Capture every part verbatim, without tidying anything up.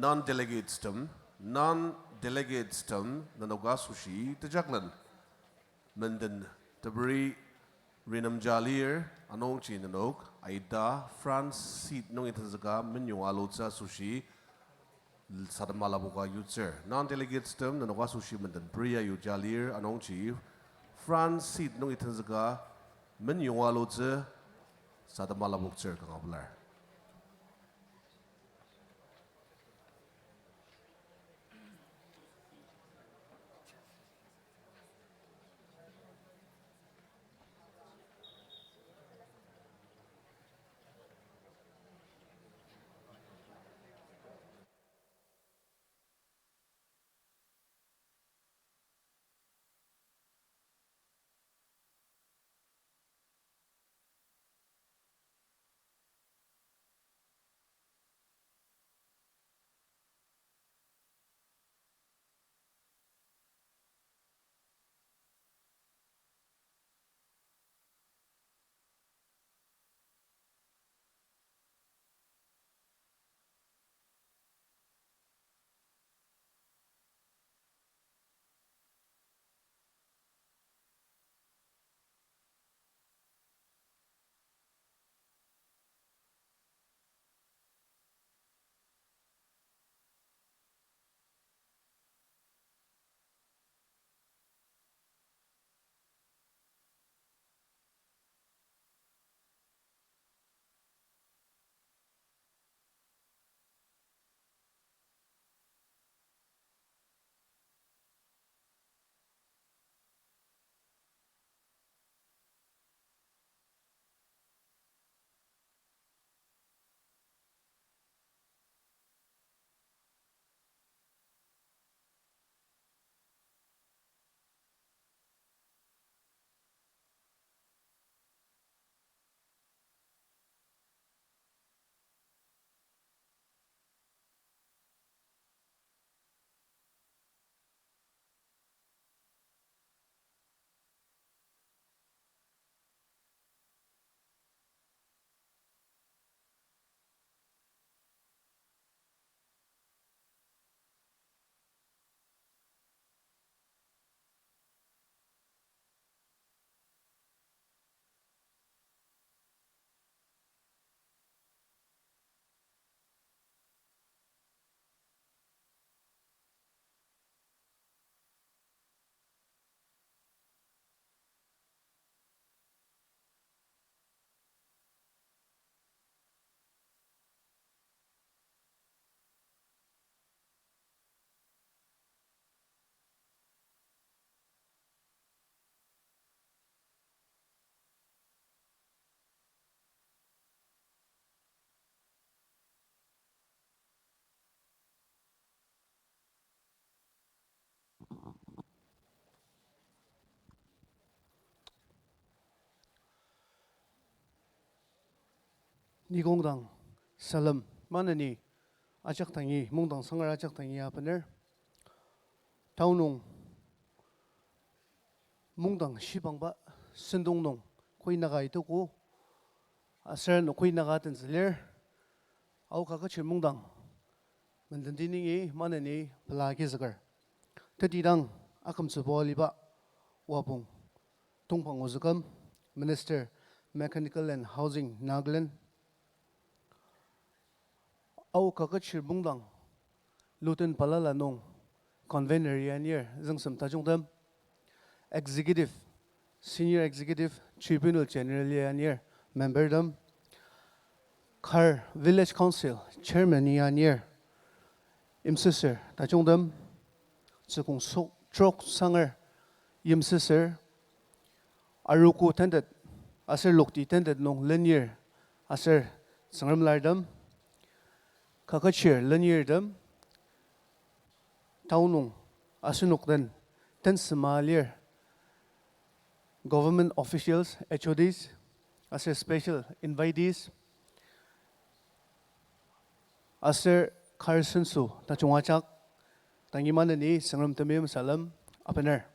Non-delegates tem, non-delegates tem nenok asoshi tejaklen. Menden teberi renemja lir, anungji nenok aida front seat nungi tenzüka menyong alutsü asoshi sadema lapoka yutsür. Non-delegates tem nenok asoshi menden peria yuja lir, anungji front seat nungi tenzüka menyong alutsü sadema lapoktsür kanga pelar. Nikongdang salem maneni ajak dangi, mungdang sangar ajak dangi abener. Tao nung mungdang shibangba sentong nung koinaka itogo, aser ano koinaka tenzülir, Ao Kaketshir mungdang mendenti nungi maneni pela agizüker. Tetidang akümtsübo aliba Wapong Tongpang Ozüküm, Minister, Mechanical and Housing, Nagaland. Ao Kaketshir mungdang luten balala nung convener ya anir Züngsem Tajungtem, Executive, Senior Executive Tribunal General ya anir membertem, kar Village Council Chairman ya anir Yimsüsür Tajungtem, tsükong so-, trok sanger Yimsüsür, arogo tentet aser lokti tentet nung lenir aser Tsüngrem lartem, Kaketshir lenirtem, tao nung asenok den tensema lir, government officials, H O Ds, aser special invitees, aser kar senso tajung ajak, tangi maneni Tsüngrem temeim salem abener.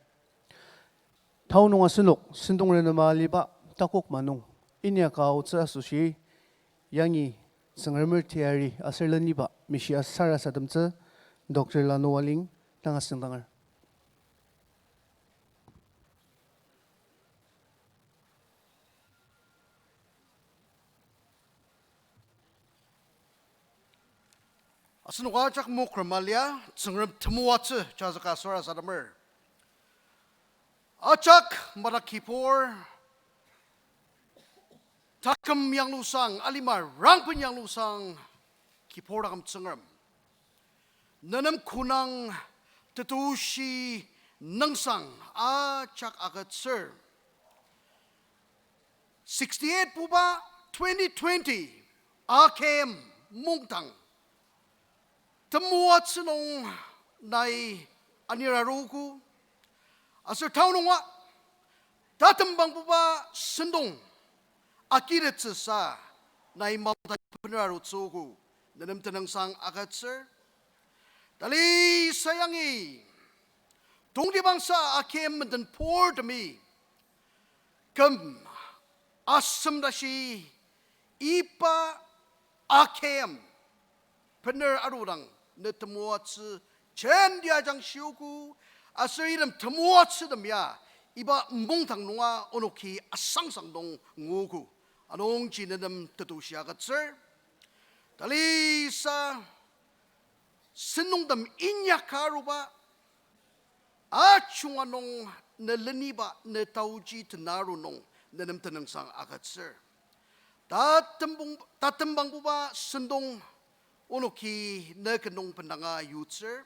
Tao nung asenok sentong renema aliba takok ma nung inyaka aotsü asoshi yangi Tsüngremer teyari aser leniba mishia sarasademtsü Doctor Lanu Waling, tanga sengdanger. Asenok ajak mokra malia, Tsüngrem temoatsü jazüka sarasademer. Ajak madak kibur, taküm yanglusang, alima rangben yanglusang, kibur taküm Tsüngrem. Nenem konang tetushi nüngsang ajak agütsür. Sixty-eight buba twenty twenty, A K M mungdang temoatsü nung nai anir aruogo, aser tanü nunga tatembangbuba sentong akitettsüsa nai maongdang bener arutsüogo, nenem tenüngsang agütsür. Tali sayangi, tongtibangsa A K M menden purtemi küm asem tashi iba A K M bener arudang ne temoatsü jendia jang shiogo, aser item temoatsütem ya iba mungdang nunga onoki asangsang nung nguogo. Anungji nenem tetushi agütsür. Talisa, sentongtem inyaka aruba, ajunga nung ne leniba ne taoji tenaru nung nenem tenüngsang agütsür. Tatembang-, tatembangbuba sentong onoki ne kenung bendanga yutsür.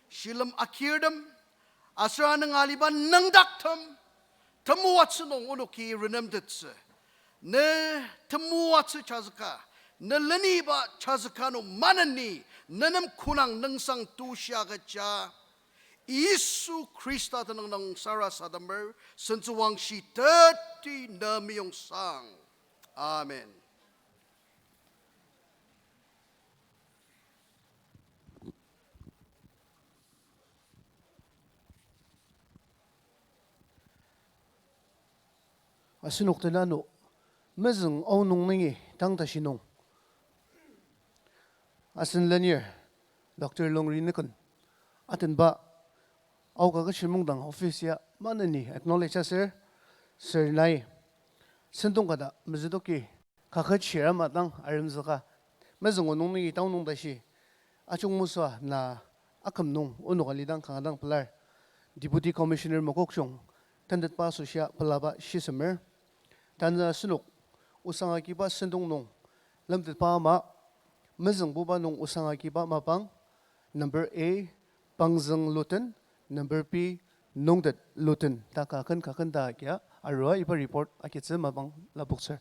Shilem akirtem, aser anüng aliba nüngdaktem, temoatsü nung onoki renemtettsü. Ne temoatsü jazüka, ne leniba jazüka nung maneni, nenem konang nüngsang tushia kecha, Yisu Khrista tenüng nung sarasademer, sentsüwangshi teti ne meyongsang. Amen. Asenok tenüng ano, mezüng aonung nungi tang tashi nung asen lenir, Doctor Longri Nüken, atenba Ao Kaketshir Mungdang office ya maneni acknowledge aser, sür nai sentong kata mezütoki kaketshir ama dang aremzüka, mezüng aonung nungi tang nung tashi ajungmesüa na aküm nung onok alidang kanga dang pelar. Deputy Commissioner Mokokchung, tentetba asoshia pelaba shisemer. Tanü asenok osang agiba sentong nung lemtetba ama, mezüngbuba nung osang agiba mapang, number A, Pangzüng Luten, number B, Nungtet Luten, ta kaken kaken ta agia arua iba report agitsü mapang lapoktsür.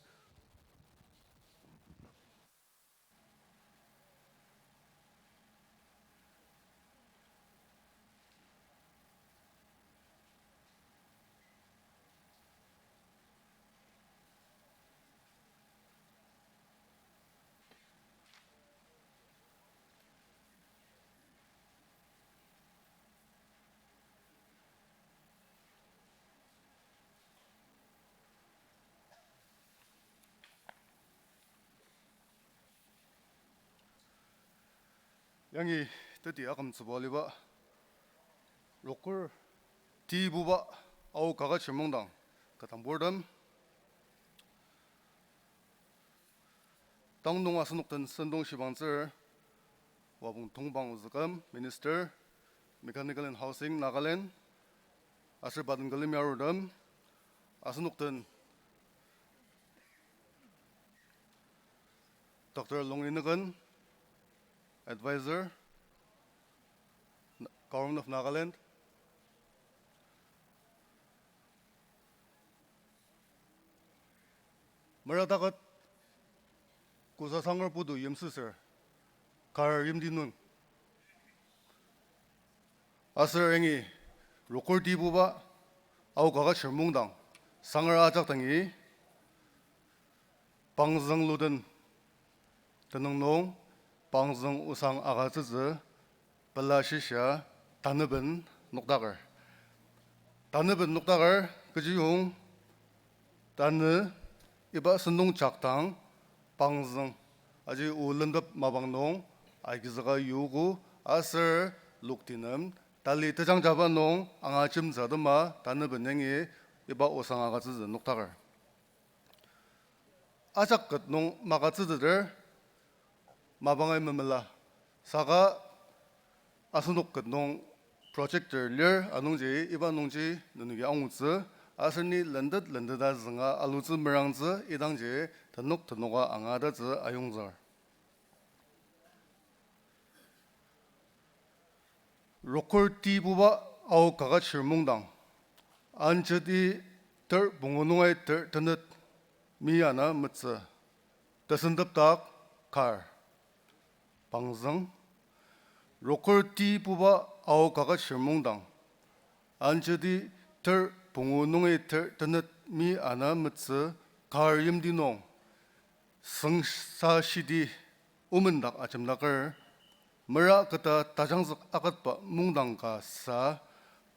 Yangi teti akümtsüba aliba, rokur tibuba Ao Kaketshir Mungdang ketdangburtem, tang nung asenok den sentong shibangtsür, Wapong Tongbang Ozüküm, Minister, Mechanical and Housing, Nagaland, aser pa den külemi arurtem, asenok den Doctor Longri Nüken, Advisor, Government of Nagaland, merataket Kusasanger putu yimsüsür, kar yimti nung. Aser yangi rokur tibuba Ao Kaketshir Mungdang sanger ajak dangi, Pangzüng Luten tenüng nung Pangzüng osang agütsütsü pela shisa tanüben nokdaker. Tanüben nokdaker kechiyong tanü iba sentong jakdang Pangzüng Aji o lendep mapang nung agizüka yogo aser lokti nem tali tejangjaba nung angajemtsü atema tanü ben yangi iba osang agütsütsü nokdaker. Ajak ket nung magütsüteter mapangai memela. Saka asenok ket nung projector lir anungji iba nungji nenoki angutsü, aser ni lentet lenteta zünga alutsü merangtsü idangji tenok tenoka angatatsü ayongzar. Rokur tibuba Ao Kaketshir Mungdang, anjeti ter pungu nungi ter tenet mi ana metsü, tesentepdak kar. Pangzüng. Rokur tibuba Ao Kaketshir Mungdang, anjeti ter pungu nungi ter tenet mi ana metsü, kar yimti nung süngsa shidi omendak ajemdaker, mera keta tajangzük aketba mungdang ka sa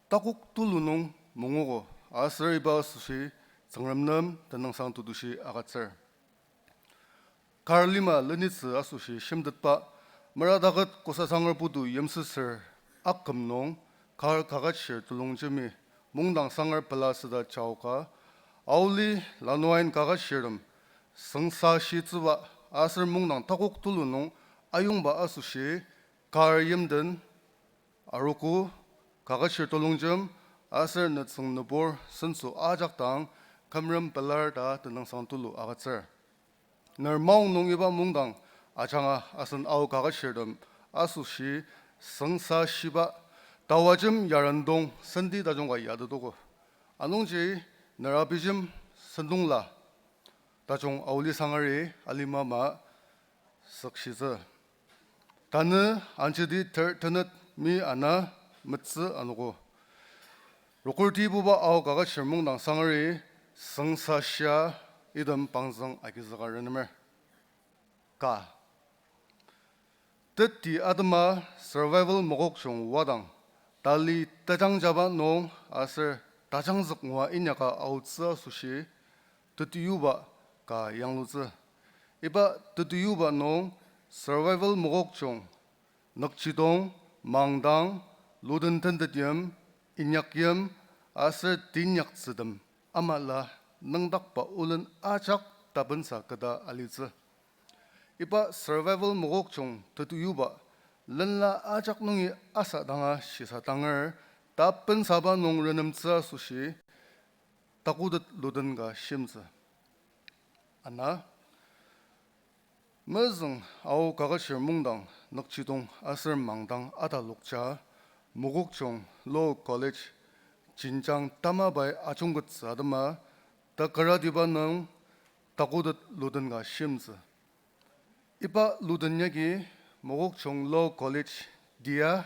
takok tulu nung mungogo aser iba asoshi Tsüngrem nem tenüngsang tetushi agütsür. Kar lima lenitsü asoshi shimtetba, merataket kosasanger putu yimsüsür aküm nung, kar kaketshir telongjemi mungdang sanger pela süda jaoka, aoli lanuain kaketshirtem süngsa shitsüba aser mungdang takok tulu nung ayongba asoshi kar yimden arogo, kaketshir telongjem aser nütsüng nübur senso ajak dang kümrem pelar ta tenüngsang tulu agütsür. Ner maong nung iba mungdang ajanga asen Ao kaketshirtem asoshi süngsa shiba tawajem yarendong senti tajung ka yatetogo. Anungji ner abijem sentongla tajung aoli sangari alima ama sükshitsü. Tanü anjeti ter tenet mi ana metsü anogo. Rokur tibuba Ao Kaketshir Mungdang sangari süngsa shia item pangzüng agizüka renemer. Ka. Teti atema survival mokokchung wadang, tali tejangjaba nung aser tajangzük ngua inyaka aotsü asoshi tetiyuba ka yanglutsü. Iba tetiyuba nung survival mokokchung, nükjidong, mangdang, luden tentet yim, inyak yim, aser teinyaktsütem amala nüngdakba olen ajak tapensa keta alitsü. Iba survival mokokchung tetiyuba lenla ajak nungi asa danga shisa danger tapensaba nung renemtsü asoshi takotet luden ka shimtsü. Ana, mezüng Ao Kaketshir Mungdang nükjidong aser mangdang atalokja, Mokokchung Law College jenjang tamabai ajungkettsü atema, takaratiba nung takotet luden ka shimtsü. Iba luden yagi Mokokchung Law College tia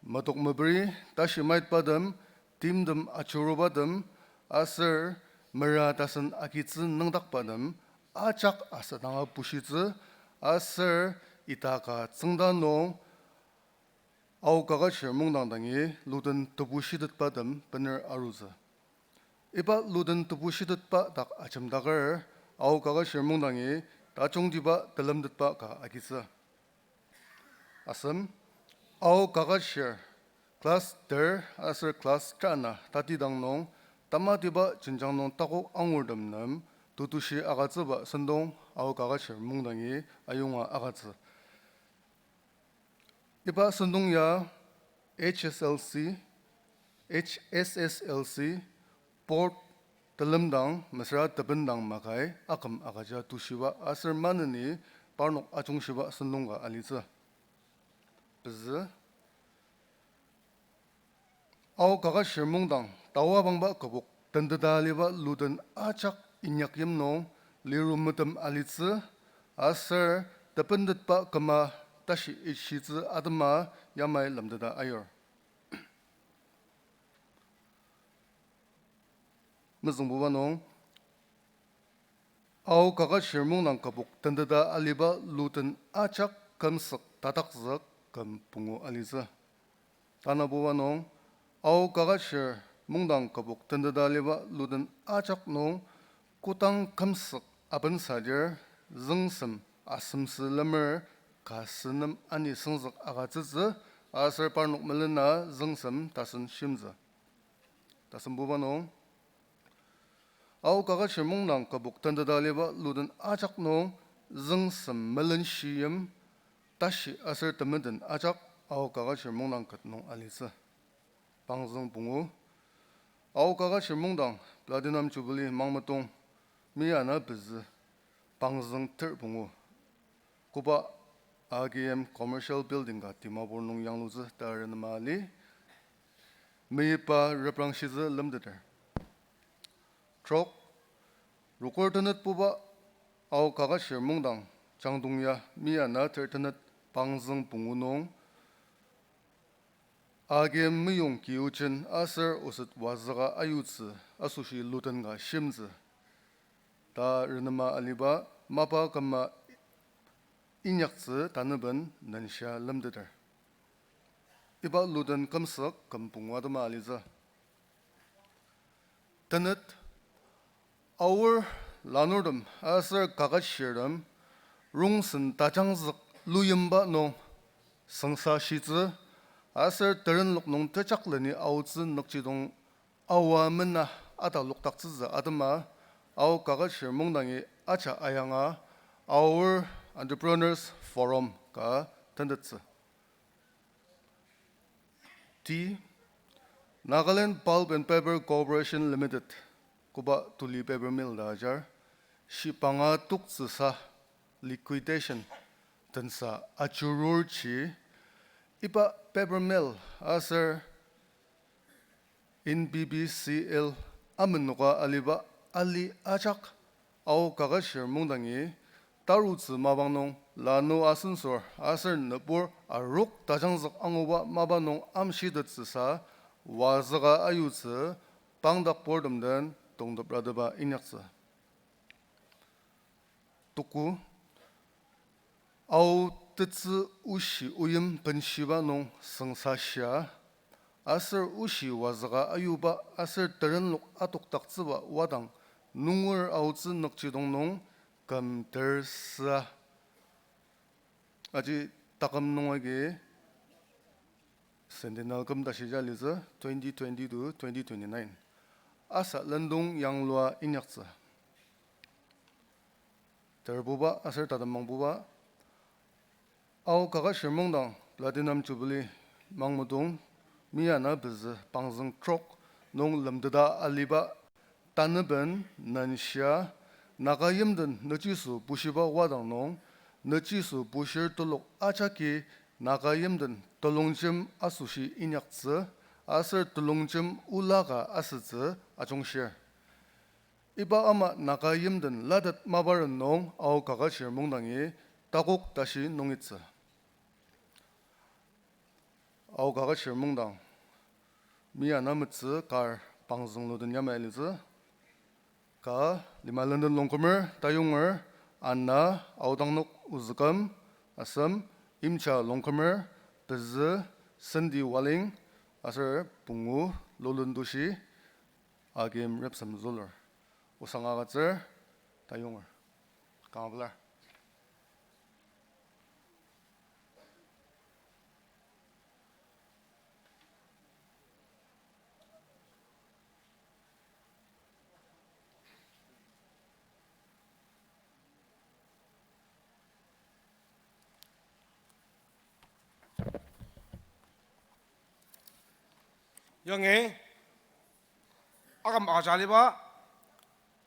metok meperi tashi maitbatem, timtem achurubatem, aser mera tasen agitsü nüngdakbatem ajak asadanga bushitsü, aser ita ka tsüngda nung Ao Kaketshir Mungdang dangi luden tebu shitetbatem bener arutsü. Iba luden tebu shitetba dak ajemdaker Ao Kaketshir Mungdangi tajungtiba telemtetba ka agitsü. Asem, Ao Kaketshir class ter aser class tana tatidang nung tamatiba jenjang nung takok angurtem nem tetushi agütsüba sentong Ao Kaketshir Mungdangi ayonga agütsü. Iba sentong ya H S L C, H S S L C board telemdang mesüra tebendang makai aküm agüja tushiba aser maneni parnok ajungshiba sentong ka alitsü. Pezü, Ao Kaketshir Mungdang tawa bangba kübok tenteta aliba luden ajak inyak yim nung liru metem alitsü, aser tepentetba küma tashi ishitsü atema yamai lemteta ayur. Mezüngbuba nung, Ao Kaketshir Mungdang kübok tenteta aliba luden ajak kümsük tatakzük küm pungu alitsü. Tanabuba nung, Ao Kaketshir Mungdang kübok tenteta aliba luden ajak nung kodang kümsük abensadir züngsem asemsü lemer ka sünem ani sengzük agütsütsü, aser parnok melena züngsem tasen shimtsü. Tasembuba nung, Ao Kaketshir Mungdang kübok tenteta aliba luden ajak nung züngsem melenshiyim tashi aser temeten ajak Ao Kaketshir Mungdang ket nung alitsü. Pangzüng pungu. Ao Kaketshir Mungdang Platinum Jubilee mangmetong mi ana pezü pangzüng ter pungu. Koba A K M Commercial Building ka Dimapur nung yanglutsü ta renema ali. Meyipa reprangshitsü lemteter. Trok, rokur tenetbuba Ao Kaketshir Mungdang Changdong ya mi ana ter tenet pangzüng pungu nung A K M meyong kiujen aser oset wazüka ayutsü asoshi luden ka shimtsü ta renema aliba mapa küma inyaktsü tanüben nenshia lemteter. Iba luden kümsük küm pungu atema alitsü. Tenet, Aor lanurtem aser kaketshirtem rongsen tajangzük luyimba nung sengsa shitsü aser terenlok nung tejakleni aotsü nükjidong aoa mena atalokdaktsütsü atema Ao Kaketshir Mungdangi aja ayanga Aor Entrepreneurs Forum ka tentettsü. Ti, Nagaland Pulp and Paper Corporation Limited, koba Tuli Paper Mill ta ajar, shibanga toktsüsa liquidation tensa ajururji, iba paper mill aser N P P C L amenoka aliba ali ajak Ao Kaketshir Mungdangi tarutsü mapang nung lanu asensor aser nübur arok tajangzük anguba mapa nung amshitettsüsa wazüka ayutsü pangdakburtem den tongteprateba inyaktsü. Tuku, Ao tetsü oshi oyim benshiba nung sengsa shia, aser oshi wazüka ayuba aser terenlok atokdaktsüba wadang nunger aotsü nükjidong nung küm ter süa. Aji taküm nung agi Sentinel küm tashi ja litsü twenty twenty to twenty twenty-nine. Asa lendong yanglua inyaktsü. Terbuba aser tatem mangbuba, Ao Kaketshir Mungdang Platinum Jubilee mangmudong mi ana pezü pangzüng trok nung lemteta aliba tanüben nenshia Naga yimden nüchiso bushiba wadang nung, nüchiso bushir telok ajaki Naga yimden telongjem asoshi inyaktsü, aser telongjem ola ka asütsü ajungshir. Iba ama Naga yimden latet maparen nung Ao Kaketshir Mungdangi takok tashi nungitsü. Ao Kaketshir Mungdang mi ana metsü kar pangzüng luden yamai alitsü. Ka lima lenden longkümer, tayonger, ana, aodang nok ozüküm, asem, imcha longkümer, pezü, sendi waling, aser pungu, lolen tushi, agim repsem zülur. Osang agütsür, tayonger. Kanga pelar. Yangi aküm ajaliba,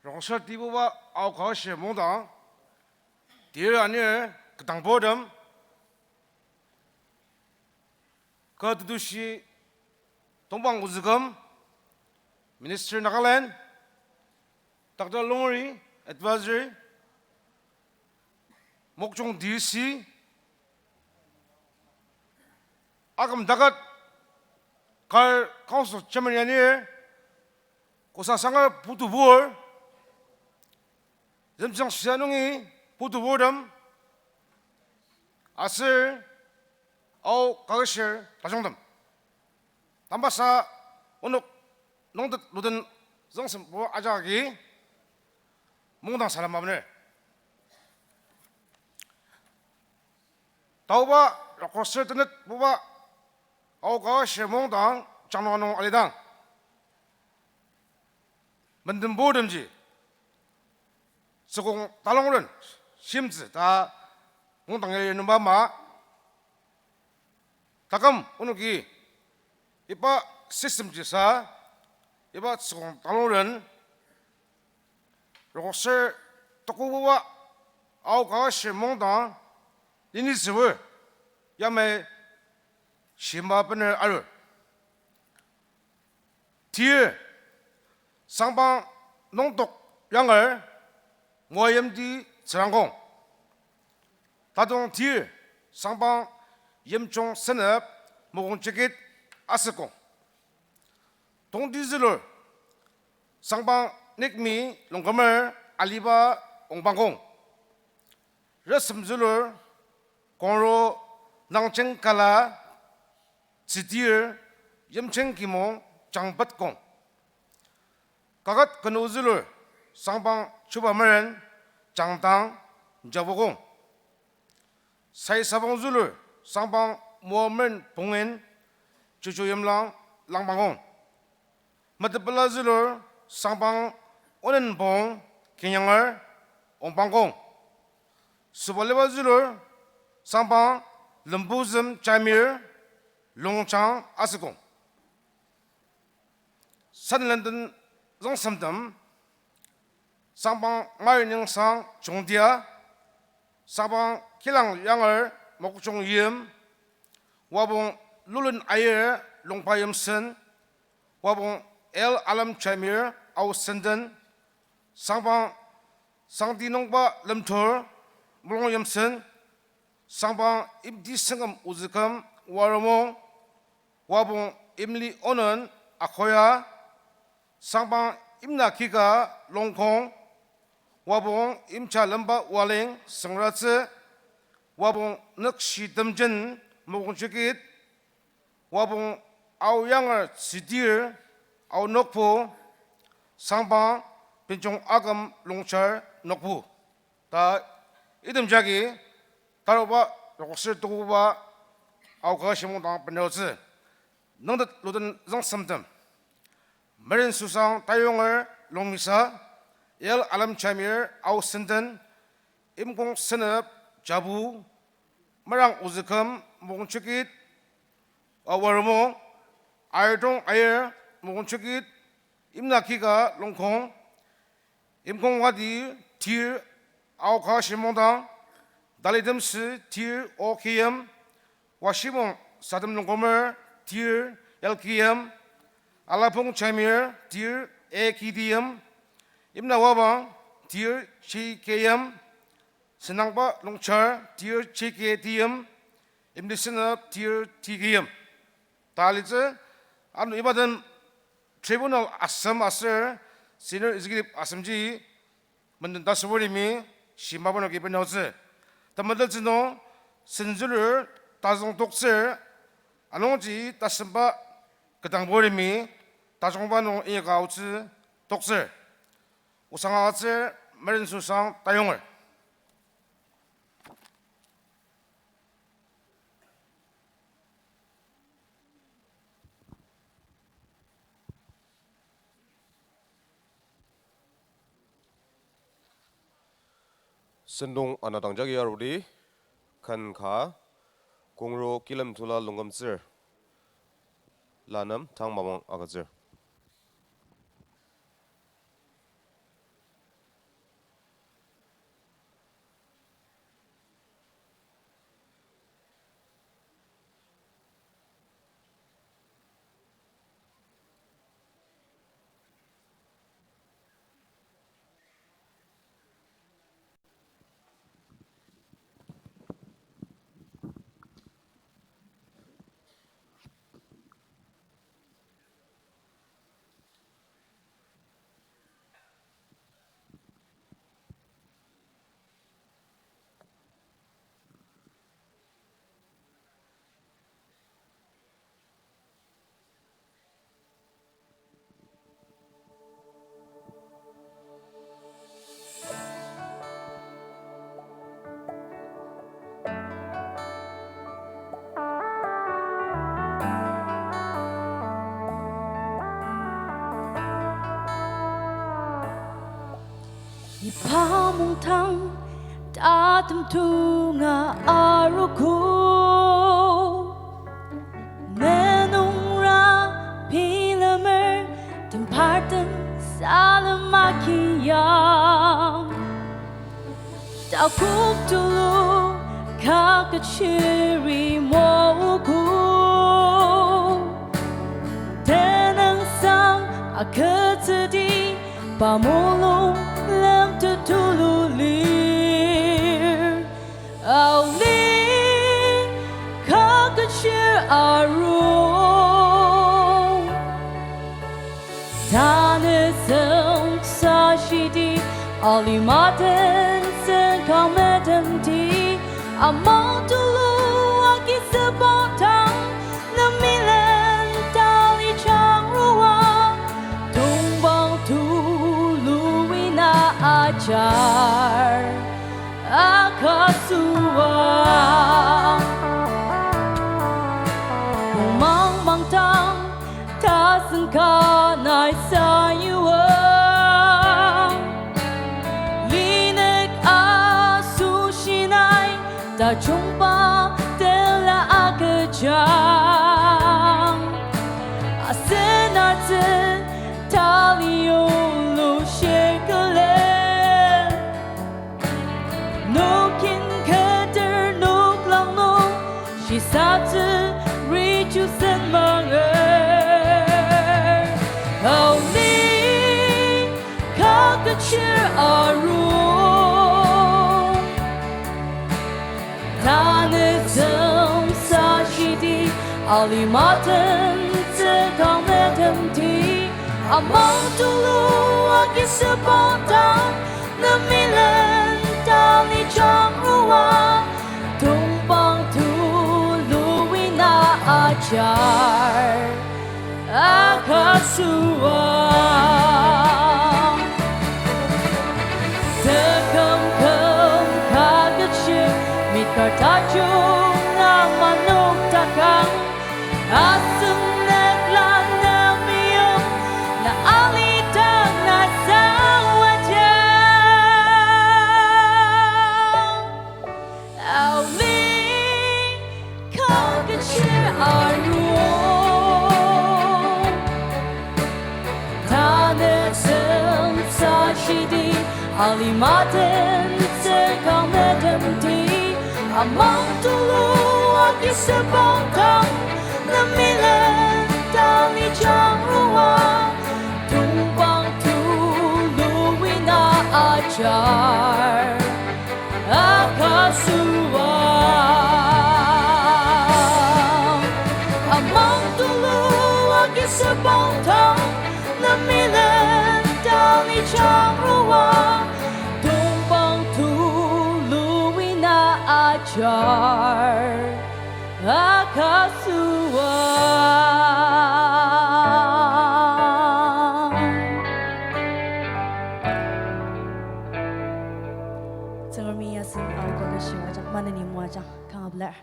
rongser tibuba Ao Kaketshir Mungdang, tir anir ketdangburtem, ka tetushi tongpang ozüküm, Minister Nagaland, Doctor Longri, Advisory, Mokokchung D C, aküm takat kar Council Chairman anir, kosasanger putubur, Zemtsang shisa nungi putuburtem, aser Ao Kaketshir tajungtem. Tambasa onok nungtet luden züngsem pur ajaki mungdang salem abener. Aoba, rokser tenet buba, aoka shimong dang, jangnung nung alidang. Menden purtemji, tsükong talongren, shimtsü ta, mungdang yali nungba ama, taküm onoki, iba system jisa, iba tsükong talongren, rokser tokobuba, aoka shimong dang, linisübo, yamai shima bener arur. Tir, sangpang nungdok yanger, moayimti tsürangkong. Tatong tir, sangpang yimjung senep, mokong chikit asükong. Tongti zülur, sangpang nikmi longkümer aliba ongpangkong. Resem zülur, kongro nangcheng kala, tsitir, yimcheng kimong, jangpetkong. Kaket kenu zülur, sangpang chuba meren, jangdang, jabokong. Sai sabong zülur, sangpang moa meren pongin, chuchu yimlang, langpangkong. Metepela zülur, sangpang onenpong, kinyanger, ongpangkong. Sübaliba zülur, sangpang lembuzem jamir, longchang asükong. Sanilenden züngsemtem, sangpang Mari Nyingsang Jungtia, sangpang Kilang Yanger Mokokchung Yim, wabong Lulen Aier Longpa Yimsen, wabong L Alem Jamir Ao Senden, sangpang Sangti Nungba Lemtur Mulong Yimsen, sangpang Imti Sengem Ozüküm Waromung, wabong Imli Onen Akoya, sangpang Imna Kika Longkong, wabong Imcha Lemba Waling Sengratsü, wabong Nükshi Temjen Mokongchikit, wabong Ao Yanger Tsitir Ao Nokpu, sangpang Benjong Aküm Longchar Nokpu. Ta item jagi taruba rokser tokoba aoka shimong dang benarutsü. Nüngtet luden züngsemtem. Meren Susang Tayonger Longmisa, L Alem Jamir Ao Senden, Imkong Senep Jabu, Merang Ozüküm Mokongchikit, Awaromung, Airtong Aier Mokongchikit, Imna Kika Longkong, Imkong Wadi Tir Aoka Shimongdang, Dalitemsü Tir O K M, Washimong Sadem Longkomer Tir L K M, Alapong Chamir Tir A K D M, Imna Wabang Tir J K M, Senangba Longchar Tir J K T M, Imlisenep Tir T K M. Ta alitsü, ano iba den tribunal asem aser senior executive asemji menden tasüburtemi shimaba nung kiben aotsü. Temetettsü nung senzülur tazüng toktsür, anungji tasemba ketdangburtemi tajungba nung inyaka aotsü toktsür. Osang agütsür, Meren Susang Tayonger. Sentong ana dang jagi arudi, ken ka, kongro kilem tula longkümtsür, la nem tang mapang agütsür. Amungdang tatem tunga arogo, nenungra bilemer tembartem salem agiang. Takok tulu kaketshiri mogu, tenüngsang agütsüdi pa mulung lemtetulu lir. Aoli kaketshir aru, tanü seng sashidi, alima den seng kang metemdi, amang tulu agi sübongtang, nemilen tali jangrua, tongpang tulu ina ajar akasüa. Pungmang mangdang tasen ka nai sayua, linük asoshi nai tajungba tela agüjang. Asen atsü tali yulu shir külen, nokin keter noklang nung shisatsü rijusen manger. Aoni kaketshir aru, tanü seng sashidi, alima den seng kang metemdi, amang tulu agi sübongtang, nemilen tali jangrua, tongpang tulu ina ajar akasüa. Teküm küm kaketshir, mitkar tajung na manok takang, asem nükla nemiyong na alidang na sawaja. Aoli kaketshir aru, tanü seng sashidi, alima den seng kang metemdi, amang tulu agi sübongtang, nemilen tali jangrua, tongpang tulu ina ajar akasüa. Amang tulu agi sübongtang, nemilen tali jangrua, tongpang tulu ina ajar akasüa. Tsüngremi asen Ao Kaketshir ajak maneni moajang, kanga pelar.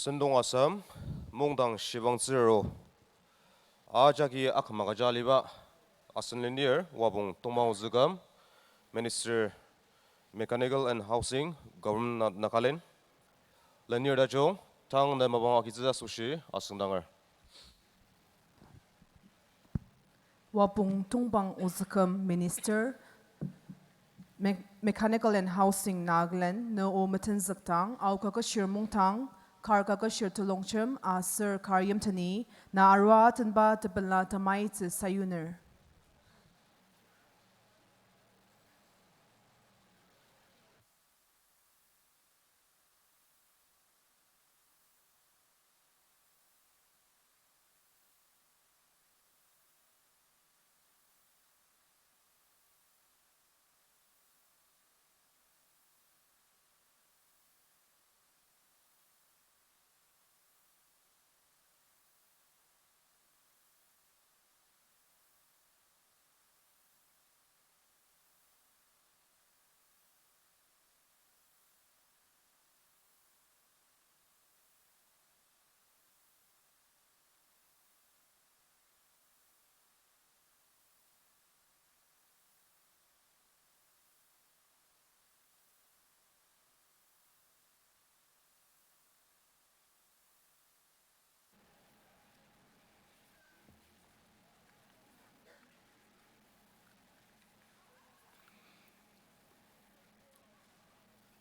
Sentong asem, mungdang shibang tsüro. Ajaki akümaka ja aliba asen lenir Wapong Tongpang Ozüküm, Minister, Mechanical and Housing, Government of Nagaland. Lenir tajung, tang ne mapang agitsü asoshi asüngdanger. Wapong Tongpang Ozüküm, Minister, Me-, Mechanical and Housing, Nagaland, ne o metenzükdang, Ao Kaketshir mungdang, kar kaketshir telongjem aser kar yimteni, na arua tenba tepela temaitsü sayuner.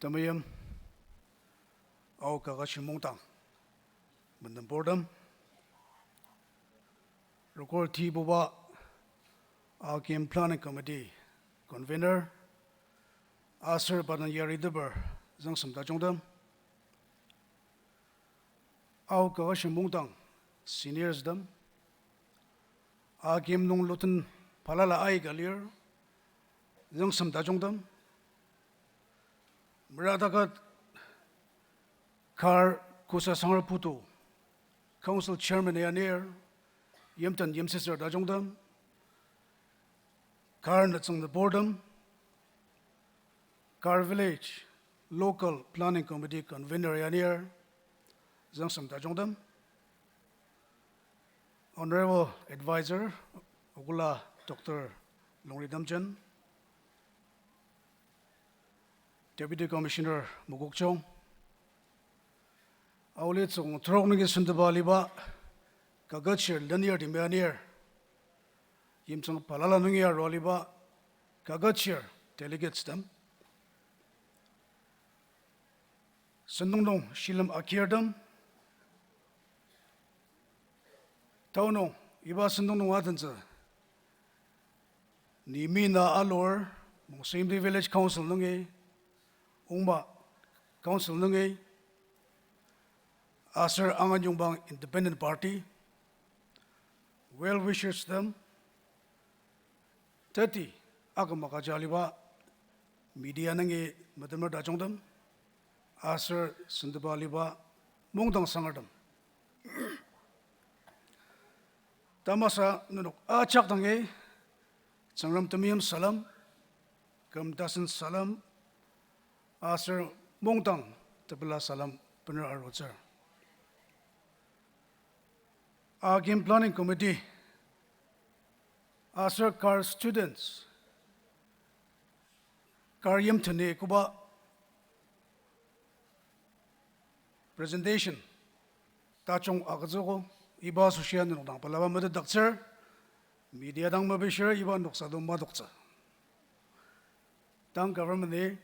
Temeim, Ao Kakashi Mungdang, menembortem, rokor tibuba, Akim Planning Committee Convener, aser pa den yariteper züngsem tajungtem, Ao Kakashi Mungdang seniors tem, Akim nung luden balala aika lir züngsem tajungtem, meratakat kar Kosasanger putu Council Chairman ya anir, yimten yimsüsür tajungtem, kar nütsüng nübortem, kar village Local Planning Committee Convener ya anir, züngsem tajungtem, Honorable Advisor, okula Doctor Longri Temjen, Deputy Commissioner Mokokchung, Aoli tsüng trok nungi sentepa aliba, kaket shir lenir temi anir, yimtsüng balala nungi arua aliba, kaket shir delegates tem, sentong nung shilem akirtem, tanü nung iba sentong nung adentsü, ni mina alur, Mongsenyimti Village Council nungi, Ongma Council nungi, aser Anganyungbang Independent Party, well wishers tem, teti aküm akaja aliba media nungi metemer tajungtem, aser sentepa aliba Mungdang sangertem. Tamasa nenok ajak dangi Tsüngrem temeim salem, küm tasen salem, aser Mungdang tepela salem bener arutsür. Akim Planning Committee aser kar students, kar yimteni koba presentation tajung agütsüogo, iba asoshia nenok dang pelaba metetdaktsür, media dang mepishir iba noksa do madoktsü. Tang government-i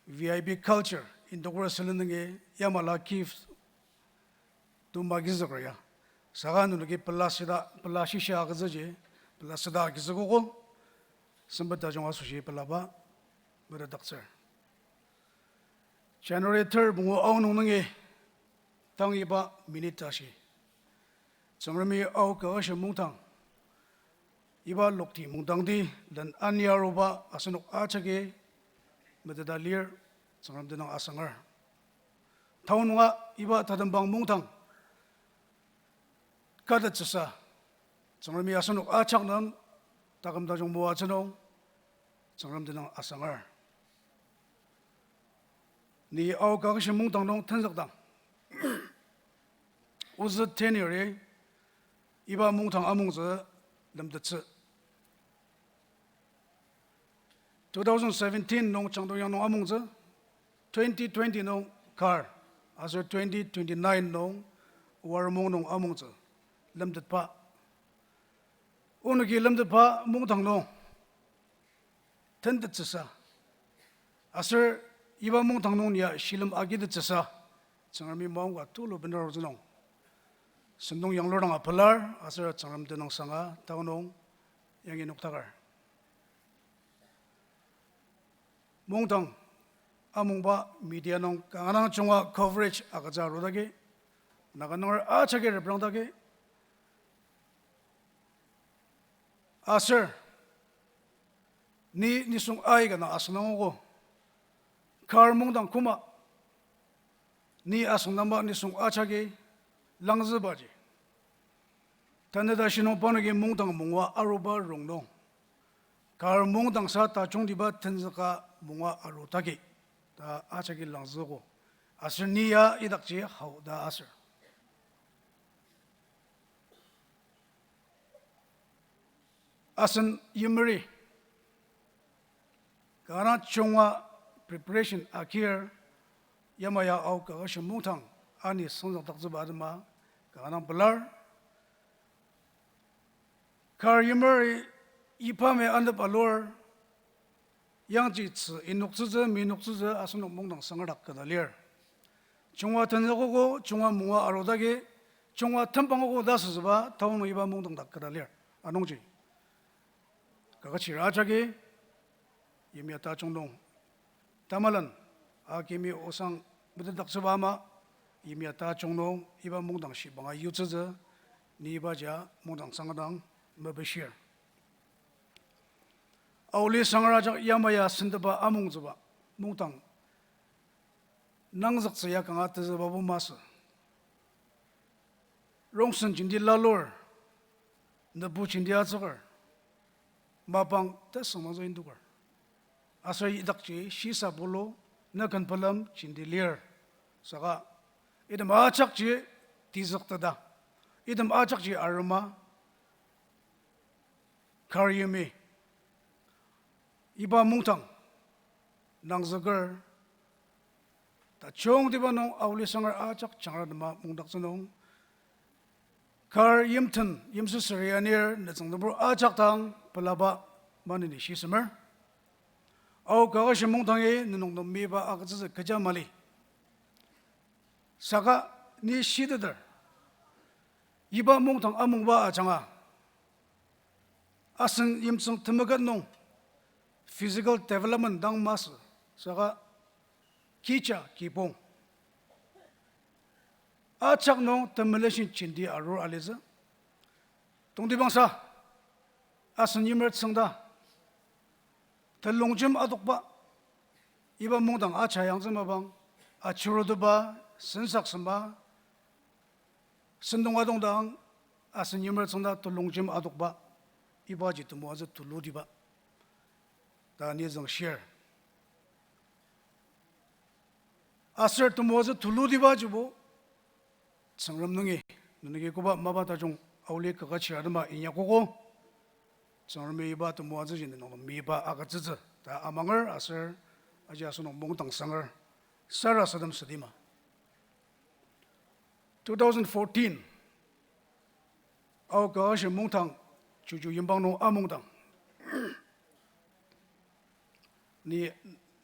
V I P culture indokur sülen nungi yamala gift to magizüker ya. Saka nenoki pela sida, pela shishia agütsüji, pela sida agizükogo, sempet tajung asoshi pelaba metetdaktsür. January third pungu aonung nungi tang iba minute tashi Tsüngremi Ao Kakashi Mungdang iba lokti mungdangti len ani aruba asenok ajaki meteta lir, Tsüngrem tenüng asangar. Tanü nunga iba tatembang mungdang katettsüsa, Tsüngremi asenok ajak nem taküm tajung moatsü nung, Tsüngrem tenüng asangar. Ni Ao Kakashi Mungdang nung tenzükdang ozü tenure-i iba mungdang amongtsü lemtettsü. Two thousand seventeen nung Changtongyang nung amongtsü, twenty twenty nung kar, aser twenty twenty-nine nung Waromung nung amongtsü lemtetba. Onoki lemtetba mungdang nung tentettsüsa, aser iba mungdang nung nia shilem agitettsüsa, Tsüngremi maongka tulu bener arutsü nung, sentong yanglur dang apelar aser Tsüngrem tenüng sanga tanü nung yangi noktakar. Mungdang amungba media nung kanga dang junga coverage agütsü arudagi, Naga nunger ajaki reprangdagi, aser ni nisung aika na asüngdangogo. Kar mungdang küma ni asüngdangba nisung ajaki langzübaji, tanü tashi nung parnoki mungdang mungwa aruba rongnung, kar mungdangsa tajungtiba tenzüka mungwa arudagi ta ajaki langzüogo. Aser ni ya idakji hao ta aser asen yimeri kanga junga preparation akir, yamai ya Ao Kakashi Mungdang ani süngzakdaktsüba atema kanga pelar. Kar yimeri ipami anep alur, yangji tzü inoktsütsü, minoktsütsü asenok mungdang sangerdak keta lir. Junga tenükogo, junga munga arudagi, junga tembangogo ta süsüba, taonung iba mungdang dak keta lir. Anungji, kaketshir ajaki, yimya tajung nung, tamalan, akimi osang metetdaktsüba ama, yimya tajung nung iba mungdang shibanga yutsütsü, ni ibaji mungdang sangdang mepishir. Aoli sangra ajak yamaya sendeba amongtsüba mungdang nangzüktsü ya kanga tezüba bu masü. Rongsen jenti lalur, nebu jenti atsüker, mapang tesüngmangtsü indoker. Aser idakji shisa pulu, nüken pelem jenti lir. Saka, item ajakji tizükteta, item ajakji arema, kar yimi, iba mungdang nangzüker, tajungtiba nung aoli sangra ajak jangra tema mungdaktsü nung, kar yimten, yimsüsüri anir nütsüng tebur ajak dang pelaba maneni shisemer. Ao kakashi mungdangi nenok nem miba agütsütsü kecha mali. Saka ni shiteter, iba mungdang amungba ajanga, asen yimtsüng temeket nung physical development dang masü, saka kija kibong ajak nung temeleshin jenti arur alitsü. Tongtibangsa, asen yimer tsüngda, telongjem adokba, iba mungdang aja yangtsü mapang, achirutuba, sensaksema, sentong adongdang, asen yimer tsüngda telongjem adokba, ibaji temoatsü tulutiba ta ni züngshir. Aser temoatsü tulutibajibo, Tsüngrem nungi, nenoki koba mapa tajung aoli kakachir atema inyakogo, Tsüngremi iba temoatsüji nenok miba agütsütsü ta amanger aser aji asenok mungdang sanger sarasadem südima. Two thousand fourteen, Ao kakashi mungdang, juju yimbang nung amungdang, ni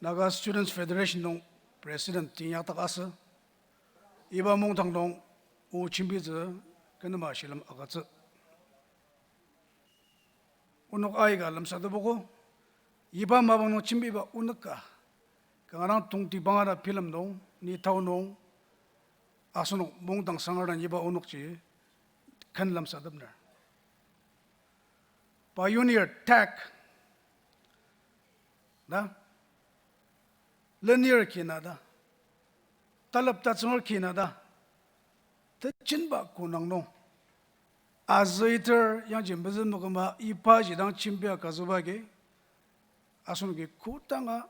Naga Students' Federation nung president tinyakdak asü. Iba mungdang nung o jembitsü kenema shilem agütsü. Onok aika lemsatepogo, iba mapang nung jembiba onok ka, kanga dang tongtibang ana bilem nung, ni tao nung, asenok mungdang sangertem iba onokji ken lemsatepner. Pioneer tag, na? Lenir kina ta, talep tatsünger kina ta, tejenba konang nung, azüter yangji mezü meküma ibaji dang jembia kazüba agi, asenoki kodanga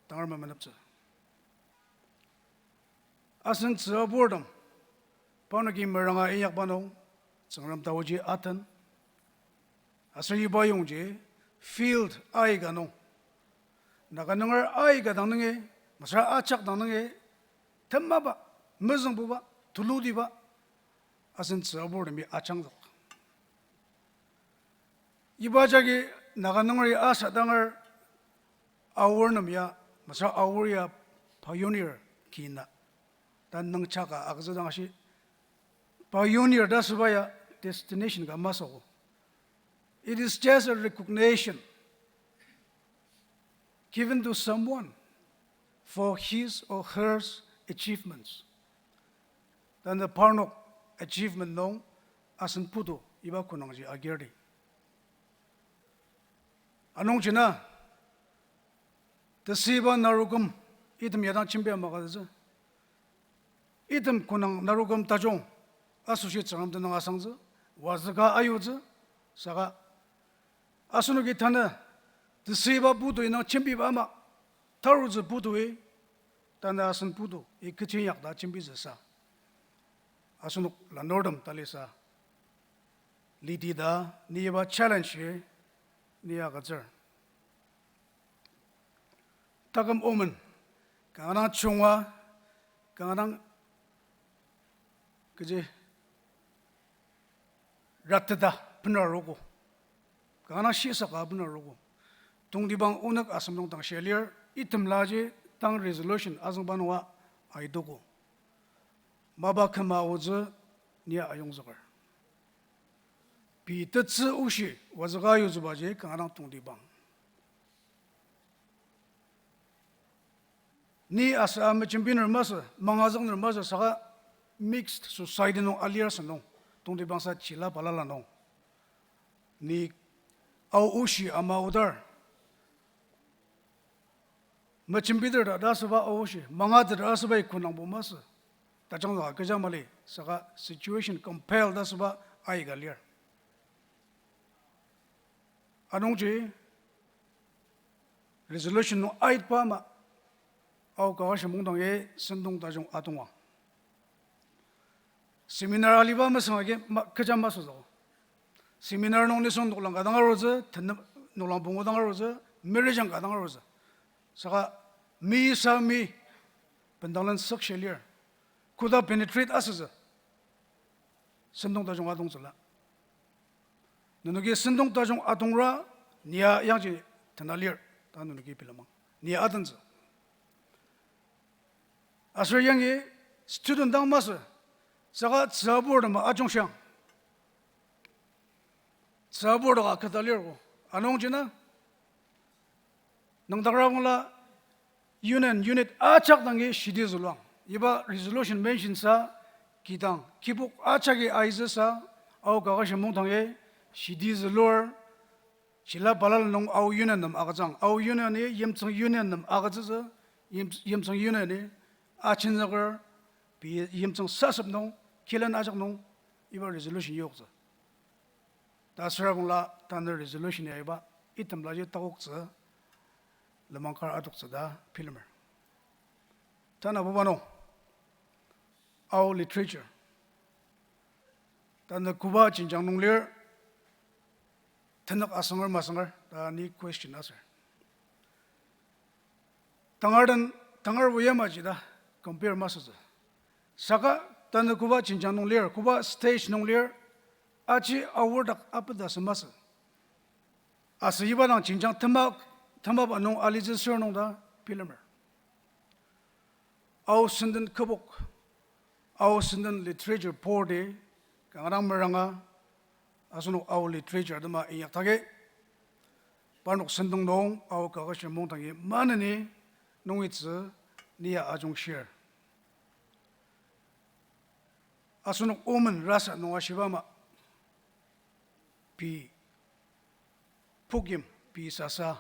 tangar memeneptsü. Asen tzü aburtem, parnoki meranga inyakba nung, Tsüngrem taoji aten. Aser iba yongji field aika nung, Naga nunger aika dang nungi, mesüra ajak dang nungi, temaba, mezüngbuba, tulutiba, asen tzü aburtemi ajangzük. Iba jagi Naga nungeri asadanger Aor nem ya, mesüra Aor ya pioneer kina ta nungjaka agütsüdang ashi, pioneer ta süba ya destination ka masü. It is just a recognition given to someone for his or her achievements. Tanü parnok achievement nung asen putu iba konangji agirdi. Anungji na, tesüiba naruküm item ya dang jembia magütsü. Item konang naruküm tajung asoshi Tsüngrem tenüng asangtsü, wazüka ayutsü, saka asenoki tanü tesüiba putu indang jembiba ama, tarutsü putui, tanü asen putu i kechi inyakta jembitsüsa, asenok lanurtem talisa liti ta, ni iba challenge-i ni agütsür. Taküm omen, kanga dang chunga, kanga dang kechi rateta benarogo, kanga dang shisaka benarogo. Tongtibang onük asem nung tangshia lir, itemlaji tang resolution azüngba nunga aitogo. Mapa küma aotsü nia ayongzüker. Pei tetsü oshi wazüka yutsübaji kanga dang tongtibang. Ni asa mejembiner masü, mangazükner masü saka mixed society nung alir asü nung, tongtibangsa chila balala nung. Ni ao oshi ama odar. Mejembiter ta ta asüba aoshi, mangateter asübai kü nangbo masü. Tajangzüka kecha mali, saka situation compel ta asüba aika lir. Anungji resolution nung aitba ama, Ao Kaketshir Mungdangi sentong tajung atonga. Seminar aliba mesüng agi ma-, kecha masütsü. Seminar nung nisung noklang ka dang arutsü, tenüp noklang pungu dang arutsü, miracle ka dang arutsü. Saka mi sa mi bendanglen sükshi lir. Koda penetrate asütsü. Sentong tajung atongtsüla. Nenoki sentong tajung atongra, nia yangji tena lir, ta nenoki bilemang. Nia atentsü. Aser yangi student dang masü, saka tsübur tema ajungshiang. Tsübur taka keta lirko. Anungji na, nüngdakrabangla union, unit ajak dangi shidi züluang. Iba resolution mention sa kidang, kibok ajaki aizüsa, Ao Kaketshir Mungdangi shidi zülur, chila balala nung Ao union nem agütsüang. Ao union-i Yimtsüng union nem agütsütsü, Yim-, Yimtsüng union-i achenzüker, pei Yimtsüng sasep nung, kilen ajak nung, iba resolution yoktsü. Ta süra bangla tanü resolution ya iba, itemlaji takoktsü, lenmang kar adoktsü ta bilemer. Tanabuba nung, Ao literature. Tanü koba jenjang nung lir, tenük asanger masanger, ta ni question aser. Tangar den, tangar o yamaji ta compare masütsü. Saka tanü koba jenjang nung lir, koba stage nung lir, aji aordak apeta sü masü. Aser iba dang jenjang tema, temaba nung alitsü sür nung ta bilemer. Ao senden kübok, Ao senden literature board-i kanga dang meranga, asenok Ao literature atema inyaktagi. Parnok sentong nung Ao Kaketshir Mungdangi maneni nungitsü nia ajungshir. Asenok omen rasa nung ashiba ama, pei pukyim, pei sasa,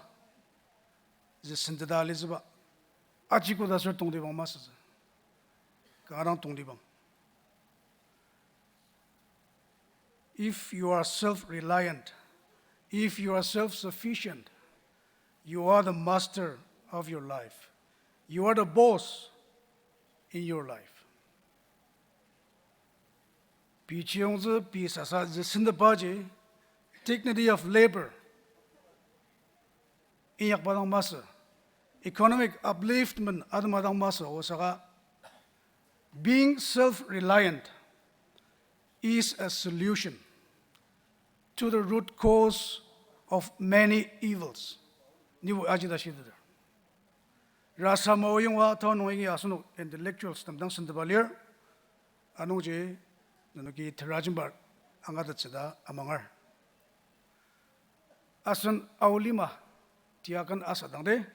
zü senteta alitsüba, aji koda aser tongtibang masütsü. Kanga dang tongtibang. If you are self-reliant, if you are self-sufficient, you are the master of your life. You are the boss in your life. Pei chiyongtsü, pei sasa zü sentepaji, dignity of labor inyakba dang masü, economic upliftment atema dang masü, osaka being self-reliant is a solution to the root cause of many evils. Nibo aji ta shiteter. Rasa maoyonga tao nung ingi asenok intellectuals tem dang sentepa lir. Anungji nenoki terajemba angatettsü ta amangar. Asen Ao lima tiaken asadangdi,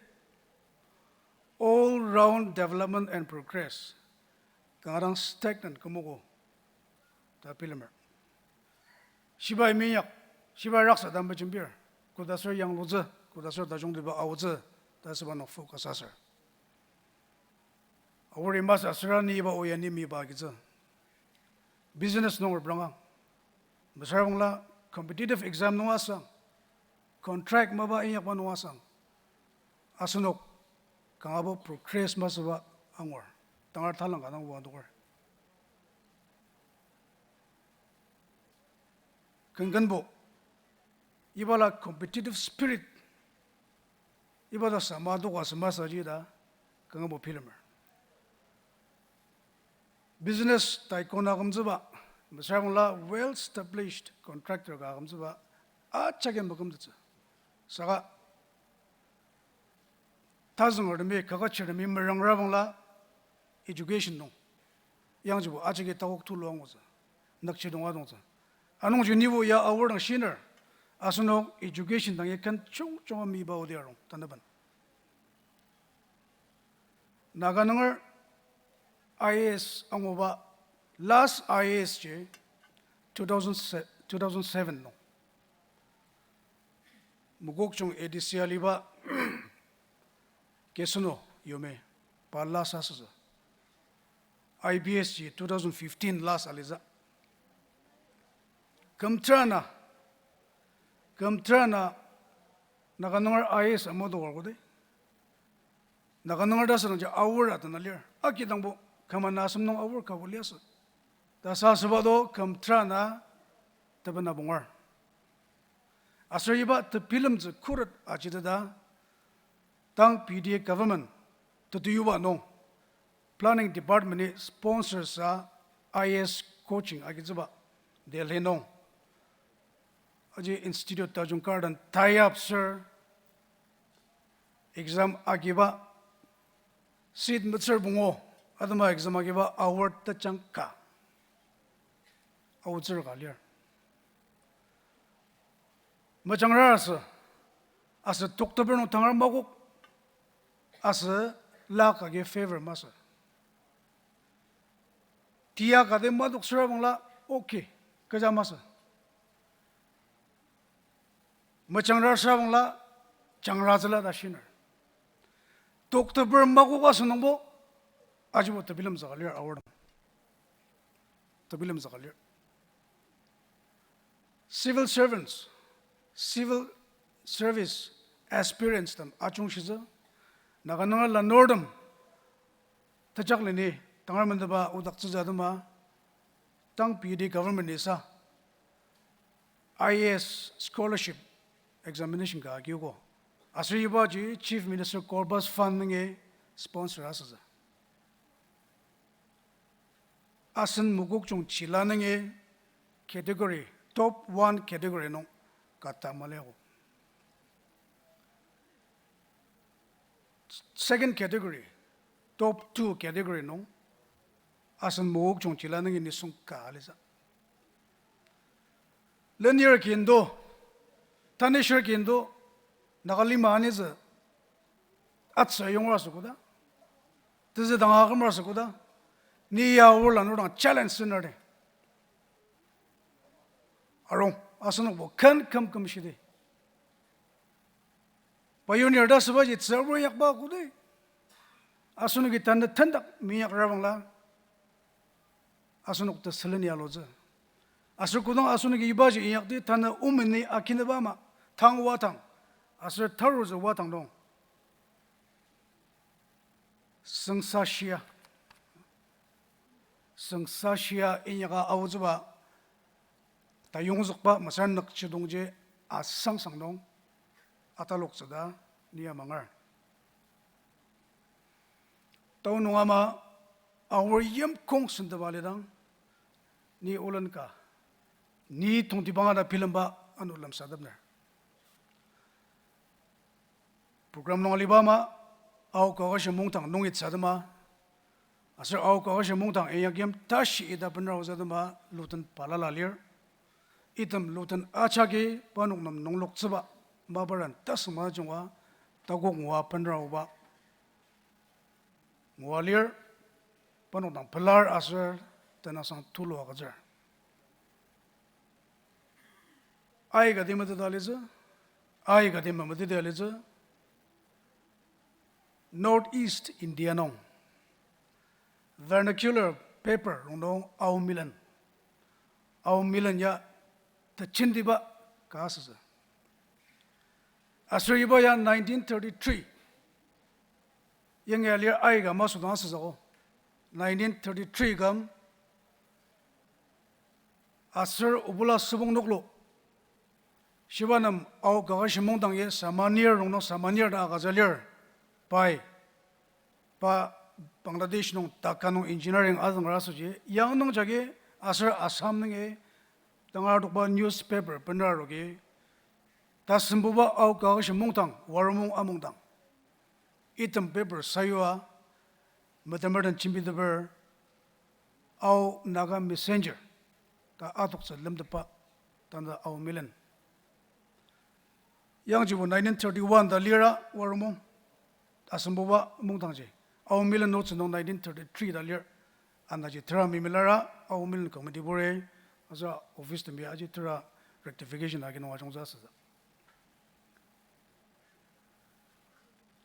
all round development and progress kanga dang stagnant kümogo ta bilemer. Shibai minyak, shibai raksa ta mejembir, koda aser yanglutsü, koda aser tajungtiba aotsü, ta süba nung focus aser. Aori masü asüra ni iba oya ni miba agitsü. Business nung reprangang. Mesüra bangla competitive exam nung asang, contract mapa inyakba nung asang, asenok kangabo progress masüba angur. Tangar talang ka dang wangtoker. Kenkenbo, ibala competitive spirit, iba ta sama adoka sema saji ta, kangabo bilemer. Business tycoon akümtsüba, mesüra bangla well established contractor ka akümtsüba, ajaki makümtettsü. Saka tazüngertemi, kaketshirtemi merangra bangla education nung yangjibo ajaki takok tulu angutsü, nükjidong adongtsü. Anungji nibo ya aor dang shiner, asenok education dangi ken jungjunga miba odi arung tanaben. Naga nunger I A S anguba last I A S ji two thousand se-, two thousand seven nung. Mokokchung A D C aliba Kesüno Yome, pa last asütsü. I P S ji two thousand fifteen last alitsü. Kümtsü ana, kümtsü ana, Naga nunger I A S amudoker kodi. Naga nunger ta sünungji aor atena lir. Akidangbo kümana asem nung aor ka liasü. Ta sa süba do kümtsü ana tebena pungar. Aser iba tebilemtsü khuret ajiteta, tang P D A government tetuyuba nung, planning department-i sponsor sa I A S coaching agitsüba Delhi nung. Aji institute tajung kar den tie up sür, exam agiba, seat metsür pungu, atema exam agiba award tejang ka aotsür ka lir. Mejangrar asü, asü tokteper nung tangar makok, asü luck agi favor masü. Tia kati matok süra bangla, okay, kecha masü. Mejangrar süra bangla, jangratsüla ta shiner. Tokteper makok asünungbo, ajibo tebilemtsü ka lir aor dang. Tebilemtsü ka lir. Civil servants, civil service aspirants tem ajungshitsü, Naga nunger lanurtem tejakleni tangar menteba odaktsütsü atema, tang P D government-i sa I A S scholarship examination ka agiogo. Aser ibaji Chief Minister Corpus Fund nungi sponsor asütsü. Asen Mokokchung jila nungi category, top one category nung kata maliago. Second category, top two category nung asen Mokokchung jila nungi nisung ka alitsü. Lenir kindo, Tanishir kindo, Naga lima anitsü atsü yongra asü koda, tezü dang akümra asü koda, ni ya aor lanur dang challenge süner di. Arung, asenokbo ken küm küm shidi. Pioneer ta asübaji tsürabur inyakba kodi. Asenoki tanü tendak minyakra bangla, asenok ta sülen yalutsü. Aser kodang asenoki ibaji inyakdi tanü omeni akineba ama, tang watang, aser tarutsü watang nung, süngsa shia, süngsa shia inyaka aotsüba, tayongzükba mesüra nükjidongji asangsang nung ataloktsü ta ni amanger. Tao nung ama aor yimkong senteba alidang, ni olen ka, ni tongtibang ana bilemba ano lemsatepner. Program nung aliba ama, Ao Kakashi Mungdang nungi tsatema, aser Ao Kakashi Mungdang inyak yim tashi ita benra ozatema luden balala lir. Item luden ajaki parnok nem nungloktsüba, maparan tasüma junga, takok ngua benra oba ngua lir, parnok dang pelar aser tenüngsang tulu agütsür. Aika di meteta alitsü, aika di memeteta alitsü, North East India nung vernacular paper rongnung Ao Milan, Ao Milan ya tejentiba ka asütsü. Aser iba ya nineteen thirty-three yangi alir aika masü dang asütsüogo. Nineteen thirty-three küm aser obula sübong noklo shiba nem Ao Kakashi Mungdang ya Samanir rongnung Samanir ta agütsü lir. Pai, pa Bangladesh nung Dhaka nung engineering azünger asoshi, yangnung jagi aser Assam nungi tangar tokba newspaper benra aroki, tasembuba Ao Kakashi Mungdang, Waromung Amungdang, item paper sayua, metemertem jembiteper, Ao Naga Messenger ta adoktsü lemtetba, tanü Ao Milen. Yangjibo nineteen thirty-one ta lira warumong, asembuba mungdangji. Ao Milen otsü nung nineteen thirty-three ta lir. Anaji tera mimilara Ao Milen committee bure, aser office temi aji tera rectification agi nung ajungtsü asütsü.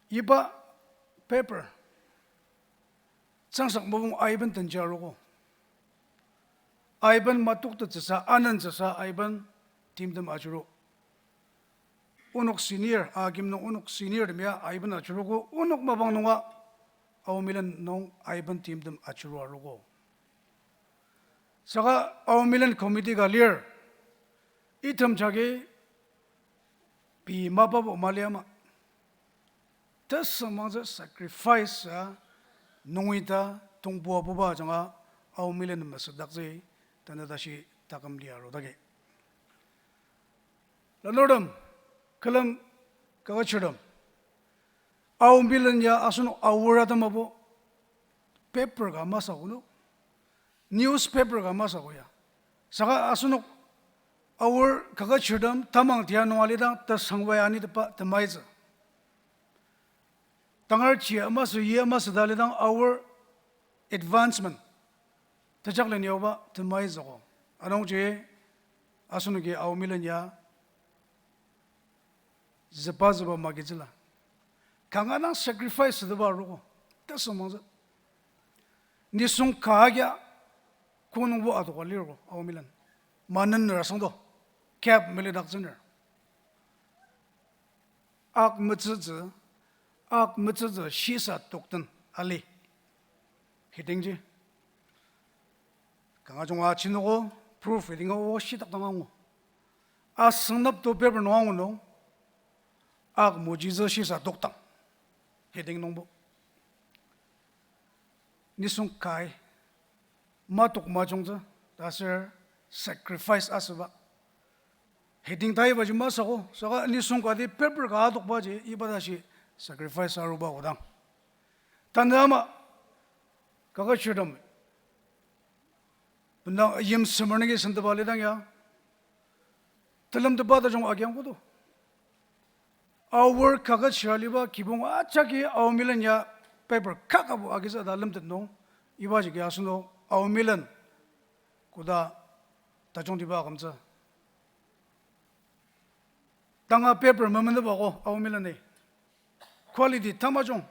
Iba paper tsüngsak mopung aiben tenji arogo. Aiben matoktettsüsa, anentsüsa aiben timtem ajuru. Onok senior, akim nung onok senior temia aiben ajurugo, onok mapang nunga Ao Milen nung aiben timtem ajuru arogo. Saka Ao Milen committee ka lir, item jagi pei mapabo mali ama, tesüngmangtsü sacrifice a nungi ta tongpua buba ajanga Ao Milen mesüdaktsü, tanü tashi taküm lia arudagi. Lanurtem, külem kaketshirtem, Ao Milen ya asenok Aor atemabo paper ka masü kono, newspaper ka masü ko ya. Saka asenok Aor kaketshirtem tamang tia nung alidang tesangwa anitepa temaitsü. Tangar chi masü, yi masü ta alidang Aor advancement tejakleni aoba temaitsüko. Anungji asenoki Ao Milen ya züba züba magitsüla. Kanga dang sacrifice süteba arogo. Tesüngmangtsü. Nisung ka agia konungbo adoka lirgo Ao Milen. Manen nera sangdo. Cap melidaktsüner. Ak metsütsü, ak metsütsü shisa tokten ali. Hidingji. Kanga junga chinogo, proof hidinga o shitak dang angu. Asüngnep to paper nung angu nung, ak mojitsü shisa toktang. Hiding nungbo. Nisung kai, matok majungtsü, ta aser sacrifice asüba. Hiding ta ibaji masü ko, saka nisung kati paper ka adokbaji iba tashi sacrifice aruba kodang. Tanü ama, kaketshirtem, bendang yimsemer nungi sentepa lidang ya, telemtetba tajung agiang kodo. Aor kaketshir aliba kibong ajaki Ao Milen ya paper kakabo agitsü ta lemtet nung, ibaji ki asenok Ao Milen koda tajungtiba akümtsü. Tanga paper memeneba ko Ao Milen-i. Quality tamajung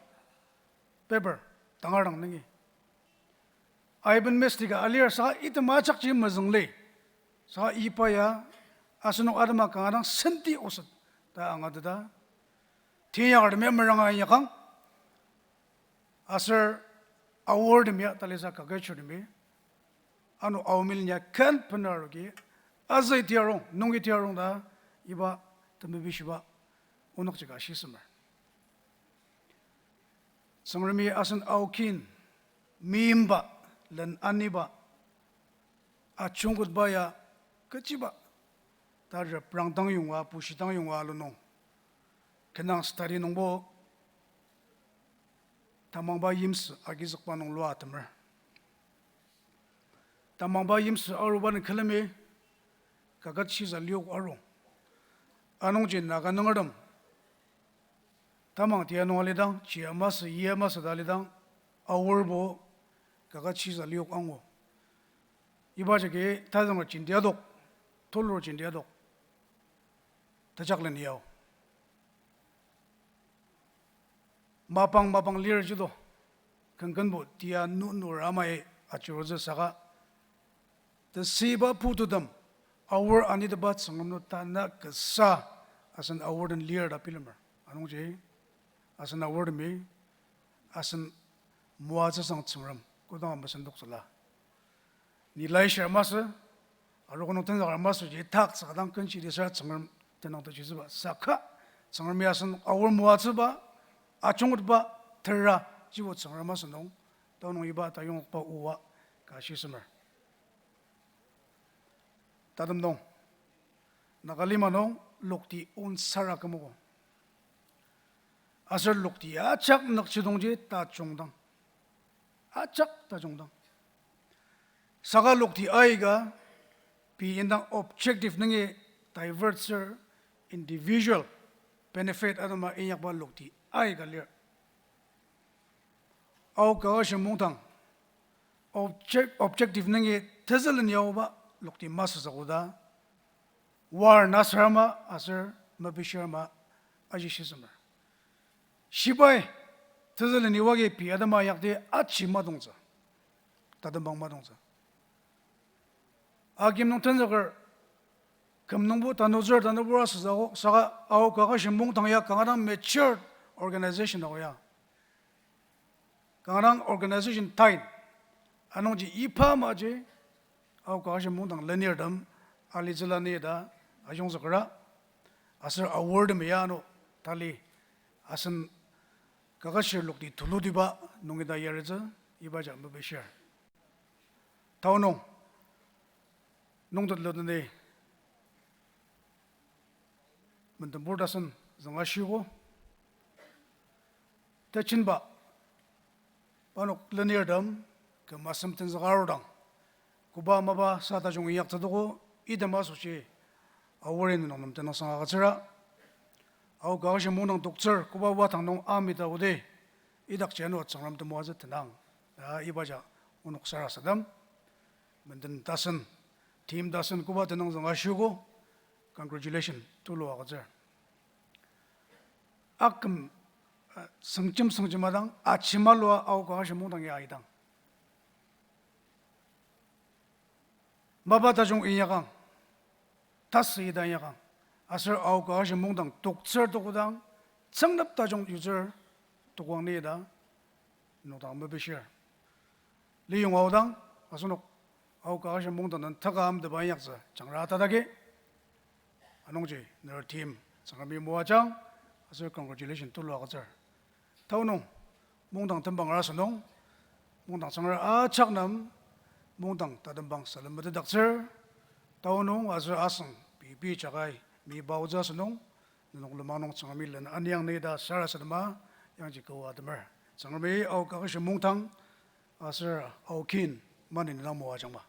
paper tangar dang nungi. Aiben mestika alir saka item ajakji mezüng li. Saka iba ya asenok atema kanga dang senti oset ta angateta. Teinyakar temia meranga inyakang. Aser Aor temia talisa kaketshir temi. Ano Ao Milen ya ken benaroki azü tiarong, nungi tiarong ta iba temepishiba onokji ka shisemer. Tsüngremi asen Ao kin meimba, len aniba, ajungketba ya kechiba ta reprang dang yonga, bushi dang yonga alu nung, kenang study nungbo tamangba yimsü agizükba nung lua atemer. Tamangba yimsü aruba nung külemi kaket shisa liok aru. Anungji Naga nungertem tamang tia nung alidang, chia masü, yia masü ta alidang, Aorbo kaket shisa liok angu. Iba jagi tazünger jenti adok, tulur jenti adok, tejakleni ao. Mapang mapang lir jido, kenkenbo tia nunur amai achirutsü saka, tesüiba pututem, Aor anitepa Tsüngrem nung tanü kasa asen Aor den lir ta bilemer. Anungji, asen Aortemi, asen moatsüsang Tsüngrem kodanga mesendoktsüla. Ni laishiar masü, arogo nung tenzüker masüji tak tsükadang kenshi lisar Tsüngrem tenüng tajisüba saka, Tsüngremi asen Aor moatsüba, ajungketba, tera jibo Tsüngrem masü nung, tanung iba tayongba oa ka shisemer. Tatem nung, Nagalima nung lokti onsara kümogo. Aser lokti ajak nükjidongji tajungdang. Ajak tajungdang. Saka lokti aika, pei indang objective nungi divert ser individual benefit atema inyakba lokti aika lir. Ao kakashi mungdang, object-, objective nungi tezülen yaoba lokti masü sakoda, war nasarama aser mepishirama aji shisemer. Shibai, tezülen iwagi pei atema yakti aji madongtsü. Tatembang madongtsü. Akim nung tenzüker, küm nungbo tanuzür tanubura süsako, saka Ao kakashi mungdang ya kanga dang matured organization ako ya. Kanga dang organization tain. Anungji iba amaji, Ao kakashi mungdang lenirtem, alitsüla ni ta, ayongzükera, aser awardtem ya ano, tali, asen kakashir lokti tulutiba nungi ta yaritsü, ibaja mepishir. Tao nung, nungtet luteni, mendembur tasen züngashiogo. Tejinba, parnok lenirtem, küm asem tenzüka arudang, koba mapa sa tajung inyaktsütogo, item asoshi, award-i nenok nem tenüngsang agütsüra. Ao kakashi mungdang toktsür, koba wadang nung amita odi, idakji ano Tsüngrem temoatsü tenang. Ta ibaja onok sarasadem. Menden tasen, team tasen koba tenüng züngashiogo, congratulation, tulu agütsür. Aküm, uh, süngjem süngjem adang, ajimalua Ao kakashi mungdang ya aidang. Mapa tajung inyakang, tasü ita inyakang, aser Ao kakashi mungdang toktsür tokodang, tsüngnep tajung yutsür tokoang ni ta, nodang mepishir. Liyong aodang, asenok Ao kakashi mungdang den taka amteba inyaktsü jangra tatagi. Anungji, ner team, Tsüngremi moajang, aser congratulation tulu agütsür. Tao nung, mungdang tembangra asünung, mungdang tsüngra ajak nem, mungdang tatembang salem metetdaktsür, tao nung aser asüng pei pei jakai mi baotsü asünung, nenok lenmang nung Tsüngremi len aniang ni ta sarasadema, yangji kawa atemer. Tsüngremi Ao kakashi mungdang, aser Ao kin, mani nendang moajangma.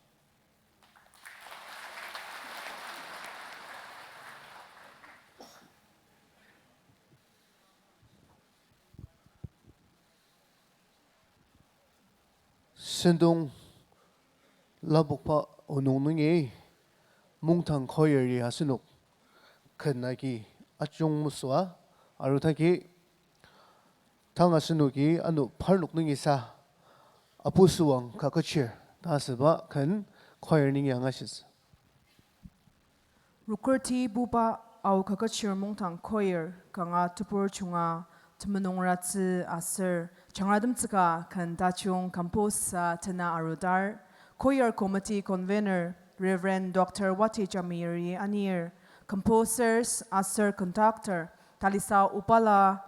Sentong lapokba onok nungi mungdang choir-i asenok ken agi ajung mesüa arudagi tang asenoki ano parnok nungisa Apu Süwang Kaketshir ta asüba ken choir nungi angashitsü. Rükertibuba Ao Kaketshir mungdang choir kanga tebur junga temenung ratsü aser jangratemtsüka ken tajung compose sa tena arudar, choir committee convener Reverend Doctor Wati Jamiri anir, composers aser conductor Talisa Upala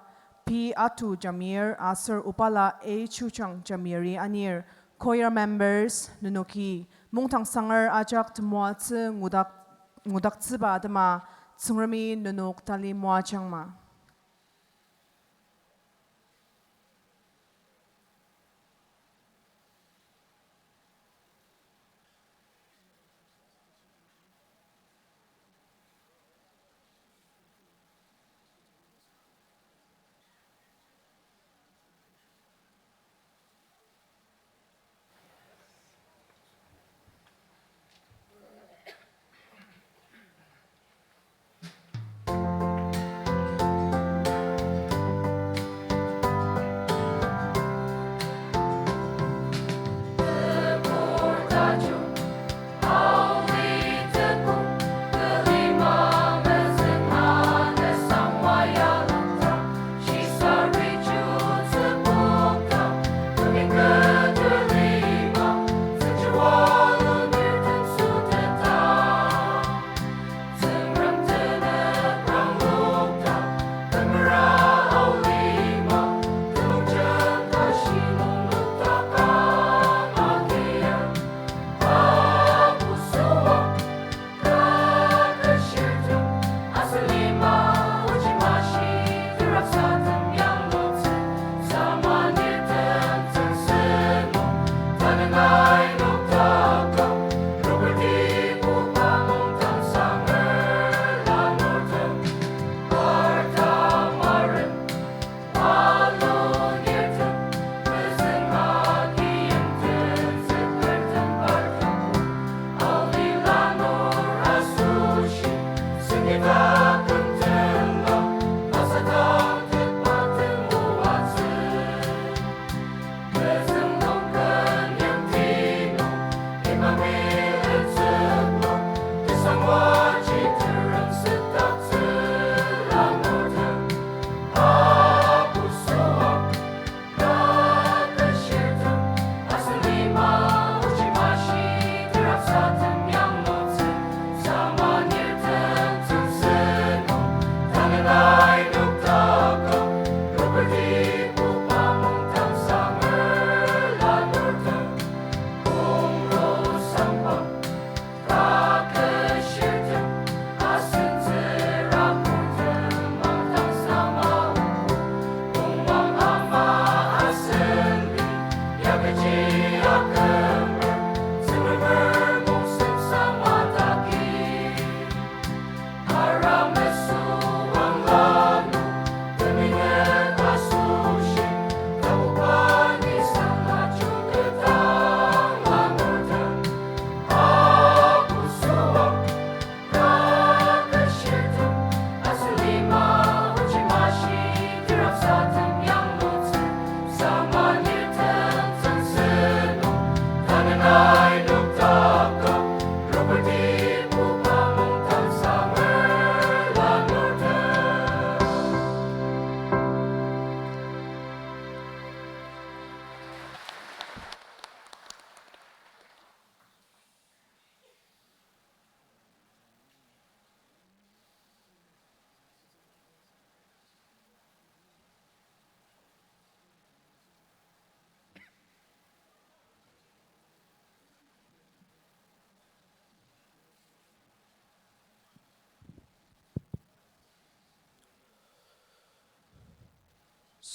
P. Atu Jamir aser Upala A. Chuchang Jamiri anir, choir members nenoki mungdang sanger ajak temoatsü ngudak, ngudaktsüba atema Tsüngremi nenok tali moajangma.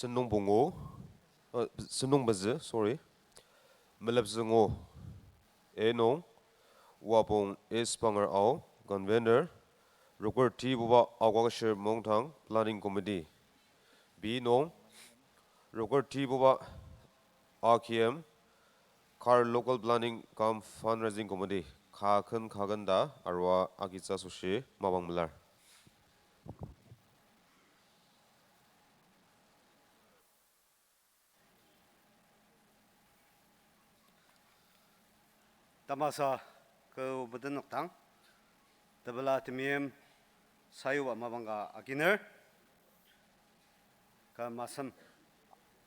Sentong pungu, uh, sentong pezü, sorry. Melepzü ngu. A nung, Wapong S. Panger Ao, Convener, Roker T. Buba Aoka Kashir Mungdang, Planning Committee. B nung, Roker T. Buba A K M, Kar Local Planning cum Fundraising Committee, ka ken ka ken ta arua agitsü asoshi mapang melar. Tamasa kü metenükdang, tepela temeim sayuba mapang ka aginer, kü masem,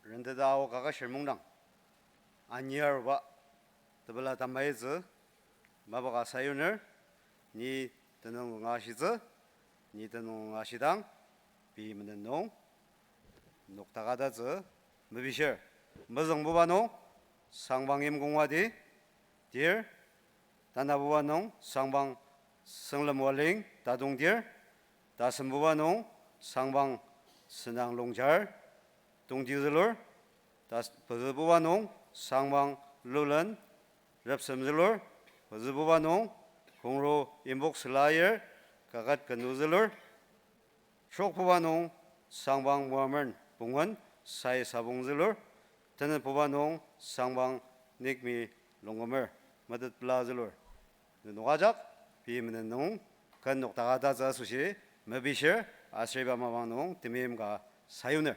Rendeta Ao Kakashir Mungdang, ani aruba, tepela tamaitsü, mapa ka sayuner, ni tenüng zünga ashitsü, ni tenüng zünga ashidang, pei menen nung, noktaka tatsü mepishir. Mezüngbuba nung, Sangpang Yimkongwati, Tir, tanabuba nung, Sangpang Senglem Waling, Tadong Tir, tasembuba nung, Sangpang Senang Longchar, Tongti zülur, tas-, pezübuba nung, Sangpang Lulen, Repsem zülur, pezübuba nung, Kongro Imbok Selayir, Kaket Kenu zülur, trokbuba nung, Sangpang Moamern Pungen, Sai Sabong zülur, tenetbuba nung, Sangpang Nikmi Longkumer, Metetpela zülur. Nenok ajak, pei menen nung, ken noktaka tatsü asoshi, mepishir, aser iba mapang nung, temeim ka sayuner.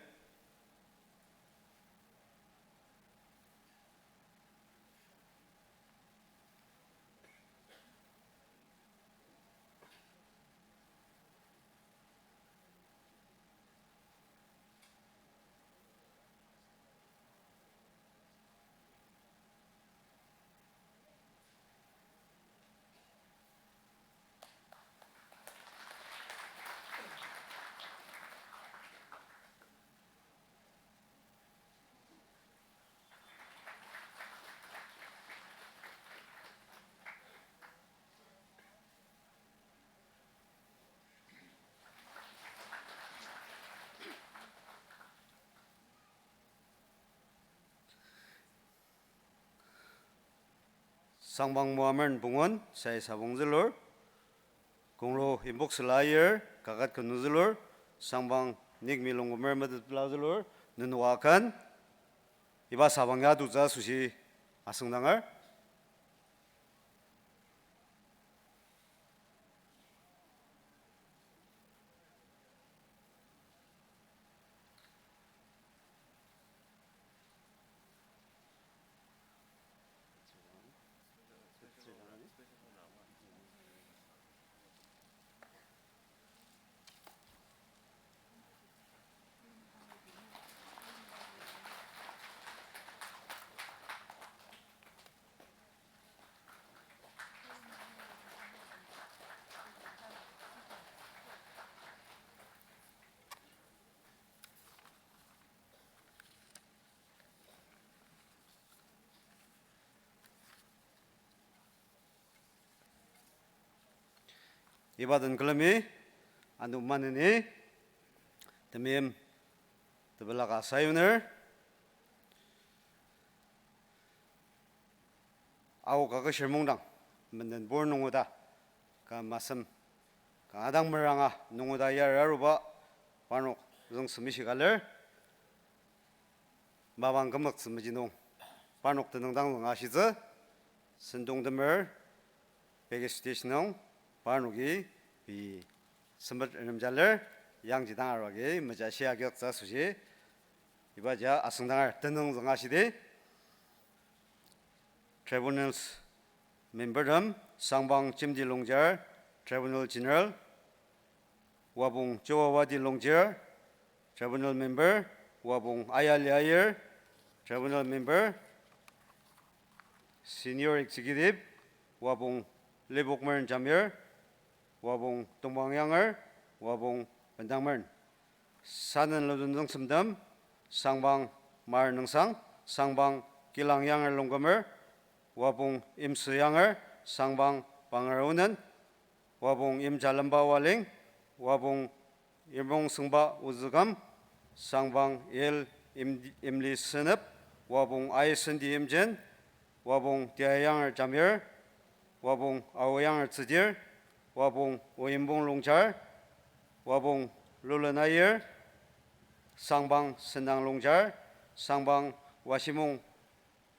Sangpang Moamern Pungen, Sai Sabong zülur, Kongro Imbok Selayir, Kaket Kenu zülur, Sangpang Nikmi Longkumer Metetpela zülur, nenok akan, iba sabang ya tutsü asoshi asüngdanger. Iba den külemi, ano maneni, temeim, tepela ka sayuner, Ao Kakashir Mungdang, mendenbur nungoda, ka masem, kanga dang meranga nungoda yar aruba, parnok züngsemi shikaler, mapang kümzüktsü meji nung, parnok tenüng dang zünga ashitsü, sentong temer, package stage nung, parnoki, pei, sempet renemjalir, yangji dang aruagi, meja shia gyaktsü asoshi, ibaji asüngdanger tenüng zünga ashidi, Tribunals membertem, Sangpang Chimdi Longchar, Tribunal General, Wapong Chowawati Longchar, Tribunal Member, Wapong Ayali Aier, Tribunal Member, Senior Executive, Wapong Lipokmern Jamir, Wapong Tongpang Yanger, Wapong Bendangmern. Sanen lodun züngsemtem, Sangpang Mar Nüngsang, Sangpang Kilang Yanger Longkumer, Wapong Imsü Yanger, Sangpang Panger Onen, Wapong Imjalemba Waling, Wapong Imrongsengba Ozükam, Sangpang L. Im-, Imli Senep, Wapong I. Sendi Imchen, Wapong Tiayanger Jamir, Wapong Aoyanger Tsüdir, Wapong Oyimpong Longchar, Wapong Lulen Aier, Sangpang Sendang Longchar, Sangpang Washimong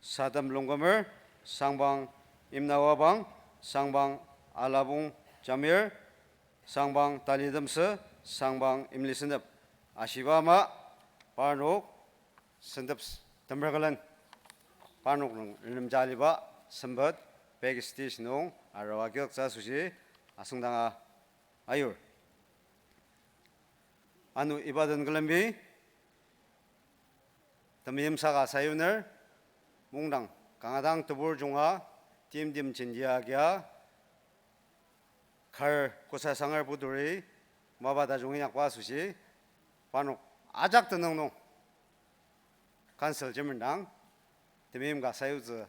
Sadem Longkumer, Sangpang Imna Wapang, Sangpang Alapong Jamir, Sangpang Tali Temsü, Sangpang Imli Senep. Ashiba ama, parnok sentep s-, temerkelen, parnok nung renemja aliba sempet backstage nung arua kioktsü asoshi asüngdanga ayur. Ano iba den külemi temeim saka sayuner, mungdang kanga dang tebur junga, timtem jendia agia, kar kosa sanger puturi mapa tajung inyakba asoshi, parnok ajak tenüng nung council chairman dang temeim ka sayutsü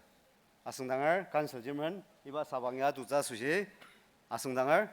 asüngdanger, council chairman iba sabang ya tutsü asoshi asüngdanger.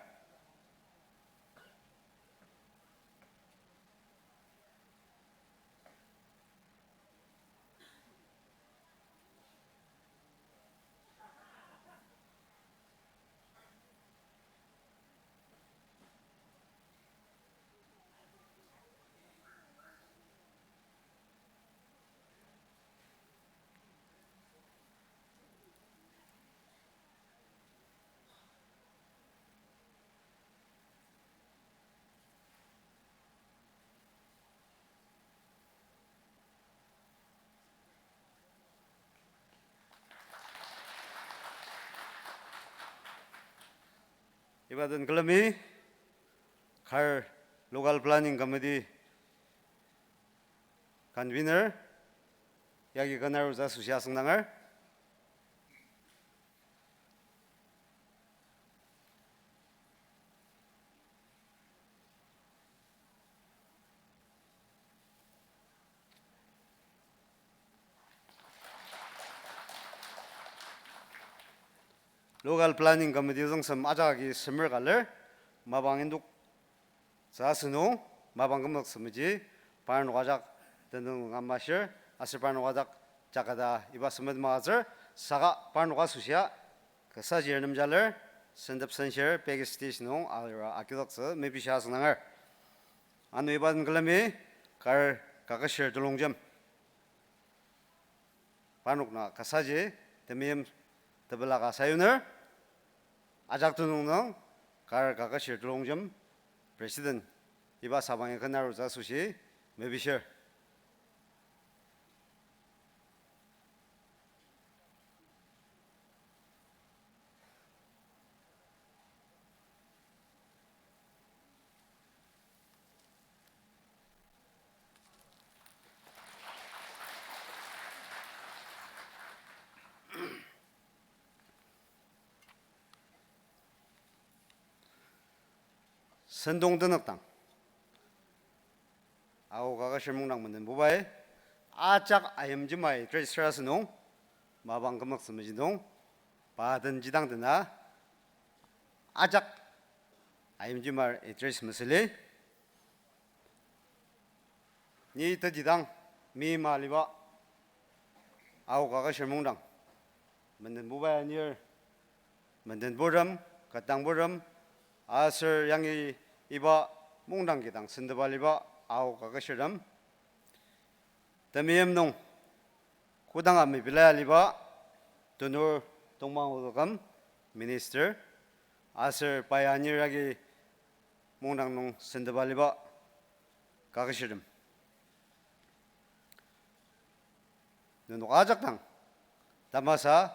Iba den külemi kar Local Planning Committee convener yagi kena arutsü asoshi asüngdanger. Local Planning Committee züngsem ajak agi semer ka lir, mapang indoktsü asünung, mapang kümzüktsü meji, parnok ajak tenüng amashir, aser parnok ajak jakata iba semet magütsür, saka parnok asoshia, kasaji renemja lir, sentep senshir, backstage nung alira agizüktsü mepisha asüngdanger. Ano iba den külemi kar kaketshir telongjem. Parnok na kasaji temeim tepela ka sayuner, ajak tenüng nung kar kaketshir telongjem president iba sabang ya kena arutsü asoshi mepishir. Sentong tenükdang Ao Kaketshir Mungdang mendenbubai ajak ayimjima address asünung, mapang kümzüktsü meji nung, pa den jidang dena ajak ayimjima address mesüli. Ni tetidang meima aliba Ao Kaketshir Mungdang mendenbubai anir, mendenburem, ketdangburem, aser yangi iba mungdang kidang sentepa aliba Ao Kaketshirtem, temeim nung kodanga mepilai aliba Tunur Tongmang Oloküm, Minister, aser pai anir agi mungdang nung sentepa aliba kaketshirtem, nenok ajak dang tamasa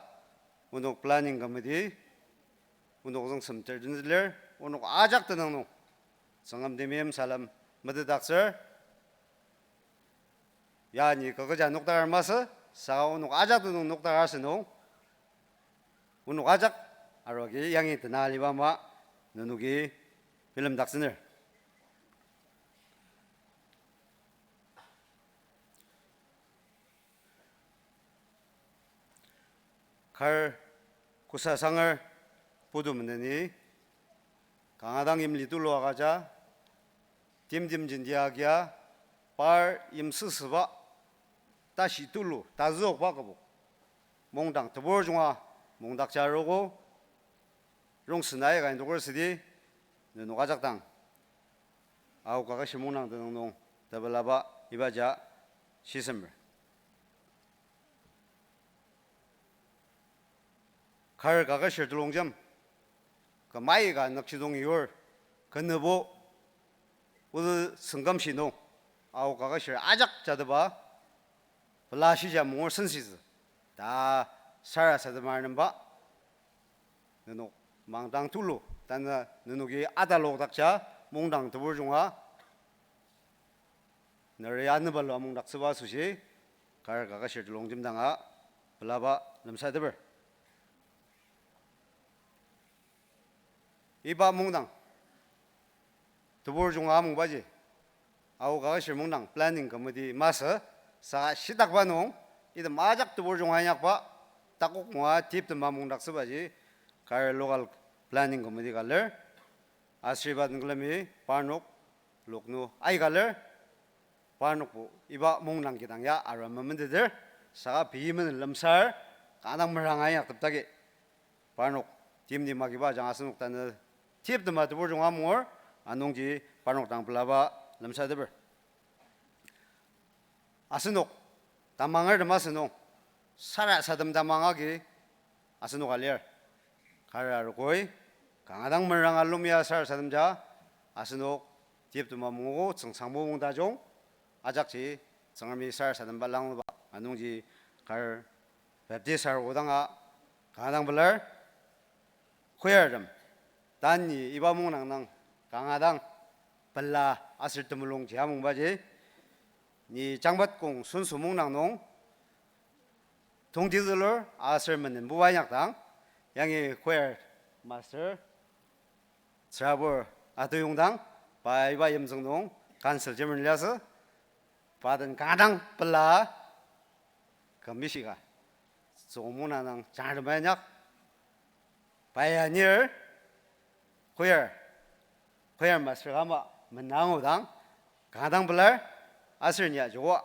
onok planning committee, onok züngsem ter den lir, onok ajak tenüng nung Tsüngrem temeim salem metetdaktsür. Ya ni kakecha nokdakar masü, saka onok ajak tenüng nokdakar asünung, onok ajak arogi yangi tena aliba ama nenoki bilemdaktsüner. Kar Kosa Sanger putu meneni, kanga dang yimli tulu agüja, timtem jenti agia, par yimsüsüba, tashi tulu tazüokba kübok mungdang tebur junga mungdakja arogo. Rongsen aika indoker südi, nenok ajak dang Ao Kaketshir mungdang tenüng nung tepelaba ibaji shisemer. Kar kaketshir telongjem, küm aika nükjidong yur, kenübo, ozü süngkümshi nung, Ao Kaketshir ajak jatepa, pela shija mungur sensitsü, ta sarasadema nemba, nenok mangdang tulu, tanü nenoki atalokdakja, mungdang tebur junga, neri anepalu amungdaktsüba asoshi, Kar kaketshir telongjem danga pelaba lemsateper. Iba mungdang tebur junga amungbaji, Ao Kaketshir mungdang planning committee masü, saka shitakba nung, item ajak tebur junga inyakba, takok moa teptema mungdaktsübaji, Kar local planning committee ka lir, aser iba den külemi parnok loknu aika lir, parnokbo iba mungdang kidang ya arua mementeter, saka pei menen lemsar, kanga dang meranga inyakteptagi, parnok timtem agiba ajanga asenok tanü teptema tebur junga amungur, anungji parnok dang pelaba lemsateper. Asenok tamangertem asünung, sarasadem tamang agi asenok alir. Kar arogoi, kanga dang meranga lumia sarasademja, asenok teptema mungogo tsüngsangbo mungdajung, ajakji Tsüngremi sarasademba langzüba, anungji Kar Baptist arogo danga kanga dang pelar, choirtem, tanü iba mungdang nung kanga dang pela aser temulung ji amungbaji, ni Jangpetkong Sunsu mungdang nung tongtizülur aser menenbuba inyakdang, yangi choir master tsürabur Atoyongdang, pa iba yimtsüng nung council chairman liasü, pa den kanga dang pela kümishika, tsüngmung nang jangrema inyak, pa ya anir, choir, choir master ama menangudang, kanga dang pelar, aser ni ajua,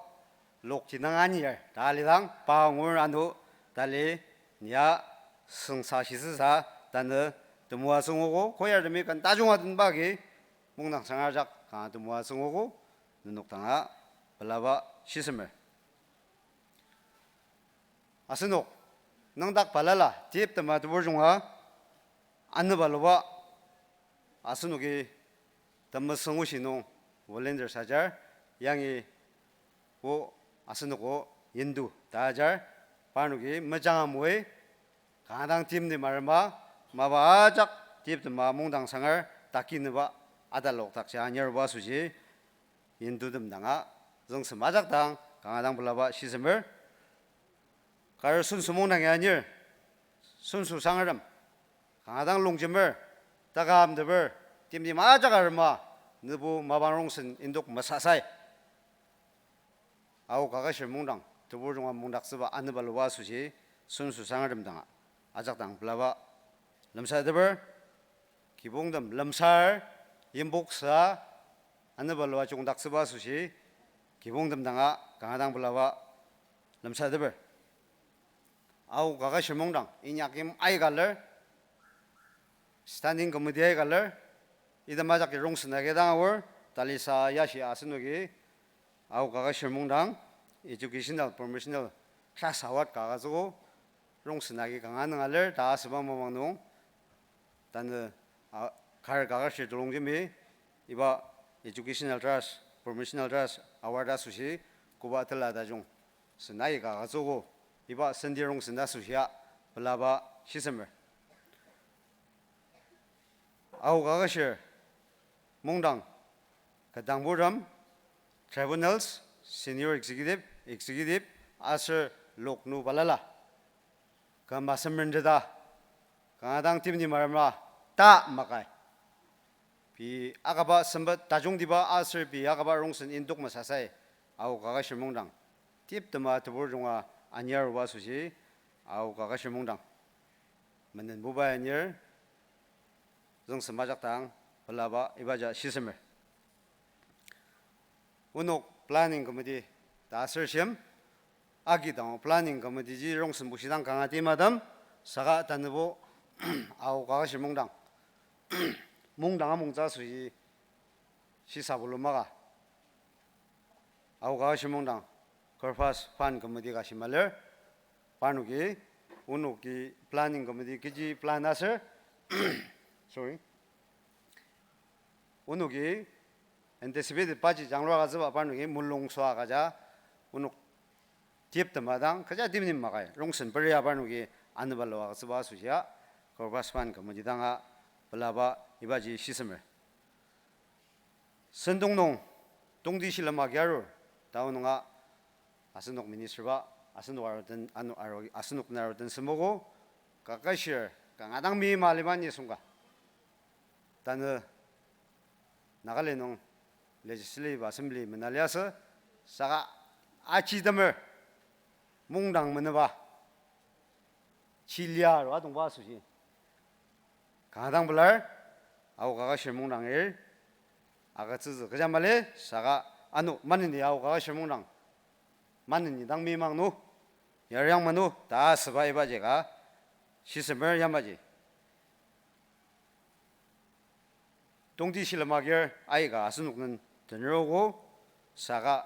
lokji nang anir ta lidang pa ngur ano, tali nia süngsa shisüsa tanü temoatsü nguogo, choirtemi ken tajunga tenba agi mungdang sangar ajak kanga temoatsü nguogo, nenok danga pelaba shisemer. Asenok nüngdak balala teptema tebur junga anepaluba asenoki temesüng oshi nung volunteer sajar, yangi o asenok o yintu ta ajar, parnoki mejanga moi, kanga dang timtem arema, mapa ajak teptema mungdang sangar takinüba atalokdakja anir aruba asoshi, yintutem danga züngsem ajak dang kanga dang pelaba shisemer. Kar Sunsu mungdang ya anir, Sunsu sangertem, kanga dang longjemer, takamteper, timtem ajak arema, nübu mapang rongsen indok mesasai, Ao Kaketshir mungdang tebur junga mungdaktsüba anepaluba asoshi, Sunsu sangertem danga ajak dang pelaba lemsateper. Kibongtem lemsar, yimpoksüa, anepalu ajungdaktsüba asoshi, kibongtem danga kanga dang pelaba lemsateper. Ao Kaketshir mungdang inyakyim aika lir, standing committee aika lir, item ajaki rongsen agi dang aor, talisa yashi asenoki Ao Kaketshir mungdang educational promotional trust award ka agütsüogo, rongsen agi kanga nung alir ta asüba mapang nung, tanü, a, Kar Kaketshir telongjemi iba educational trust, promotional trust award asoshi koba tela tajung sen aika agütsüogo, iba senti rongsen ta asoshia pelaba shisemer. Ao Kaketshir mungdang ketdangburtem, tribunals, senior executive, executive, aser loknu balala, küm asemer jeta, kanga dang timtem arema ta makai, pei akaba sempet tajungtiba aser pei akaba rongsen indok mesasai, Ao Kaketshir mungdang teptema tebur junga anir aruba asoshi, Ao Kaketshir mungdang menenbuba anir, züngsem ajak dang pelaba ibaji shisemer. Onok Planning committee ta aser shim, agi dang planning committee ji rongsen bushidang kanga timatem, saka tanübo Ao Kaketshir Mungdang, mungdang amungtsü asoshi shisa pulu maka. Ao Kaketshir Mungdang Corpus Fund Committee ka shima lir. Parnoki, onoki planning committee kechi plan aser, sorry, onoki anticipated budget janglua agütsüba parnoki mulung süa agüja, onok teptema dang kecha timnim makai rongsen peria parnoki anüba lua agütsüba asoshia Corpus Fund Committee danga pelaba ibaji shisemer. Sentong nung tongti shilem agi arur, tao nunga asenok minister-ba, asenok aruden, ano, aro, asenok den aruden semogo, Kaketshir kanga dang meima lima nisung ka. Tanü Nagaland nung Legislative Assembly mena liasü, saka achitemer mungdang menüba, chi lia arua tongba asoshi kanga dang pelar, Ao Kaketshir Mungdang ir agütsütsü kecha mali, saka ano maneni Ao Kaketshir Mungdang maneni dang meimang nu, yariang manu ta asüba ibaji ka shisemer yamaji. Tongti shilem agir aika asenok den tenerogo, saka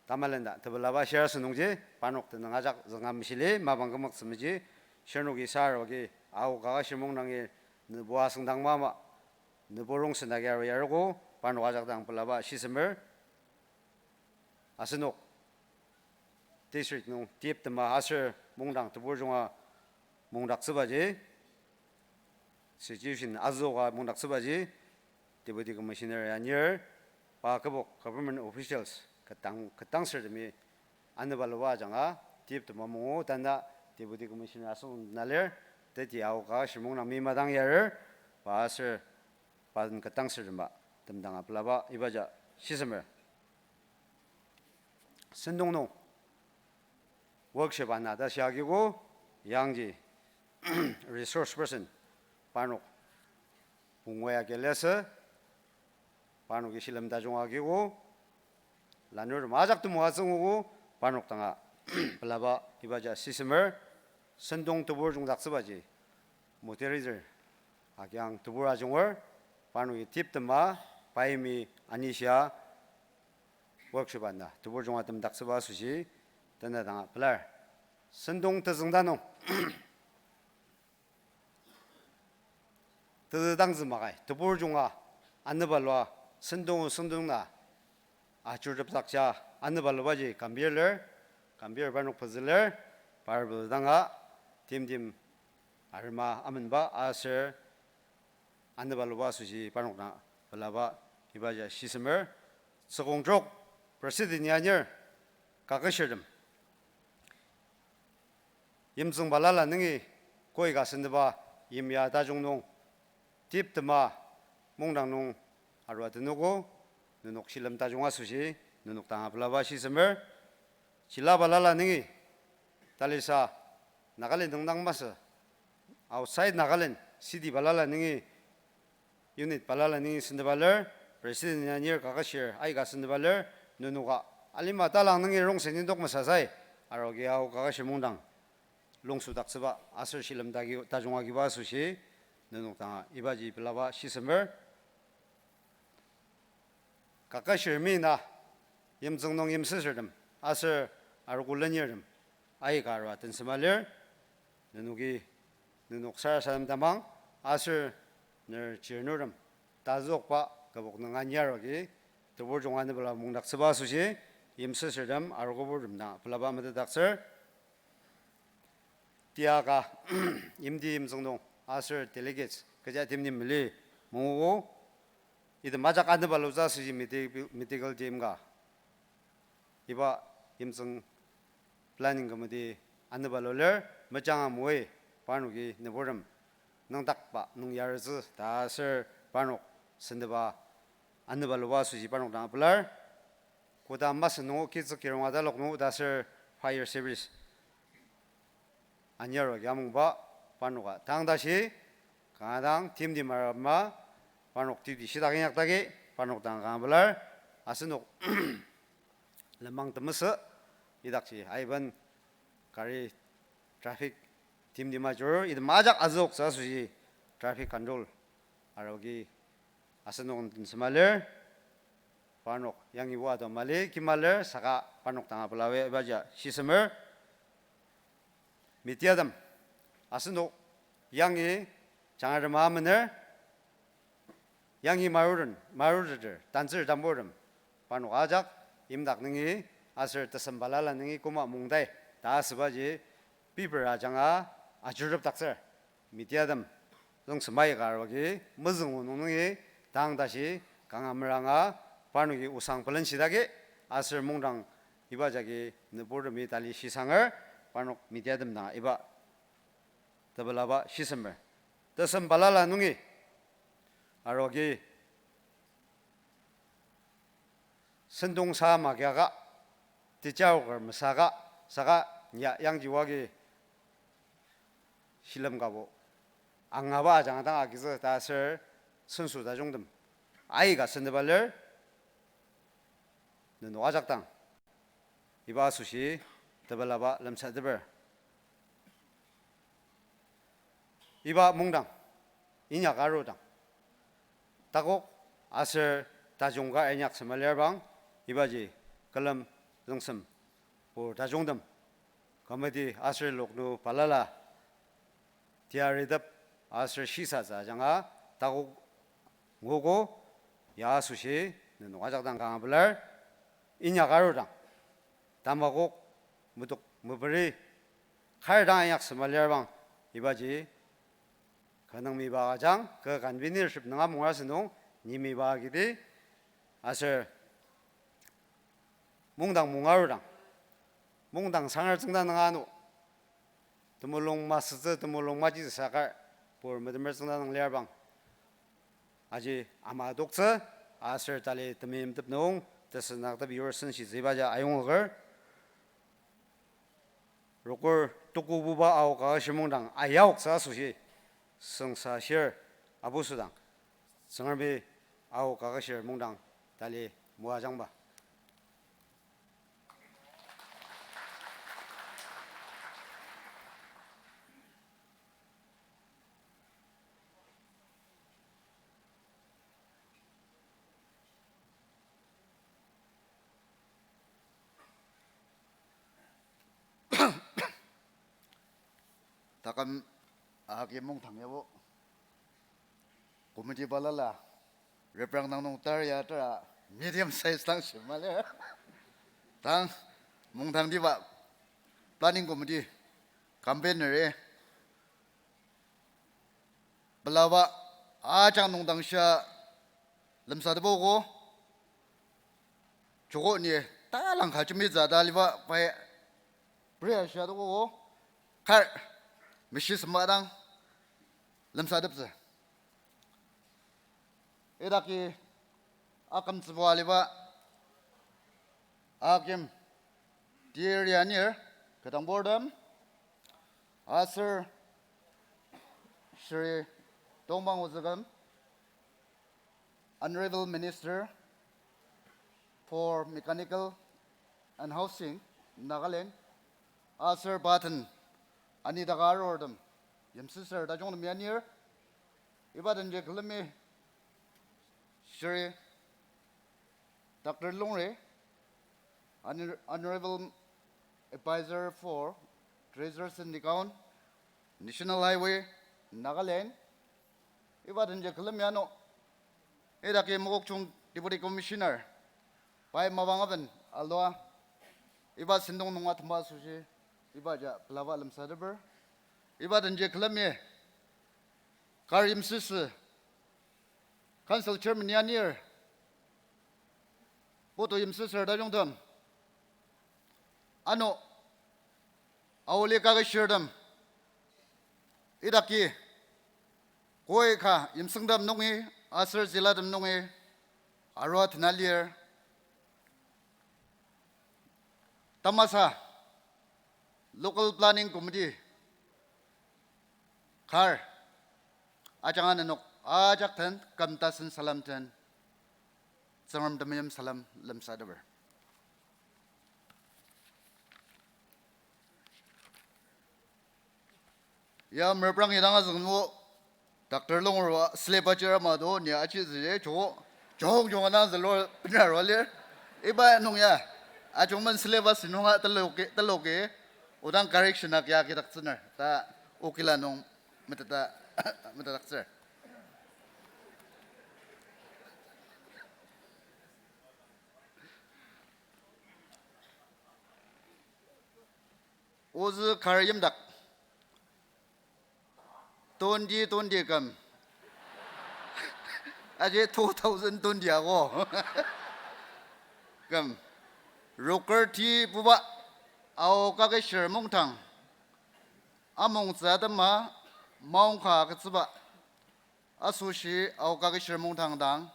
tamalen ta tepelaba shir asünungji, parnok tenüng ajak zünga meshili mapang kümaktsü meji, shirnoki saraogi Ao Kaketshir Mungdangi nübo asüngdang mama, nübo rongsen agi aru yarogo, parnok ajak dang pelaba shisemer. Asenok district nung teptema aser mungdang tebur junga mungdaktsübaji, situation azüoka mungdaktsübaji, Deputy Commissioner anir, pa kübok government officials ketdang, ketdangsürtemi anüba luba ajanga teptema mungu, tanda Deputy Commissioner asüngdang na lir, teti Ao Kaketshir Mungdang meima dang yarir, pa aser pa den ketdangsürtema temdanga pelaba ibaja shisemer. Sentong nung workshop ana ta shia agiko, yangji resource person parnok pungwea agi liasü, parnoki shilem tajung agiko, lanurtem ajak temoatsü nguogo, parnok danga pelaba ibaja shisemer. Sentong tebur jungdaktsübaji moderator agiang tebur ajunger, parnoki teptema, paimi anishia workshop ana tebur junga temdaktsüba asoshi tena danga pelar. Sentong tezüngda nung tezü dangzü makai tebur junga anüba lua, sentong, sentong na ajurtepdakja anüba lubaji kambir lir, kambir parnok pezü lir, par pezü danga timtem arema amenba aser anüba luba asoshi parnok dang pelaba ibaja shisemer. Tsükong trok president ya anir, kaketshirtem, yimtsüng balala nungi koi ka sendeba yimya tajung nung teptema mungdang nung arua tenogo, nenok shilem tajung asoshi nenok danga pelaba shisemer. Chila balala nungi talisa Nagaland nung dang masü, outside Nagaland, city balala nungi, unit balala nungi sendeba lir, president ya anir kaketshir aika sendeba lir, nenoka alima talang nungi rongsen indok masasai, arogi Ao Kaketshir Mungdang lungsudaktsüba aser shilem tagi tajung agiba asoshi nenok danga ibaji pelaba shisemer. Kaketshir mina yimtsüng nung yimsüsürtem aser arogo lenirtem aika arua tensema lir. Nenoki, nenok sarasadem tamang aser ner chirnurtem tazüokba kübok nung anir arogi tebur junga anübala mungdaktsüba asoshi yimsüsürtem arogoburtem dang pelaba metetdaktsür. Tiaka yimti yimtsüng nung aser delegates kecha timtem meli mungugo. Item ajak anüba lutsü asoshi medi-, medical team ka iba yimtsüng planning committee anüba lulir, mejanga moi parnoki nüburtem nüngdakba nung yaritsü ta aser parnok sendeba anüba luba asoshi parnok dang pelar. Koda masü nungo kitsük kirong atalok nungo ta aser fire service anir arogi amungba parnoka tang tashi kanga dang timtem arema parnok duty shitak inyaktaki parnok dang kanga pelar. Asenok lenmang temesü idakji aiben kari traffic timtem ajur, item ajak azüoktsü asoshi traffic control arogi asenok den sema lir, parnok yangi oa to mali kima lir, saka parnok danga pelawi ibaji shisemer. Mediatem, asenok yangi jangratem amener, yangi maruren, maruteter, tantsür tamburtem, parnok ajak yimdak nungi aser tesem balala nungi koma mungdai ta asübaji paper ajanga ajurtepdaktsür. Mediatem züngsem aika arogi mezüng o nung nungi tang tashi kanga meranga parnoki osang pelenshidagi aser mungdang iba jagi nüburtemi tali shisanger, parnok mediatem dang iba tepelaba shisemer. Tesem balala nungi arogi sentong sa magiaka, tejaoker mesaka, saka nia yangji oagi shilem kabo angaba ajanga dang agitsü ta aser senso tajungtem aika sentepa lir, nenok ajak dang iba asoshi tepelaba lemsateper. Iba mungdang inyak arudang takok aser tajung ka inyak sema lirbang, ibaji külem züngsem pur tajungtem committee aser loknu balala tiaritep aser shisatsü ajanga takok nguogo, ya asoshi nenok ajak dang kanga pelar. Inyak arudang tamakok medok meperi kar dang inyak sema lirbang, ibaji kü nüngmiba ajang, kü convenership nunga mungra sünung, nimiba agidi, aser mungdang munga arudang, mungdang sanger tsüngda nung ano temulung masütsü, temulung maji sakar pur metemer tsüngda nung lirbang, aji ama adoktsü aser tali temeimtep nung tesünakdep yur senshitsü ibaji ayongzüker. Rokur tukububa Ao Kaketshir mungdang ayaoktsü asoshi süngsa shir apu südang, Tsüngremi Ao Kaketshir mungdang tali moajangba. Taküm agi mungdang yabo committee balala reprang nang nung tar ya tera medium size dang shimale. Tang mungdangtiba planning committee, campaigner-i pelaba ajak nungdang shia lemsatepogo, joko ni talang ka jembitsü ta aliba pai bria shia tepogo, kar meshi sema dang lemsateptsü. Idaki akümtsübo aliba akim teri anir, ketdang bortem, aser Shri Tongmang Ozükem, Honorable Minister for Mechanical and Housing, Nagaland, aser pa den anidaka arurtem, yimsüsür tajungtem ya anir, iba denji külemi Shri Doctor Longri, Honor-, Honorable Advisor for Treasures and Account, National Highway, Nagaland, iba denji külemi ano, idaki Mokokchung Deputy Commissioner, pai mapang aben alua, iba sentong nung atema asoshi, iba ja pelaba lemsateper, iba denji külemi kar yimsüsü Council Chairman ya anir, putu yimsüsür tajungtem, ano Aoli Kaketshirtem, idaki koi ka yimsüngtem nungi aser zülatem nungi arua tena lir. Tamasa Local Planning Committee kar ajanga nenok ajak den küm tasen salem den Tsüngrem temeim salem lemsateper. Ya, merprang idang azüngbo, Doctor Longrua syllabus jira mado, ni aji züji, jo, jong jong ana zülo, bener wa lir. Iba nung ya, ajungmen syllabus nunga teloki, teloki, odang correction ak ya kidaktsüner, ta okila nung meteta, metetdaktsür. Ozü kar yimdak. Twenty twenty küm. Aji two thousand twenty ako. Küm. Roker tibuba Ao Kaketshir Mungdang amongtsü atema maongka agütsüba asoshi Ao Kaketshir Mungdang dang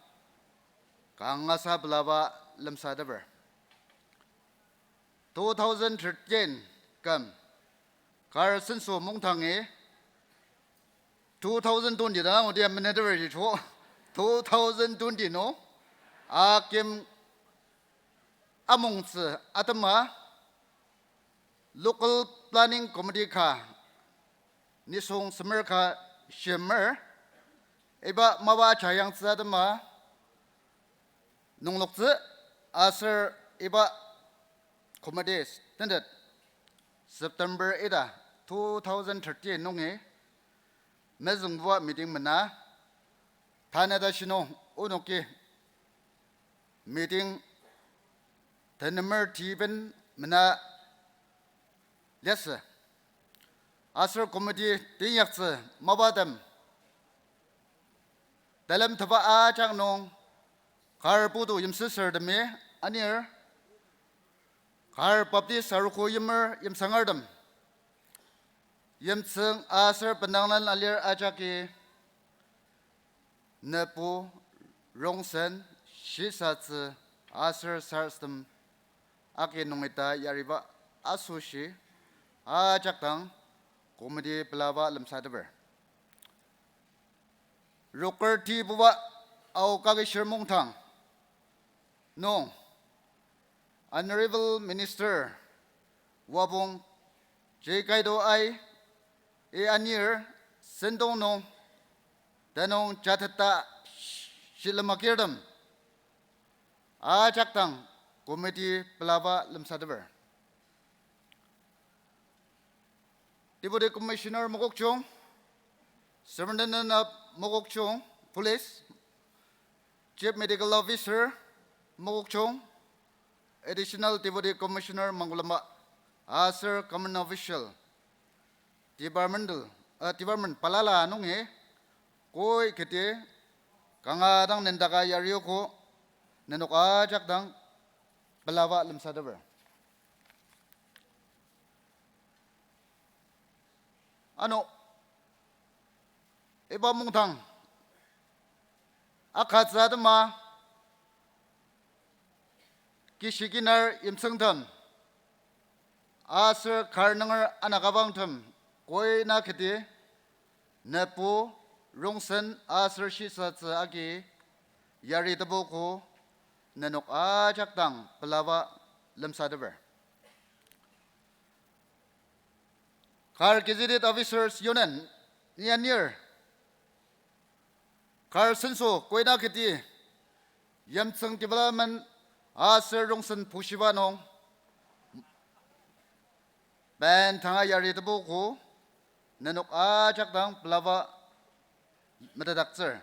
kangasa pelaba lemsateper. Two thousand thirteen küm, Kar Senso Mungdangi, two thousand twenty dang odi ameneteper ji cho, two thousand twenty nung, akim amongtsü atema, Local Planning Committee ka, nisung semer ka shimer, iba mapa ajayangtsü atema, nungloktsü aser iba committees tentet September ita two thousand thirteen nungi mezüngbua meeting mena, tanü tashi nung onoki meeting tenemer tiben mena liasü. Aser committee teinyaktsü mapatem telemteba ajak nung kar putu yimsüsürtemi anir, kar Baptist arogo yimer yimsangertem yimtsüng aser bendanglen alir ajaki nebu rongsen shisatsü aser sarasadem agi nungita yariba asoshi ajak dang committee pelaba lemsateper. Roker tibuba Ao Kaketshir Mungdang nung Honorable Minister Wapong J Kaito-i anir sentong nung tenüng jateta shilem agirtem ajak dang committee pelaba lemsateper. Deputy Commissioner Mokokchung, Superintendent of Mokokchung Police, Chief Medical Officer Mokokchung, Additional Deputy Commissioner Mangulamba, aser government official, departmental, uh, department balala nungi, koi keti kanga dang nendaka yariogo, nenok ajak dang pelaba lemsateper. Ano, iba mungdang akatsü atema kishikiner yimtsüngtem aser kar nunger anakabangtem koi na keti nebu rongsen aser shisatsü agi yaritepogo nenok ajak dang pelaba lemsateper. Kar Gazetted Officers Union ni anir, kar senso koi na keti yimtsüng development aser rongsen pushiba nung bendanga yaritepogo nenok ajak dang pelaba metetdaktsür.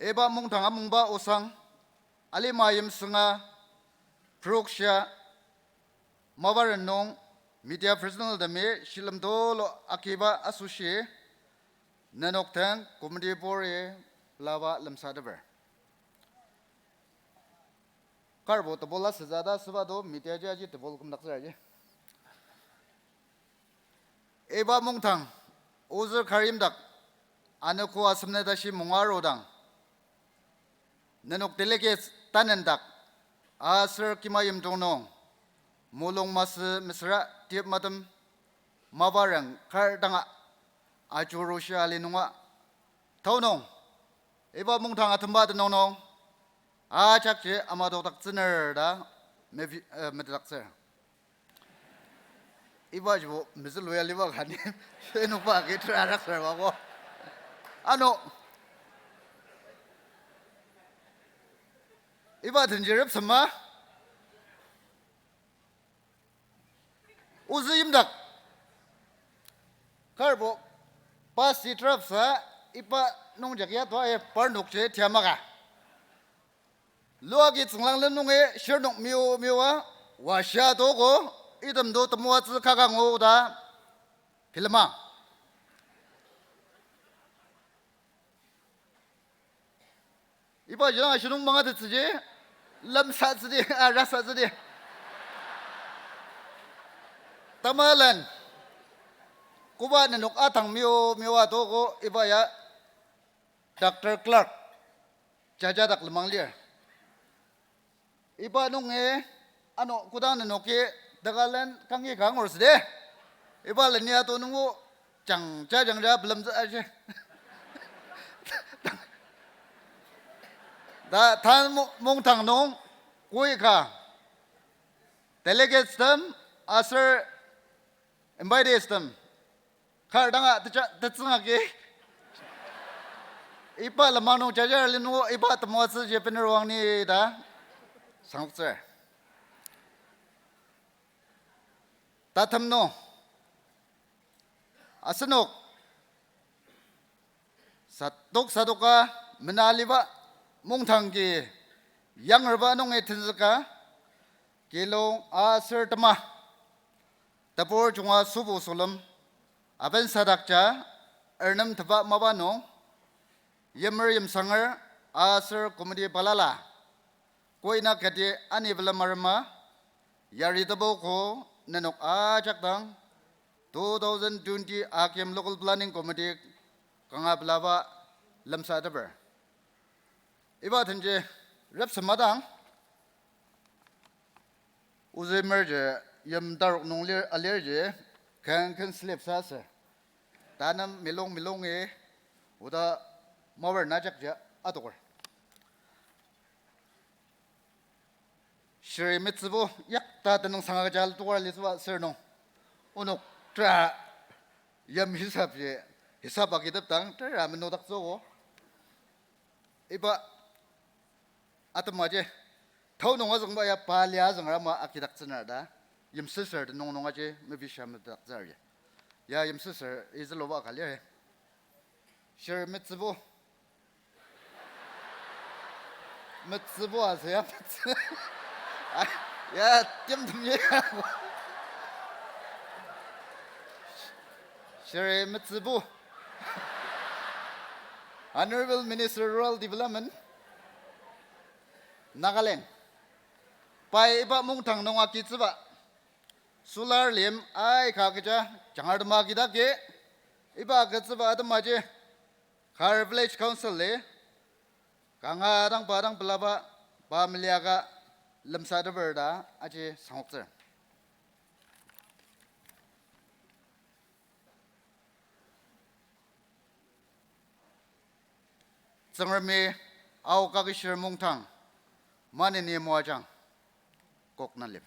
Iba mungdang amungba osang, alima yimsünga, prokshia, maparen nung, media personnel temi shilem tulu agiba asoshi, nenok den committee bori pelaba lemsateper. Karbo tebol asütsü ta süba to media ji aji tebol kümdaktsüraji. Iba mungdang, ozü kar yimdak, anogo asem ne tashi munga arudang, nenok delegates tanendak, aser kima yimjung nung, mulung masü mesüra tip matem, maparem kar danga, ajurushi ali nunga, tao nung, Iba mungdang atemba tenüng nung, ajakji ama tokdaktsüner ta mevi-, eh, metetdaktsür. Iba jibo mezülu ya liba kani, shinokba ki tera rakser bako. Ano, iba tenji repsema, ozü yimdak. Karbo, pa si trap sa, iba nungjak ya tua, eh, parnokji tiamaka. Lua agi tsünglanglen nungi shirnok miu miua, washia toko, item to temoatsü kaka ngu ta, bilema. Iba jang asenok mangatettsüji, lemsatsüdi, ah, rasatsüdi. Tamalen, koba nenok atang miu miua toko, iba ya Doctor Clark, jaja dak lenmang lir. Iba nungi, ano kodang nenoki tekalen kangi ka angur südi. Iba leni ato nungo jangja jangja bilemtsü ashi. Ta tan mu-, mungdang nung koi ka delegates tem aser invitees tem kar danga teja, tetsüng agi. Iba lenmang nung jajar li nungo iba temoatsüji bener wang ni ta sangoktsür. Tatem nung, asenok sadok sadoka mena aliba mungdang ki yangerba nungi tenzüka, kilong aser tema, tebur junga sübu sülem, aben sadakja, ernem teba mapa nung, yimer yimsanger, aser committee balala, koina kati ani belem arema, yari teboko nenok ajak dang, two thousand twenty Akim Local Planning Committee kanga pelaba lemsateper. Iba tenji repsemadang, ozü merji yim tarok nung lir alirji, ken ken slip sa aser. Tanü milong milongi, oda mawer najakji adoker. Shiri metsübo yakta tenüngsang agüja alutoker lisüba sür nung. Onok tera yim hisapji, hisap agitepdang tera menudaktsüogo. Iba atemaji, tao nung azüngba ya pa lia azüngra ama agidaktsüner ta, yimsüsür tenüng nung aji mepishia medaktsür ya. Ya yimsüsür izüluba ka lir. Shiri metsübo. Metsübo asü ya metsü. Ya, timtem ya. Shiri metsübo. Honorable Minister Rural Development, Nagaland. Pai iba mungdang nung agitsüba solar lim aika kecha jangar tema agidaki, iba agitsüba atemaji Khar Village Council-i kanga dang pa dang pelaba pa meliaka lemsateper ta aji sangoktsür. Tsüngremi Ao Kaketshir Mungdang maneni moajang. Kok nalim.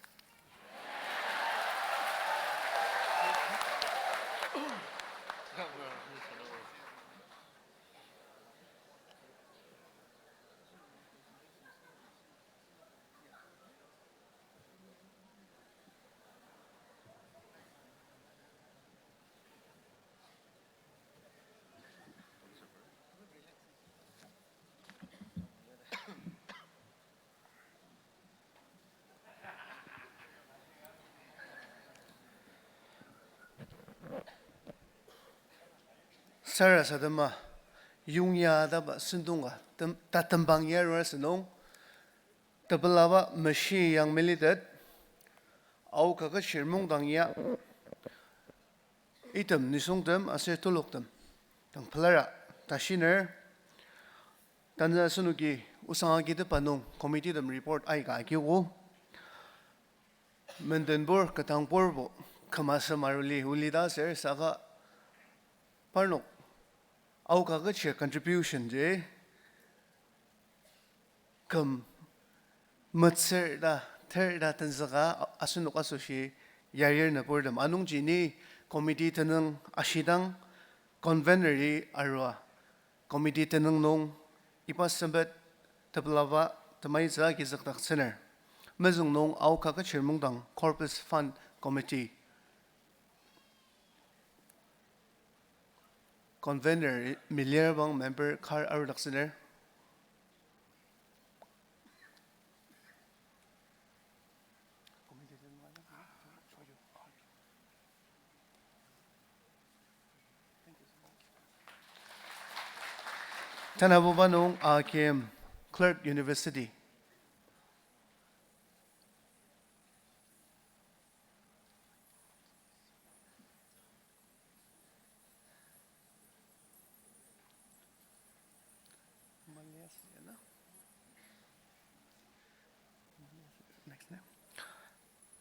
Sarasadema yongya taba sentong ka tem-, tatembang ya arur asünung, tepelaba meshi yang melitet, Ao Kaketshir Mungdang ya item nisungtem aser teloktem dang pelara tashiner, tanü asenoki osang agitepa nung committee tem report aika agiogo. Mendenbur ketangburbo kümasa maruli ulita aser saka parnok Ao Kaketshir contribution ji küm metsür ta, ter ta tenzüka asenok asoshi yarir nüburtem. Anungji ni committee tenüng ashidang convener-i arua. Committee tenüng nung iba sempet tepelaba temaitsü agizükdaktsüner. Mezüng nung aoka kechir mungdang Corpus Fund Committee. Convener-i milir bang member kar arudaktsüner. Tanabuba nung A K M, Clark University.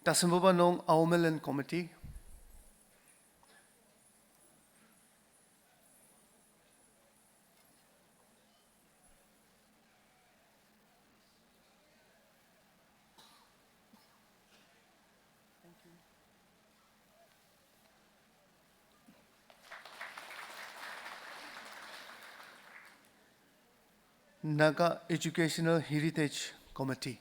Tasembuba nung Aomelen Committee. Naga Educational Heritage Committee.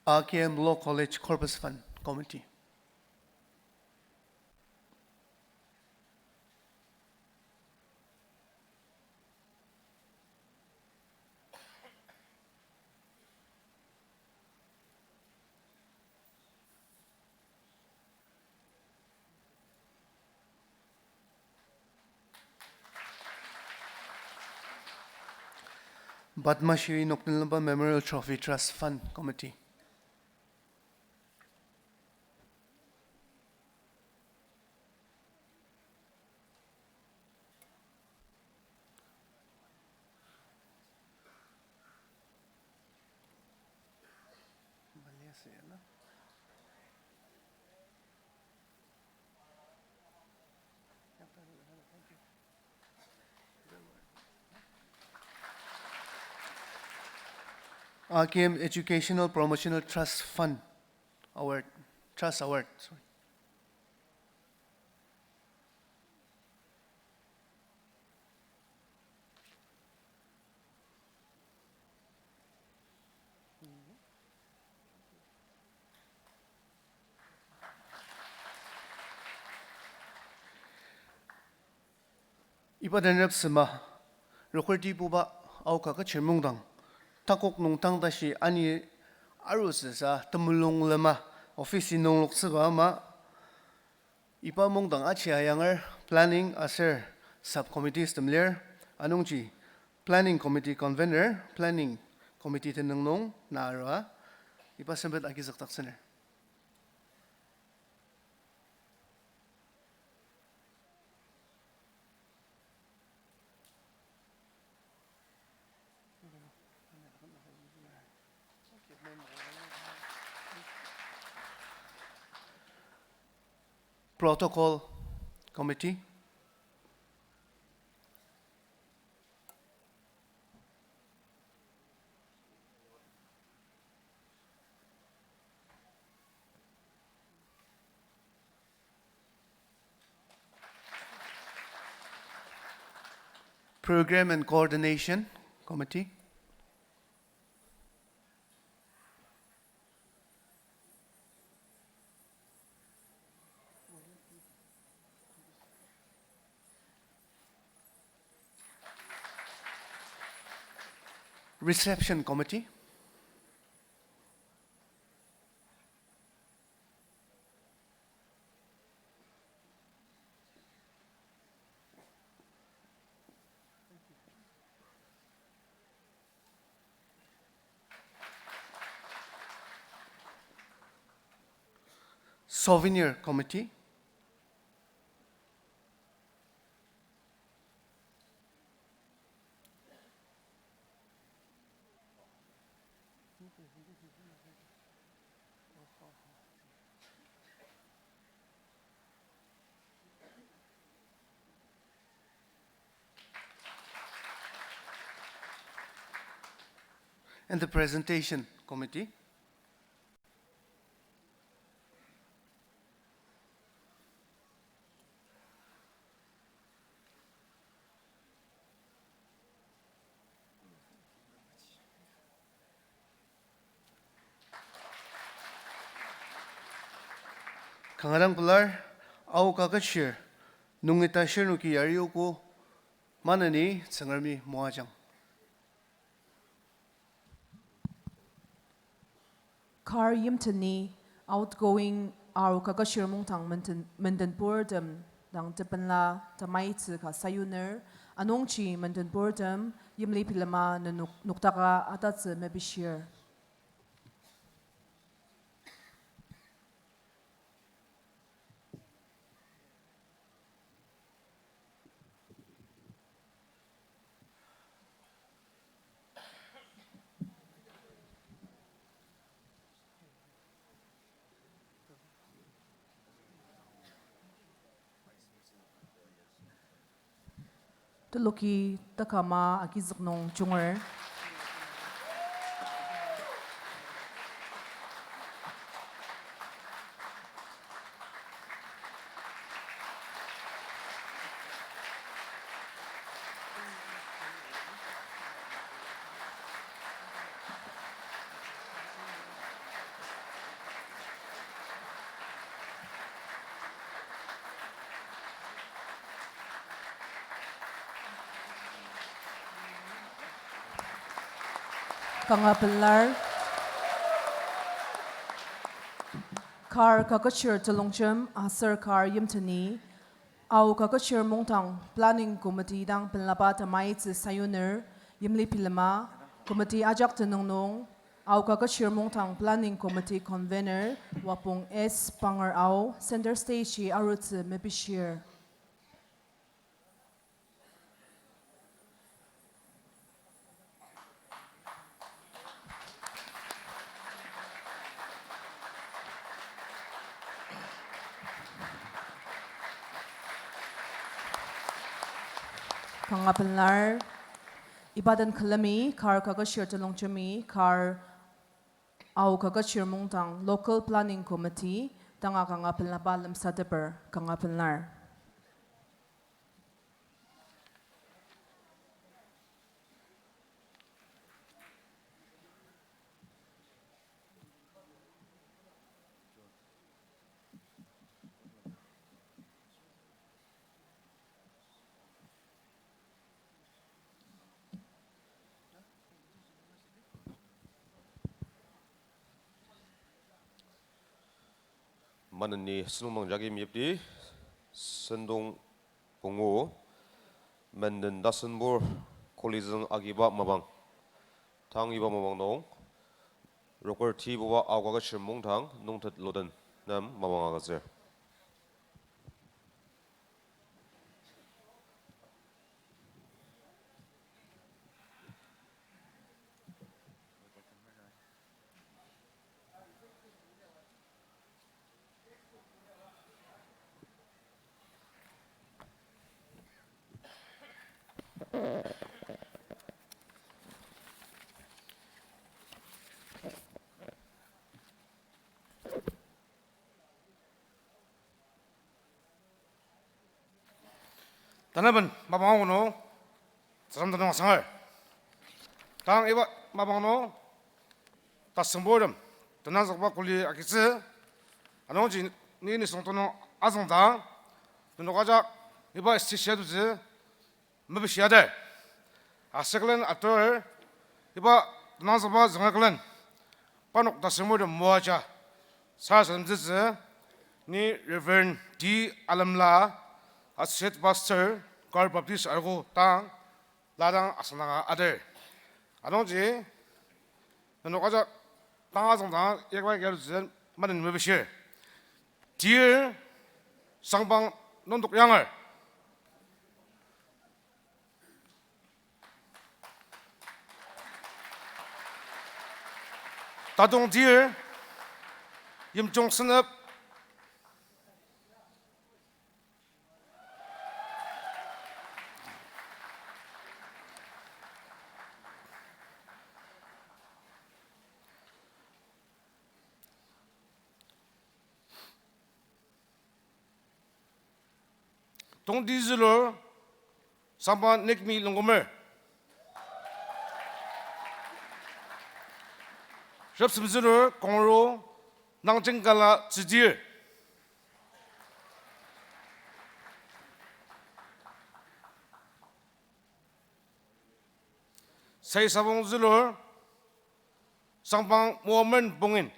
A K M Law College Corpus Fund Committee. Padma Shri Nokdenlemba Memorial Trophy Trust Fund Committee. A K M Educational Promotional Trust Fund Award, Trust Award, sorry. Iba den rep sema, rokertibuba aoka kechir mungdang, takok nung tang tashi ani arutsüsa temulung lema, office nung loktsüba ama, iba mungdang aji ayanger planning aser subcommittees tem lir, anungji planning committee convener, planning committee tenüng nung na arua, iba sempet agizükdaktsüner. Protocol Committee. Program and Coordination Committee. Reception Committee. Souvenir Committee. And the presentation committee. Kanga dang pelar, Ao Kaketshir, nungi ta shirnoki yariogo, maneni Tsüngremi moajang. Kar yimteni, outgoing Ao Kaketshir Mungdang menden, mendenburtem dang tepenla temaitsü ka sayuner, anungji mendenburtem yimli bilema nenok, noktaka atatsü mepishir. Teloki takama agizük nung junger. Kanga pelar. Kar Kaketshir Telongjem aser kar yimteni, Ao Kaketshir Mungdang Planning Committee dang penlaba temaitsü sayuner, yimli bilema, committee ajak tenüng nung, Ao Kaketshir Mungdang Planning Committee Convener, Wapong S. Panger Ao, center stage-i arutsü mepishir. Kanga pelar, iba den külemi, kar Kaketshir Telongjemi, kar Ao Kaketshir Mungdang Local Planning Committee, tanga kanga pelaba lemsateper, kanga pelar. Maneni sentong nung jagi meyipdi, sentong pungu, menden tasenbur kolizüng agiba mapang. Tang iba mapang nung, roker tibuba Ao Kaketshir Mungdang nungtet loden nem mapang agütsür. Tanaben mapang nung, tsüsem tenüng asangar. Tang iba mapang nung, tasemburtem, tenangzükba kuli agitsü, anungji ni nisung tenüng azüngdang, nenok ajak iba stage-i arutsü, mepishia der. Aser külen atur, iba tenangzükba zünger külen, parnok tasemburtem moaja, sarasademtsütsü, ni Reverend D. Alemla, Associate Pastor, Kar Baptist Arogo dang, ladang asüngdanga ader. Anungji, nenok ajak tang azüngdang, yakba yalutsü, maneni mepishir. Tir, Sangpang Nondok Yanger. Tatongtir, Yimjung Senep, Tongti zülur, Sangpang Nekmi Longkumer. Repsem zülur, Kongro, Nangjengkala Tsüdir. Saisabong zülur, Sangpang Moamen Pongin.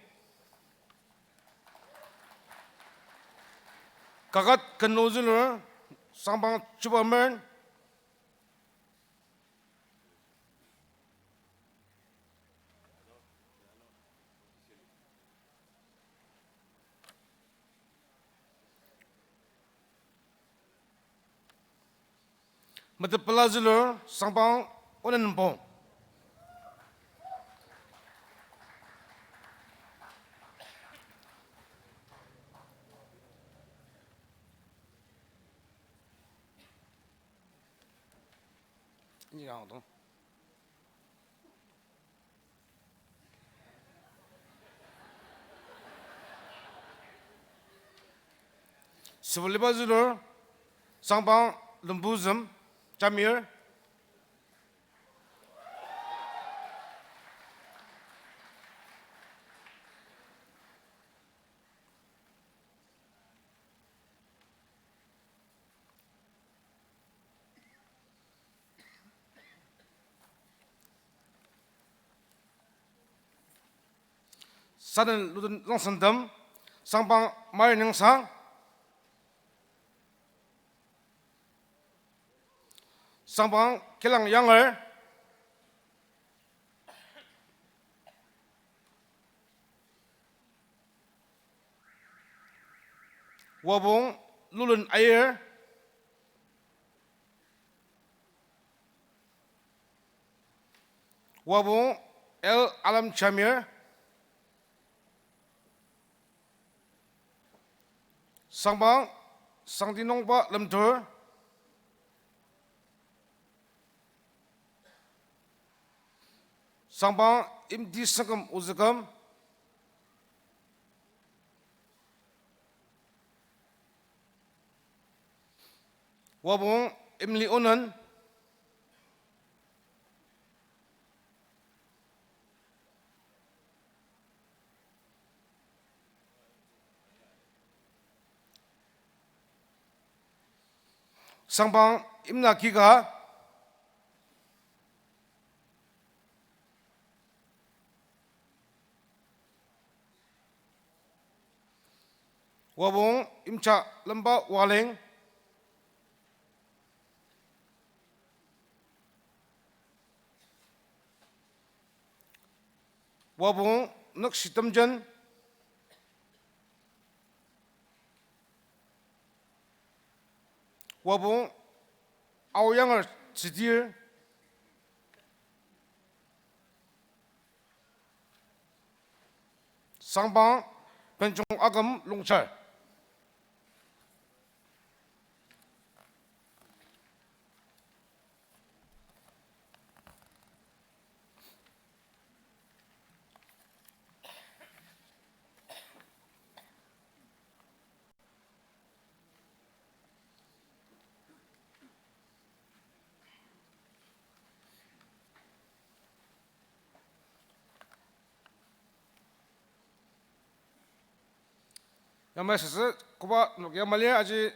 Kaket Kenu zülur, Sangpang Chubamer. Metepela zülur, Sangpang Onenpong. Sübaliba zülur, Sangpang Lembuzem Jamir. Saden Luden Langsentem, Sangpang Mari Nengsa, Sangpang Kilang Yanger, Wabong Lulun Aier, Wabong L Alam Jamir, Sangpang Sangtinungba Lemtur, Sangpang Imti Sengkem Ozüküm, Wabong Imli Onen, Sangpang Imla Kika, Wabong Imcha Lemba Waleng, Wabong Nükshitemjen, Wabong Aoyanger Tsüdir, Sangpang Benjong Aküm Longchar. Yamai sasa koba nenoki yamai lir aji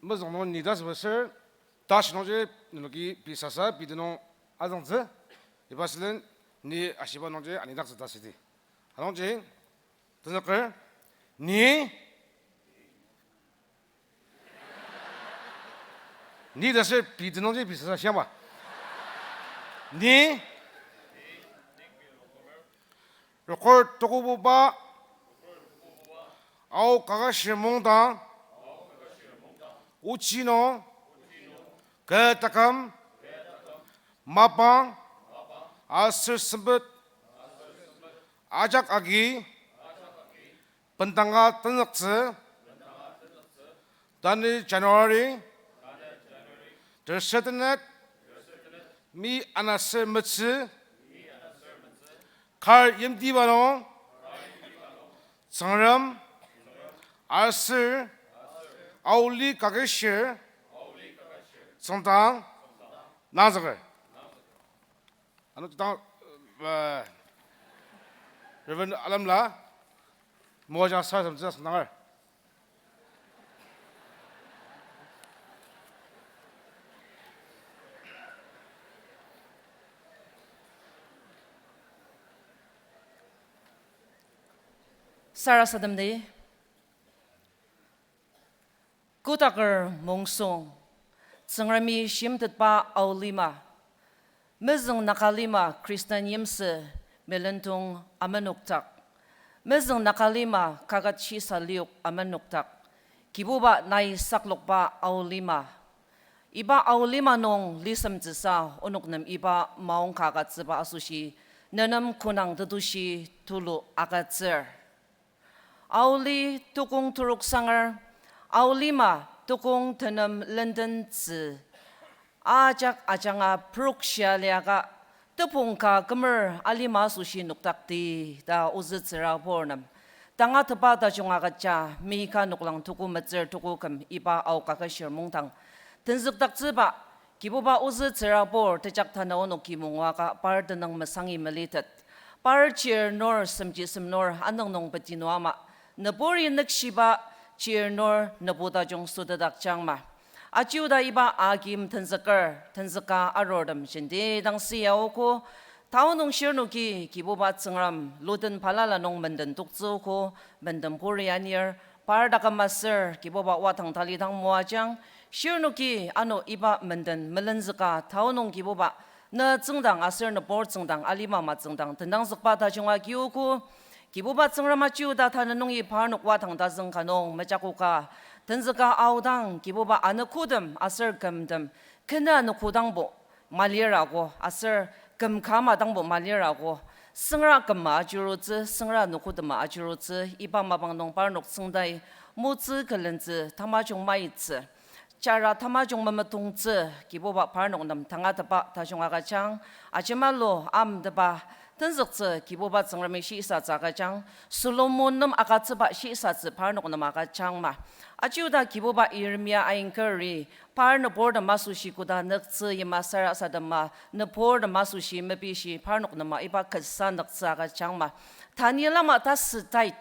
mezüng nung ni ta süba ser, tashi nungji nenoki pei sasa pei tenüng azüngtsü, iba sülen ni ashiba nungji anidaktsü ta südi. Anungji, tenzüker, ni Ni ta ser pei tenüngji pei sasa shiama. Ni rokor tokobuba, Ao Kaketshir Mungdang, ochi nung, kü taküm, mapang, aser sempet, Ajak agi bendanga tenzüktsü, tanü January, terser tenet, mi anaser metsü, kar yimtiba nung, Tsüngrem, aser, aoli kaketshir, tsüngdang, nangzüker. Ano tang, uh, Reverend Alamla, moajang sarasademtsü asüngdanger. Sarasademdi. Kotaker mungsung, Tsüngremi shimtetba aolima, mezüng Nagalima Khristan yimsü melendong amenokdak, mezüng Nagalima kaket shisa liok amenokdak, Kibuba nai saklokba aolima. Iba aolima nung lisemtsüsa onok nem iba maongka agütsüba asoshi, nenem konang tetushi tulu agütsür. Aoli tukong terok sanger, aolima tukong tenem lendentsü, ajak ajanga prokshia liaka, tepong ka kümer alima asoshi nokdakti ta ozü tsürabur nem tangatetba tajung agüja, Mika noklang tuko metsür tuko küm iba aoka kashir mungdang tenzükdaktsüba, Kibuba ozü tsürabur tejak tanü onoki mungua ka par tenüng mesangi melitet. Par chir nur semji semnur anüng nung peti nua ama, nüburi nükshiba chir nur nübu tajung sütedak jangma. Ajiuda iba akim tenzüker, tenzüka arurtem jenti dang siya ogo, tao nung shirnoki Kibuba Tsüngrem luden balala nung menden toktsü ogo, menden puri anir, par taküm aser Kibuba wadang talidang moajang, shirnoki ano iba menden melenzüka tao nung Kibuba, ne tsüngdang aser nübur tsüngdang alima ama tsüngdang tendangzükba tajung agi ogo, Kibuba Tsüngrem ajiuda tanü nungi parnok wadang tazüng ka nung mejakoka, tenzüka aodang Kibuba anogotem aser kümtem, kena anogodangbo malirago aser küm ka ama dangbo malirago, süngra küma ajurutsü, süngra anogodema ajurutsü, iba mapang nung parnok tsüngdai motsü külentsü tamajung maitsü, jara tamajung memetongtsü, Kibuba parnok nem tangatetba tajung agüjang, ajemalu amteba tenzüktsü Kibuba Tsüngremi shisatsü agüjang, Solomon nem agütsüba shisatsü parnok nem agüjangma. Ajiuda Kibuba Yeremia ainkeri, par nüburtem asoshi koda nüktsü yima sarasadema, nüburtem asoshi mepishi parnok nema iba kasa nüktsü agüjangma. Daniel ama tasü tait,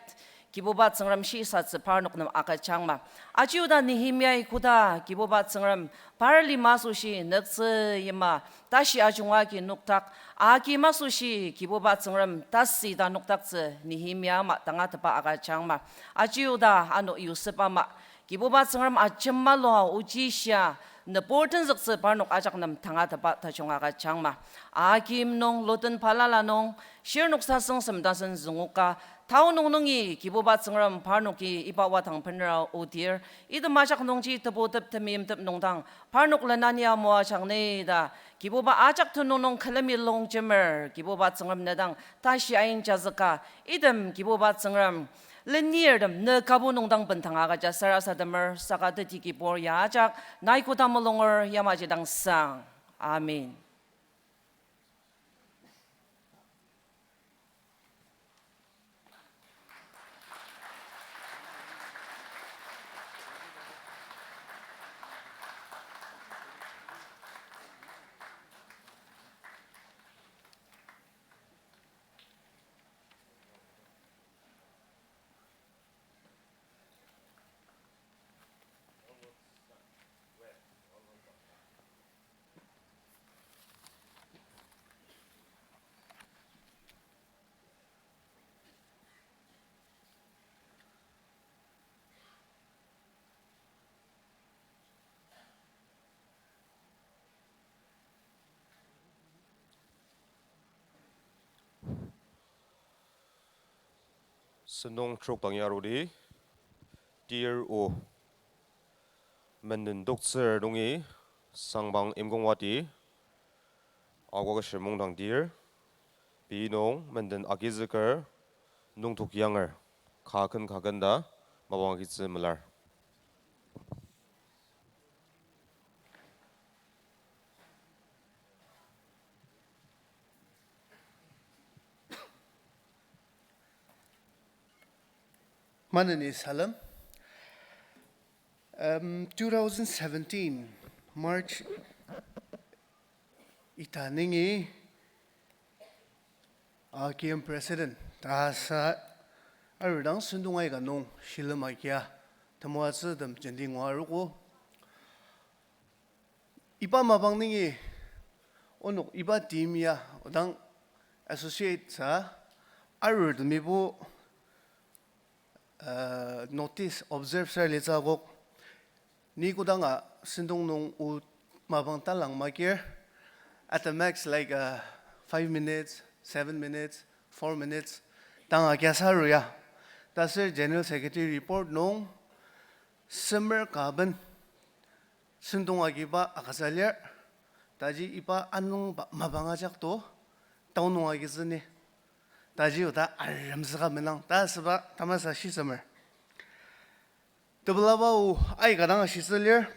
Kibuba Tsüngrem shisatsü parnok nem agüjangma. Ajiuda Nehemiai koda Kibuba Tsüngrem par lima asoshi nüktsü yima tashi ajunga agi nokdak, agi masoshi Kibuba Tsüngrem tasü ta nokdaktsü Nehemia ama tangatetba agüjangma. Ajiuda ano Yosep ama Kibuba Tsüngrem ajemalua ojishia nübur tenzüktsü parnok ajak nem tangatetba tajung agüjangma. Akim nung luden balala nung shirnok sasüng semdasen züngoka, tao nung nungi Kibuba Tsüngrem parnoki iba wadang benra odir, item ajak nungji tebutep temeimtep nungdang parnok lenania moajang ni ta, Kibuba ajak tenüng nung külemi longjemer, Kibuba Tsüngrem ne dang tashi ainjazüka, item Kibuba Tsüngrem lenirtem ne kabu nungdang bendang agüja sarasademer, saka teti kibur ya ajak nai koda mulunger yamaji dang sang. Amen. Sentong trok dang yarudi, tir o. Menden toktsür nungi, sangbang imkongwati, aoka kashir mungdang tir, pei nung menden agizüker, Nungtok yanger, ka ken ka ken ta, mapang agitsü melar. Maneni salem. Um, two thousand seventeen, March ita nungi, a, K M president ta sa arudang sentong aika nung shilem agia temoatsütem jenti ngua arogo. Iba mapang nungi onok iba team ya odang associate sa arutemibo, uh, notice observe sa litsü akok. Ni kodanga sentong nung o mapang talang makir, at the max, like, uh, five minutes, seven minutes, four minutes, tanga kiasa aru ya. Taser General Secretary report nung semer ka ben sentong agiba agütsü lir, taji iba anungba mapang ajak to, tao nung agitsü ni. Taji oda aremzüka menang, ta asüba tamasa shisemer. Tepelaba o aika dang ashitsü lir.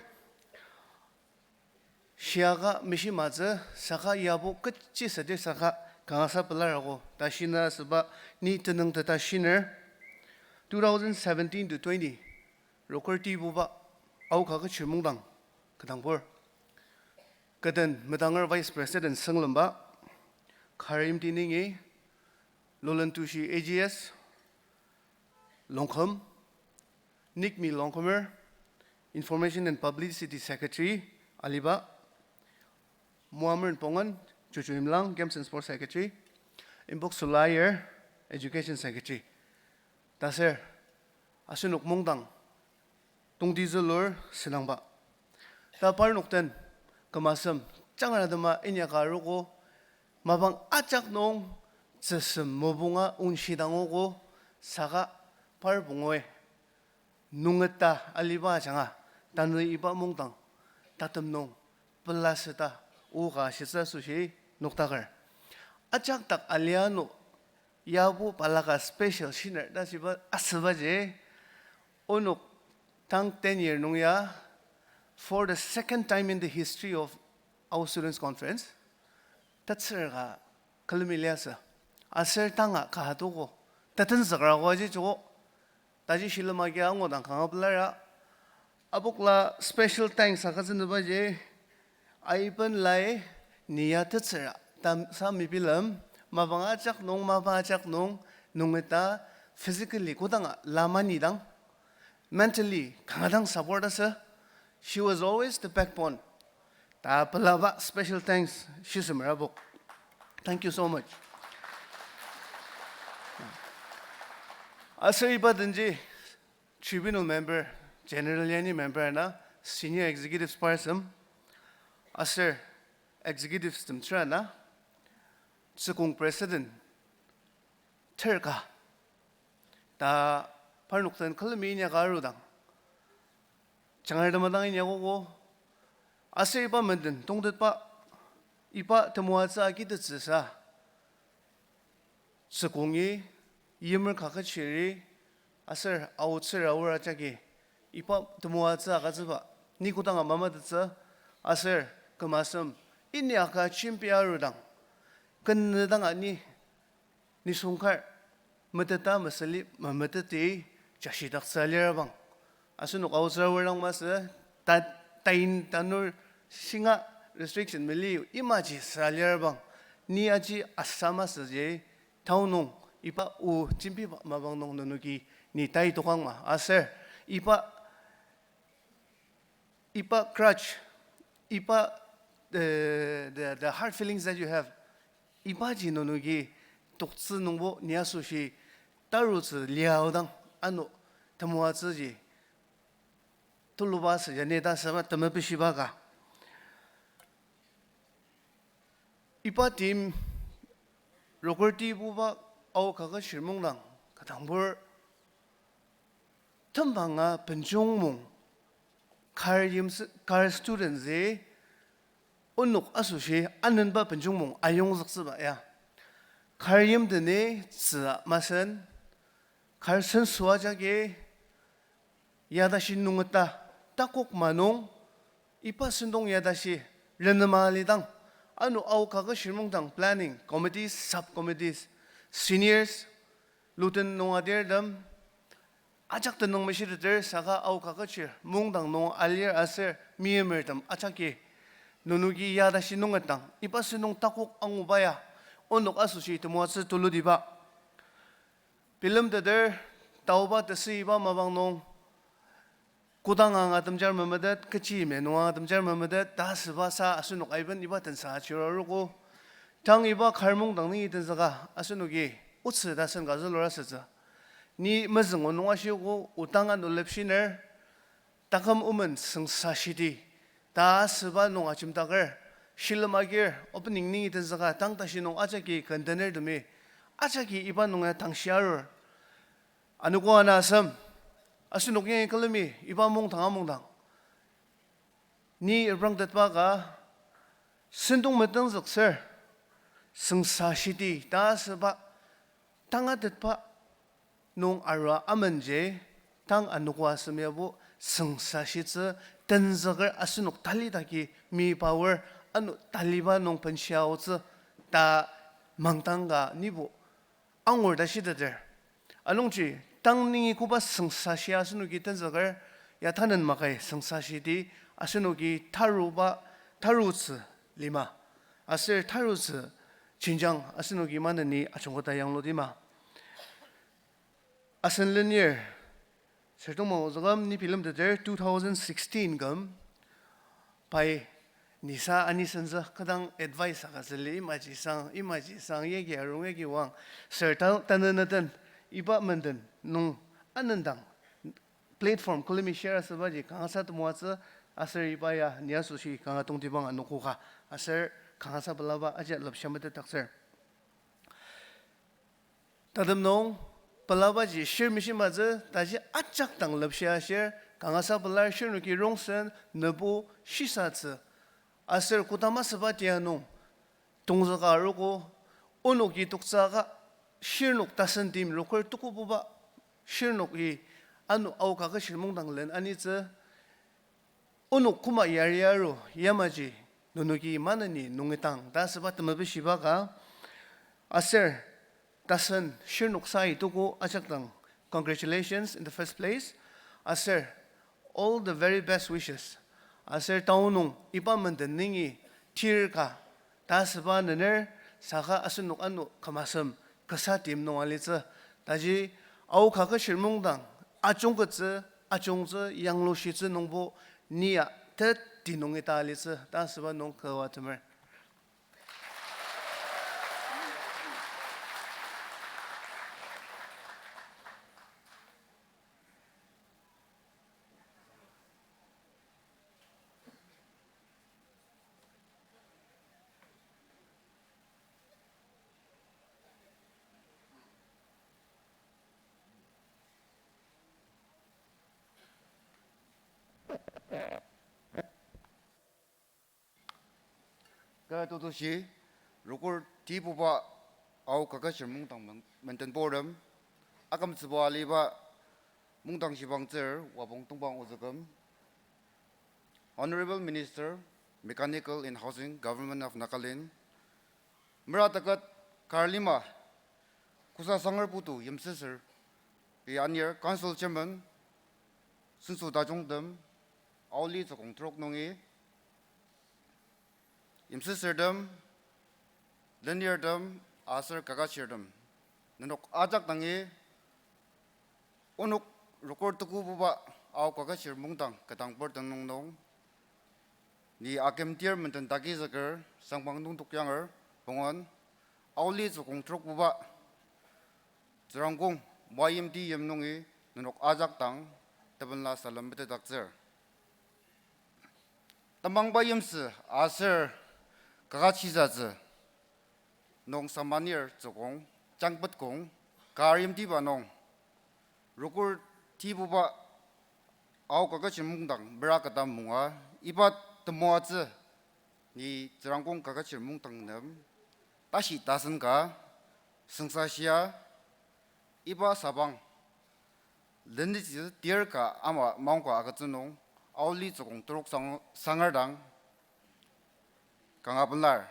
Shiaka meshimatsü saka yabo kechi südir saka kangasa pelar ako ta shina asüba ni tenüng teta shiner. Two thousand seventeen to twenty, Rocker T buba Ao Kaket Shirmungdang, ketdangbur. Keten medanger Vice President sünglemba, Kar Yimti Ningi, Lolen Tushi A G S, Longkhum, Nikmi Longkhumer, Information and Publicity Secretary, aliba, Moamer Pongen, Chuchu Imlang, Games and Sports Secretary, Imbok Sulayer, Education Secretary. Taser, asenok mungdang, tongtizülur senangba. Ta parnok den, küm asem, jangratema inyaka arogo, mapang ajak nung, tsüsem mobunga unshi dangogo, saka par pungoi. Nungeta aliba ajanga, tanü iba mungdang, tatem nung, pelaseta, o ka shisa asoshi, noktaker. Ajak dak alia no, yabo balaka special shiner ta shiba asübaji, onok tang ten year nung ya, for the second time in the history of Ao Students' Conference, tetsür ka külemi liasü. Aser tanga ka atogo. Tetenzükrako aji joko. Taji shilem agi angu dang kanga pelara. Abokla special thanks agütsünübaji, aiben lai ni ya tetsüra ta sa mebilem, mapang ajak nung, mapa ajak nung, nungeta physically kodanga la manidang, mentally kanga dang support asü. She was always the backbone. Ta pelaba special thanks shisemer abok. Thank you so much. Aser iba denji tribunal member, general yani member ana, senior executives person, aser executives tem tsürana, tsükong president, terka. Ta parnok den külemi inyaka arudang, jangar tema dang inyakogo, aser iba menden tongtetba, iba temoatsü agitettsüsa, tsükongi, yimer kaketshiri, aser aotsür aor ajaki, iba temoatsü agütsüba, ni kodanga mamatettsü, aser küm asem, inyaka jembi arudang, kenü danga ni nisung kar, meteta mesüli memeteti jashidaktsü alirabang. Asenok aotsür aor dang masü, ta, tain tanur shinga restriction meli imaji sü alirabang. Ni aji asa masüji, tao nung iba o jembiba mapang nung nenoki ni tai tokangma. Aser iba iba grudge, iba, uh, the, the hard feelings that you have, ibaji nenoki toktsü nungbo ni asoshi tarutsü liaodang ano temoatsüji tuluba asü ya ni ta süba temepishiba ka. Iba team Rocker T buba Ao Kaket Shirmungdang ketdangbur tembanga benjong mung kar yimsü, kar student ji onok asoshi anenba benjong mung ayongzüktsüba ya. Kar yimdeni tzü masen, Carson Sua jagi yatashi nungeta takok ma nung, iba sentong yatashi renema alidang, ano Ao Kaketshir Mungdang planning committees, sub-committees, seniors, luten nung adirtem, ajak tenüng meshiteter saka Ao Kaketshir Mungdang nung alir aser meimertem ajaki nenoki yatashi nungetang iba sentong takok anguba ya onok asoshi temoatsü tulutiba. Bilemteter, taoba tesüiba mapang nung, kodang angatemjar memetet, kechi me nung angatemjar memetet ta asüba sa asenok aiben iba tensa chirarogo. Tang iba kar mungdang ni tenzüka asenoki otsü tasen ka zülur asütsü. Ni mezüng o nung ashiogo, otang ano lepshiner, taküm omen sengsa shiti ta asüba nung ajemdaker, shilem agir opening ni tenzüka tang tashi nung ajaki kendener temi ajaki iba nung ya tangshi arur. Anogo ana asem, asenok yangi külemi iba mungdang amungdang ni reprangtetba ka sentong metenzükser, sengsa shiti ta asüba tangatetba nung arua amenji, tang anogo asem yabo sengsa shitsü tenzüker asenok tali daki meyipaor, ano taliba nung benshia aotsü ta mangdang ka nibo angur ta shiteter. Anungji, tang nungi koba sengsa shia asenoki tenzüker, ya tanen makai sengsa shiti asenoki taruba, tarutsü lima aser tarutsü jenjang asenoki maneni ajungketa yanglutima. Asen lenir, sürtong mangozükam ni bilemteter two thousand sixteen küm, pai nisa anisentsü kodang advice agütsüli imaji sang, imaji sang, yagi arung, yagi wang, sür ta-, taneneten, iba menden nung anendang platform külemi share asübaji kangasa temoatsü, aser iba ya ni asoshi kanga tongtibang anogo ka, aser kangasa pelaba aji lepsha metetdaktsür. Tatem nung pelabaji shir mishimatsü, taji ajak dang lepshia shir, kangasa pelar shirnoki rongsen, nübu shisatsü. Aser kodama süba tia nung tongzüka arogo, onoki toktsüka, shirnok tasen tim roker tukububa, shirnoki ano Ao Kaketshir Mungdang len anitsü, onok koma yari aru, yamaji nenoki maneni nungetang ta asüba temepeshiba ka, aser tasen shirnok sai tuku ajak dang congratulations in the first place, aser all the very best wishes, aser tao nung iba menden nungi tir ka ta asüba nener, saka asenok ano küm asem kasa tim nung alitsü. Taji Ao Kaketshir Mungdang ajungkettsü, ajungtsü, yanglushitsü nungbo ni ya teti nungi ta alitsü ta asüba nung küwa temer. Kü tutushi, rokur tibuba Ao Kaketshir Mungdang men-, mendenbortem, akümtsüba aliba mungdang shibangtsür wapong tongpang ozüküm, Honourable Minister, Mechanical and Housing, Government of Nagaland, mera taket kar lima, Kosa Sanger Putu Yimsüsür, i anir Council Chairman, senso tajungtem, Aoli tsükong trok nungi, Yimsüsürtem, lenirtem, aser kaketshirtem, nenok ajak dangi, onok rokur tukububa Ao Kaketshir Mungdang ketdang purten nung nung, ni akümtir menden takizüker sangpang nungdok yanger, pungan, Aoli tsükong trokbuba Tsürangkong Y M T yim nungi nenok ajak dang tebenla salem metetdaktsür. Temangba yimsü aser kaketshitsü nung samanir tsükong, jangpetkong, kar yimtiba nung, rokur tibuba Ao Kaketshir Mungdang mera ketdang munga, iba temoatsü ni Tsürangkong Kaketshir Mungdang nem tashi tasen ka sengsa shia, iba sabang Lenitsü tir ka ama maongka agütsü nung, aoli tsükong trok sang-, sangar dang kanga pelar.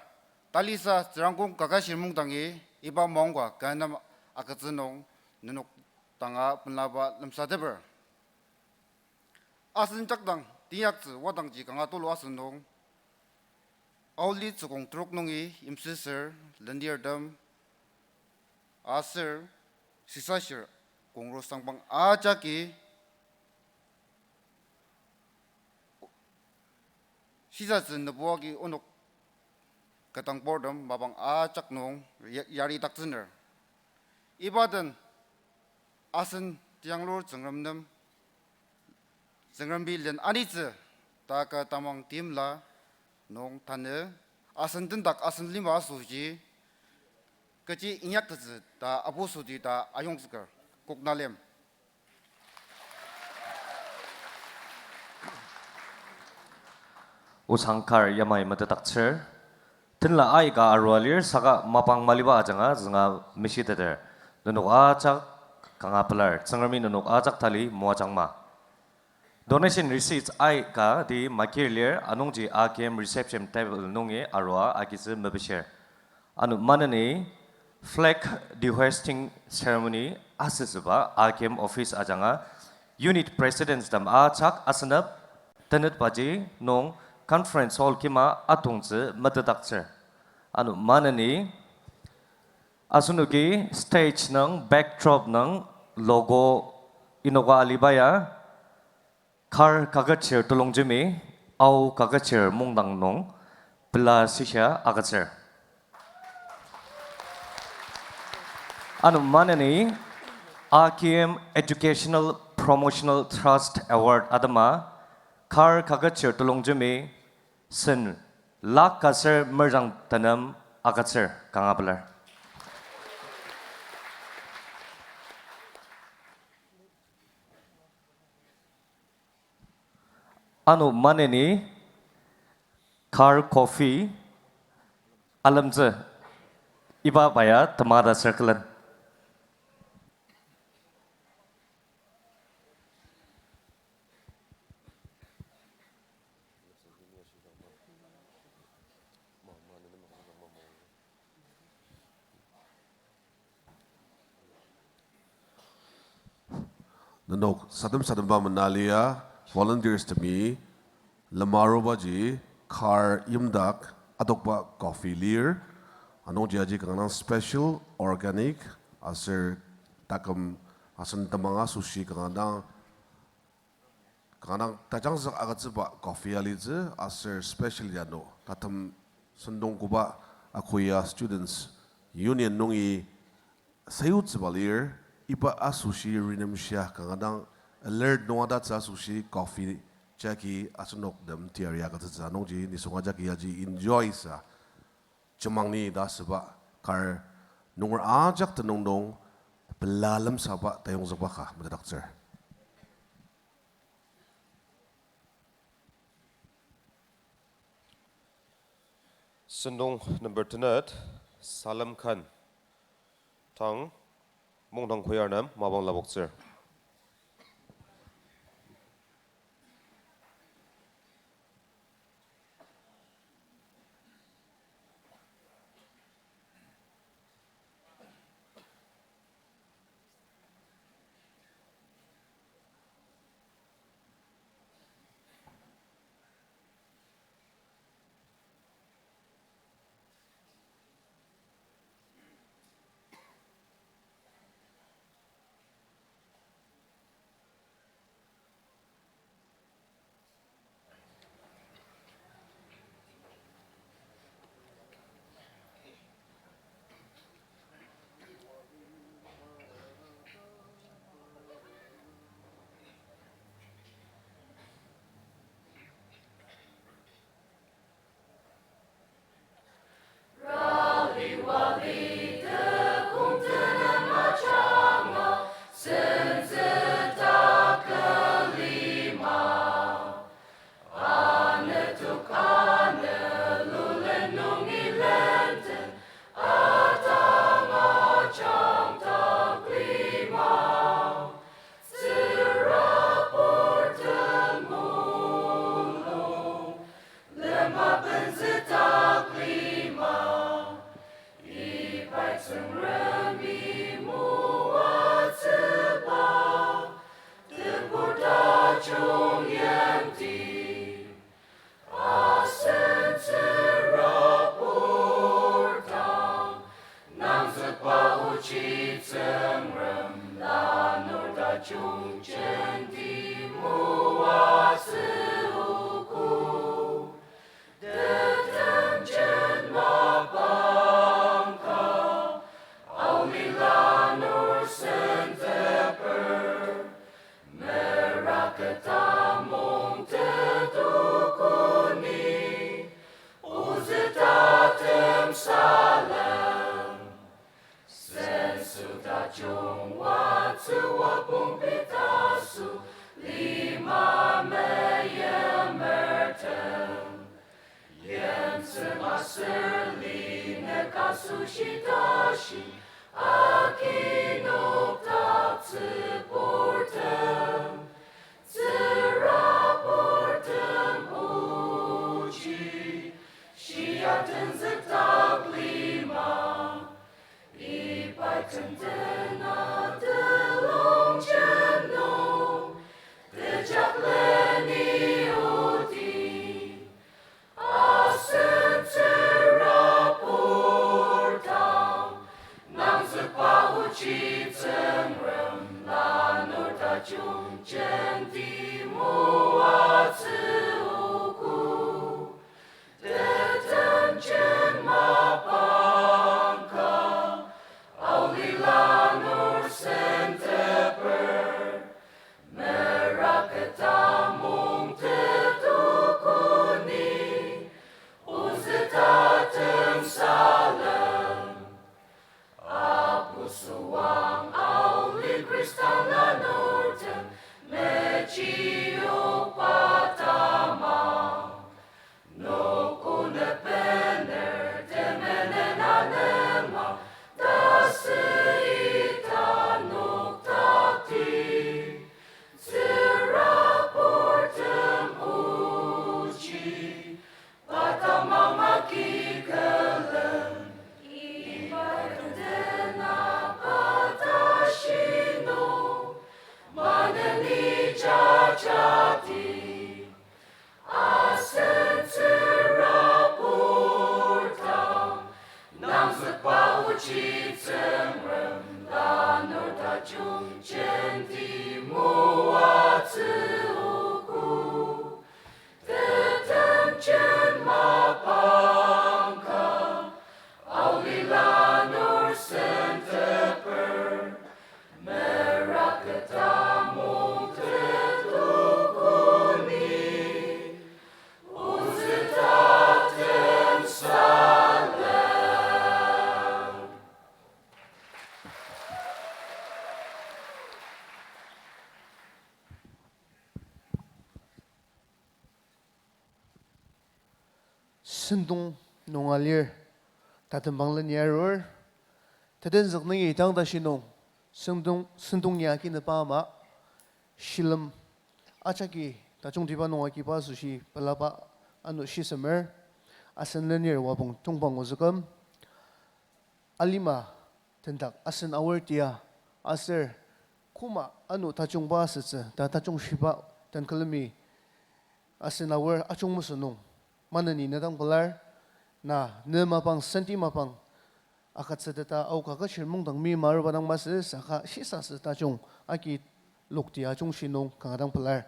Talisa Tsürangkong Kaketshir Mungdangi iba maongka kü nem agütsü nung nenok tanga pelaba lemsateper. Asen jakdang teinyaktsü wadangji kanga tulu asünung, aoli tsükong trok nungi yimsüsür lenirtem aser sisashir kongro sangbang ajaki shisatsü nübu agi onok ketdangburtem mapang ajak nung ya-, yaridaktsüner. Iba den asen tianglur Tsüngrem nem, Tsüngremi len anitsü ta kü tamang timla nung tanü asen tendak asen lima asoshi kechi inyaktettsü ta apu südi ta ayongzüker. Koknalim. Osang kar yamai metetdaktsür. Tenla aika arua lir saka mapang maliba ajanga zünga meshiteter. Nenok ajak kanga pelar, Tsüngremi nenok ajak tali moajangma. Donation receipts aika ti makir lir, anungji A K M reception table nungi arua agitsü mepishir. Ano maneni flag dehoisting ceremony asütsüba A K M office ajanga unit presidents tem ajak asenep tenetbaji nung conference hall kima atongtsü metetdaktsür. Ano maneni asenoki stage nung backdrop nung logo inoka aliba ya, Kar Kaketshir Telongjemi, Ao Kaketshir Mungdang nung pela shisha agütsür. Ano maneni A K M Educational Promotional Trust Award atema Kar Kaketshir Telongjemi sen lak aser merjang tenem agütsür kanga pelar. Ano maneni Kar Coffee alemtsü iba baya temata circle-en. Nenok sadem sademba mena lia, volunteers temi, lemarubaji, kar yimdak, adokba coffee lir, anungji aji kanga dang special, organic, aser taküm asen temang asoshi kanga dang kanga dang tajangzük agütsüba coffee alitsü aser special ano tatem sentong koba Akoya Students Union nungi sayutsüba lir, iba asoshi renemshia kanga dang alert nung atatsü asoshi coffee jagi asenok nem teyari agütsütsü anungji nisung ajaki aji enjoy sa jemang ni ta asüba kar nunger ajak tenüng nung pela lemsaba tayongzükba ka metetdaktsür. Sentong number tenet, Salem Khan, tang, Mungdang Choir nem mapang lapoktsür. Remi moatsüba, tebur tajung yimti, asen tsürabur dang, nangzükba ochi Tsüngrem lanur tajung jenti moatsü ogo. Tetem jen mapang ka, aoli lanur senteper, meraka tamung tetokoni, ozü tatem salem. Senso tajung oatsü wapong pitaso lima meimertem. Yimtsüng aser linük asoshi tashi akinok taktsüburtem. Tsüraburtem ochi, shia tenzükdak lima. Iba tentena telongjem nung, tejakleni odi. Asen tsürabur dang, nangzükba ochi Tsüngrem lanur tajung jenti moatsü ogo. Tetem jen mapang ka, aoli lanur senteper, meraka tamung tetokoni, ozü tatem salem. Apusüang aoli Khristan lanurtem, mechiyokba tamang. Nokone bener temenen anema, tasü ita noktakti. Tsüraburtem ochi, pa tamang agi külem. Iba tentena pa tashi nung, maneni jajati. Asen tsürabur dang, nangzükba ochi Tsüngrem lanur tajung jenti moatsü ogo. Tetem jen mapang ka, aoli lanur senteper, meraka tamung tetokoni, ozü tatem salem. Sentong nung alir, tatembang leni arur, tetenzük nungi tang tashi nung, sentong, sentong ya kinüpa ama, shilem, ajaki tajungtiba nung agiba asoshi pelaba ano shisemer, asen lenir wapong tongpang ozüküm, alima tendak asen aor tia, aser koma ano tajungba asütsü ta tajung shiba den külemi asen aor ajung mesü nung, maneni ne dang pelar, na ne mapang senti mapang agütsüteta aoka kechir mungdang mi maruba dang masü saka shisasü tajung agi lokti ajungshi nung kanga dang pelar.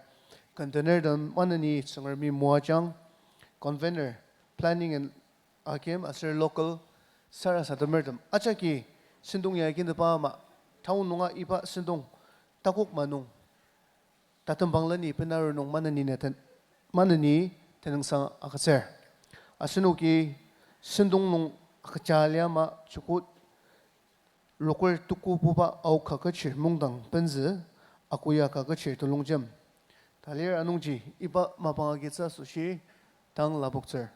Convener den maneni Tsüngremi moajang, convener, planning and akim aser local sarasademertem ajaki sentong ya kinüpa ama town nunga iba sentong takok ma nung tatembang leni benaru nung maneni neten, maneni tenüngsang agütsür. Asenoki sentong nung agüja liama chukut roker tuku buba aoka kechir mungdang penzü akoya ka kechir telongjem. Talir anungji iba mapang agitsü asoshi tang lapoktsür.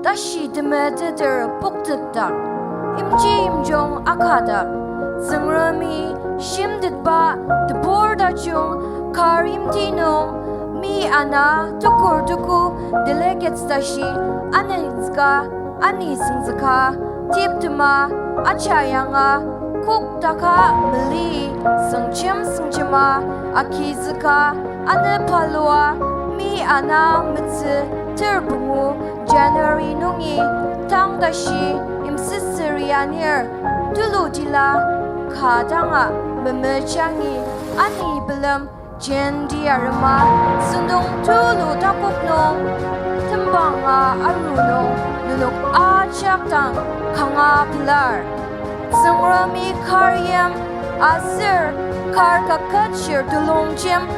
Tashi temeteter poktetdak, yimji yimjung akadak, Tsüngremi shimtetba tebur tajung kar yimti nung, mi ana tukur tuku delegates tashi anenzüka, ani süngzüka, tiptema, acha yanga, kok taka meli, süngjem süngjema, agizüka, anü palua, mi ana metsü ter pungu January nungi tang tashi yimsüsüri anir, tulu tila ka danga memejangi ani pelem jenti arema sentong tulu takok nung tembanga aru nung nenok ajak dang kanga pelar. Tsüngremi kar yim aser kar kaketshir telongjem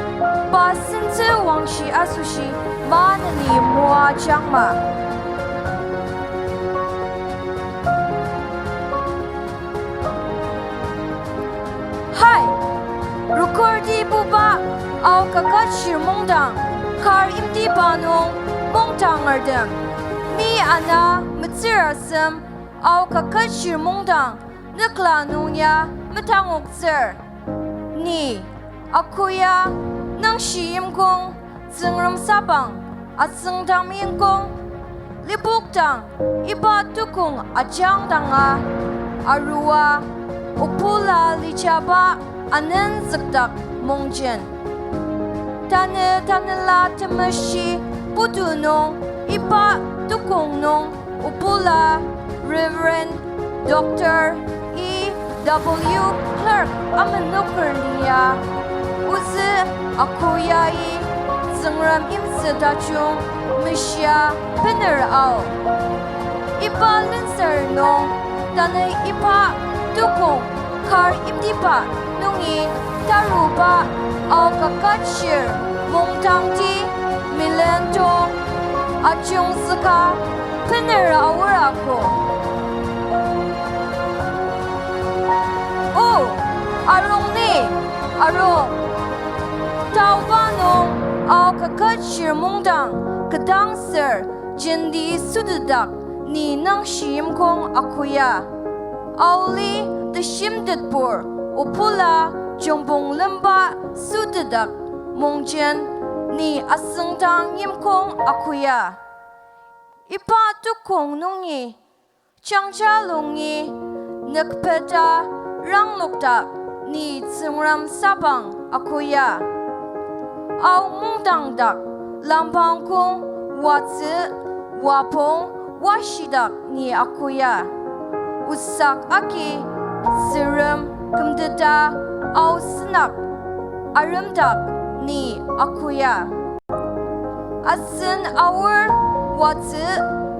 pa sentsü wangshi asoshi maneni moajangma. Hai, record-i buba Ao Kaketshir Mungdang kar yimtiba nung mungdangertem. Mi ana metsür asem Ao Kaketshir Mungdang nükla nung ya metangoktsür. Ni, Akoya, Nüngshi Yimkong, Tsüngrem Sabang, Asüngdang Yimkong, Lipokdang, iba tukong ajangdanga, arua, obula lijaba anenzükdak mungjen. Tanü Tanela Temeshi putu nung iba tukong nung obula Reverend Doctor E W Clark amenoker lia, ozü Akoyai Tsüngrem yimsü tajung meshia bener ao. Iba lensür nung tanü iba tukong kar yimtiba nungi taruba Ao Kaketshir Mungdangti milento ajungzüka bener aor ako. O, arung ni, arung. Taoba nung Ao Kaketshir Mungdang kedangser jenti sütedak ni Nüngshi Yimkong Akoya. Aoli teshimtetbur obula Jungpong Lemba sütedak mungjen ni Asüngdang Yimkong Akoya. Iba tukong nungi jangja lungi nükpeta ranglokdak ni Tsüngrem Sabang Akoya. Ao mungdang dak lampang kong watsü, wapong washidak ni Akoya. Osak agi sürem kümteta Ao senak aremdak ni Akoya. Asen aor watsü,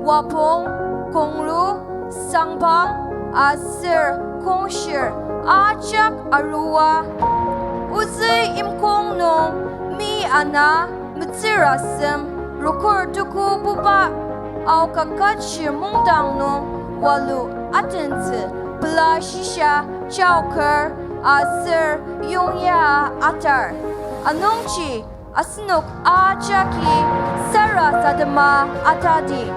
wapong, kongru, sangpang, aser kongshir ajak arua. Ozü Yimkong nung mi ana metsür asem record tuku buba Ao Kaketshir Mungdang nung walu atentsü pela shisa jaoker aser yongya atar. Anungji asenok ajaki sarasadema atadi.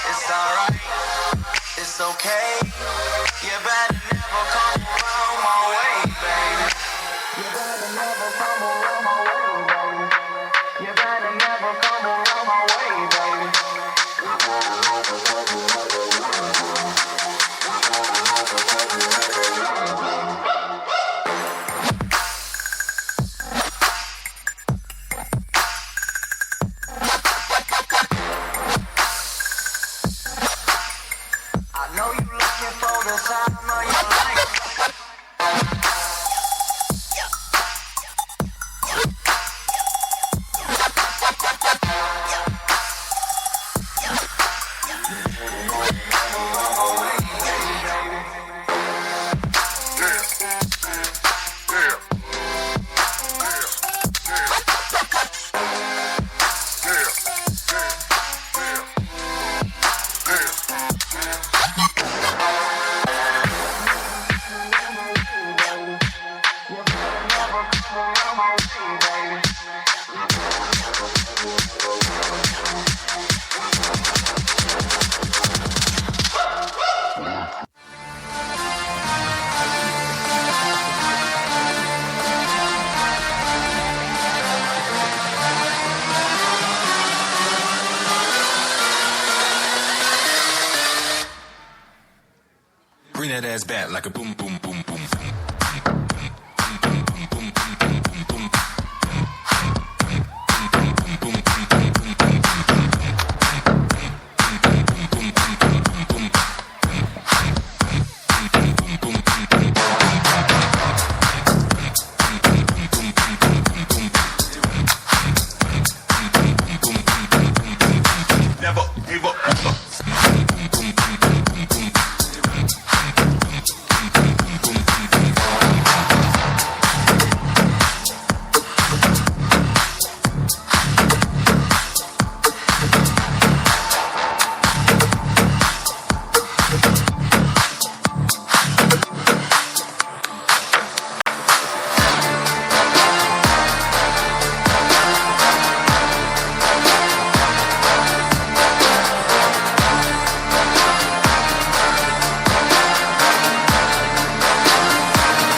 It's alright. It's okay. You better never come around my way, baby. You better never come around my way, baby. You better never come around my way, baby. I know you looking for the time of your life. Bring that ass back like a boom, boom, boom, boom, boom. Never give up.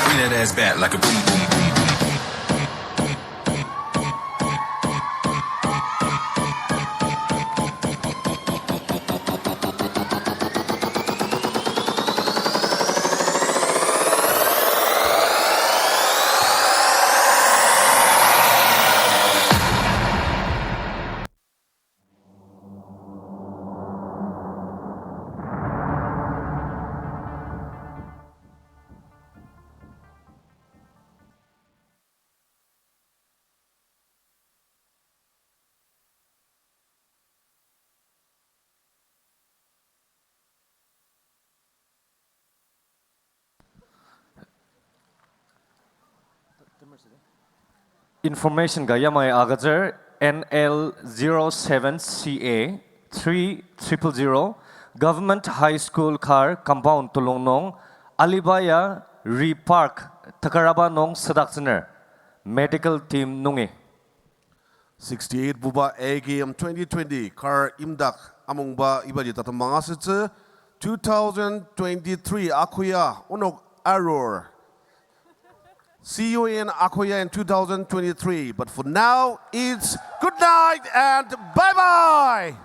Bring that ass back like a boom, boom, boom, boom, boom. Information ka yamai agütsür, N L zero seven C A three triple zero, Government High School kar compound telung nung, aliba ya re-park takaraba nung sadaktsüner, medical team nungi. Sixty-eight buba A K M twenty twenty kar imdak amungba ibaji tatembang asütsü, two thousand twenty-three akoya onok arur. See you in Akoya in two thousand twenty-three. But for now, it's good night and bye-bye.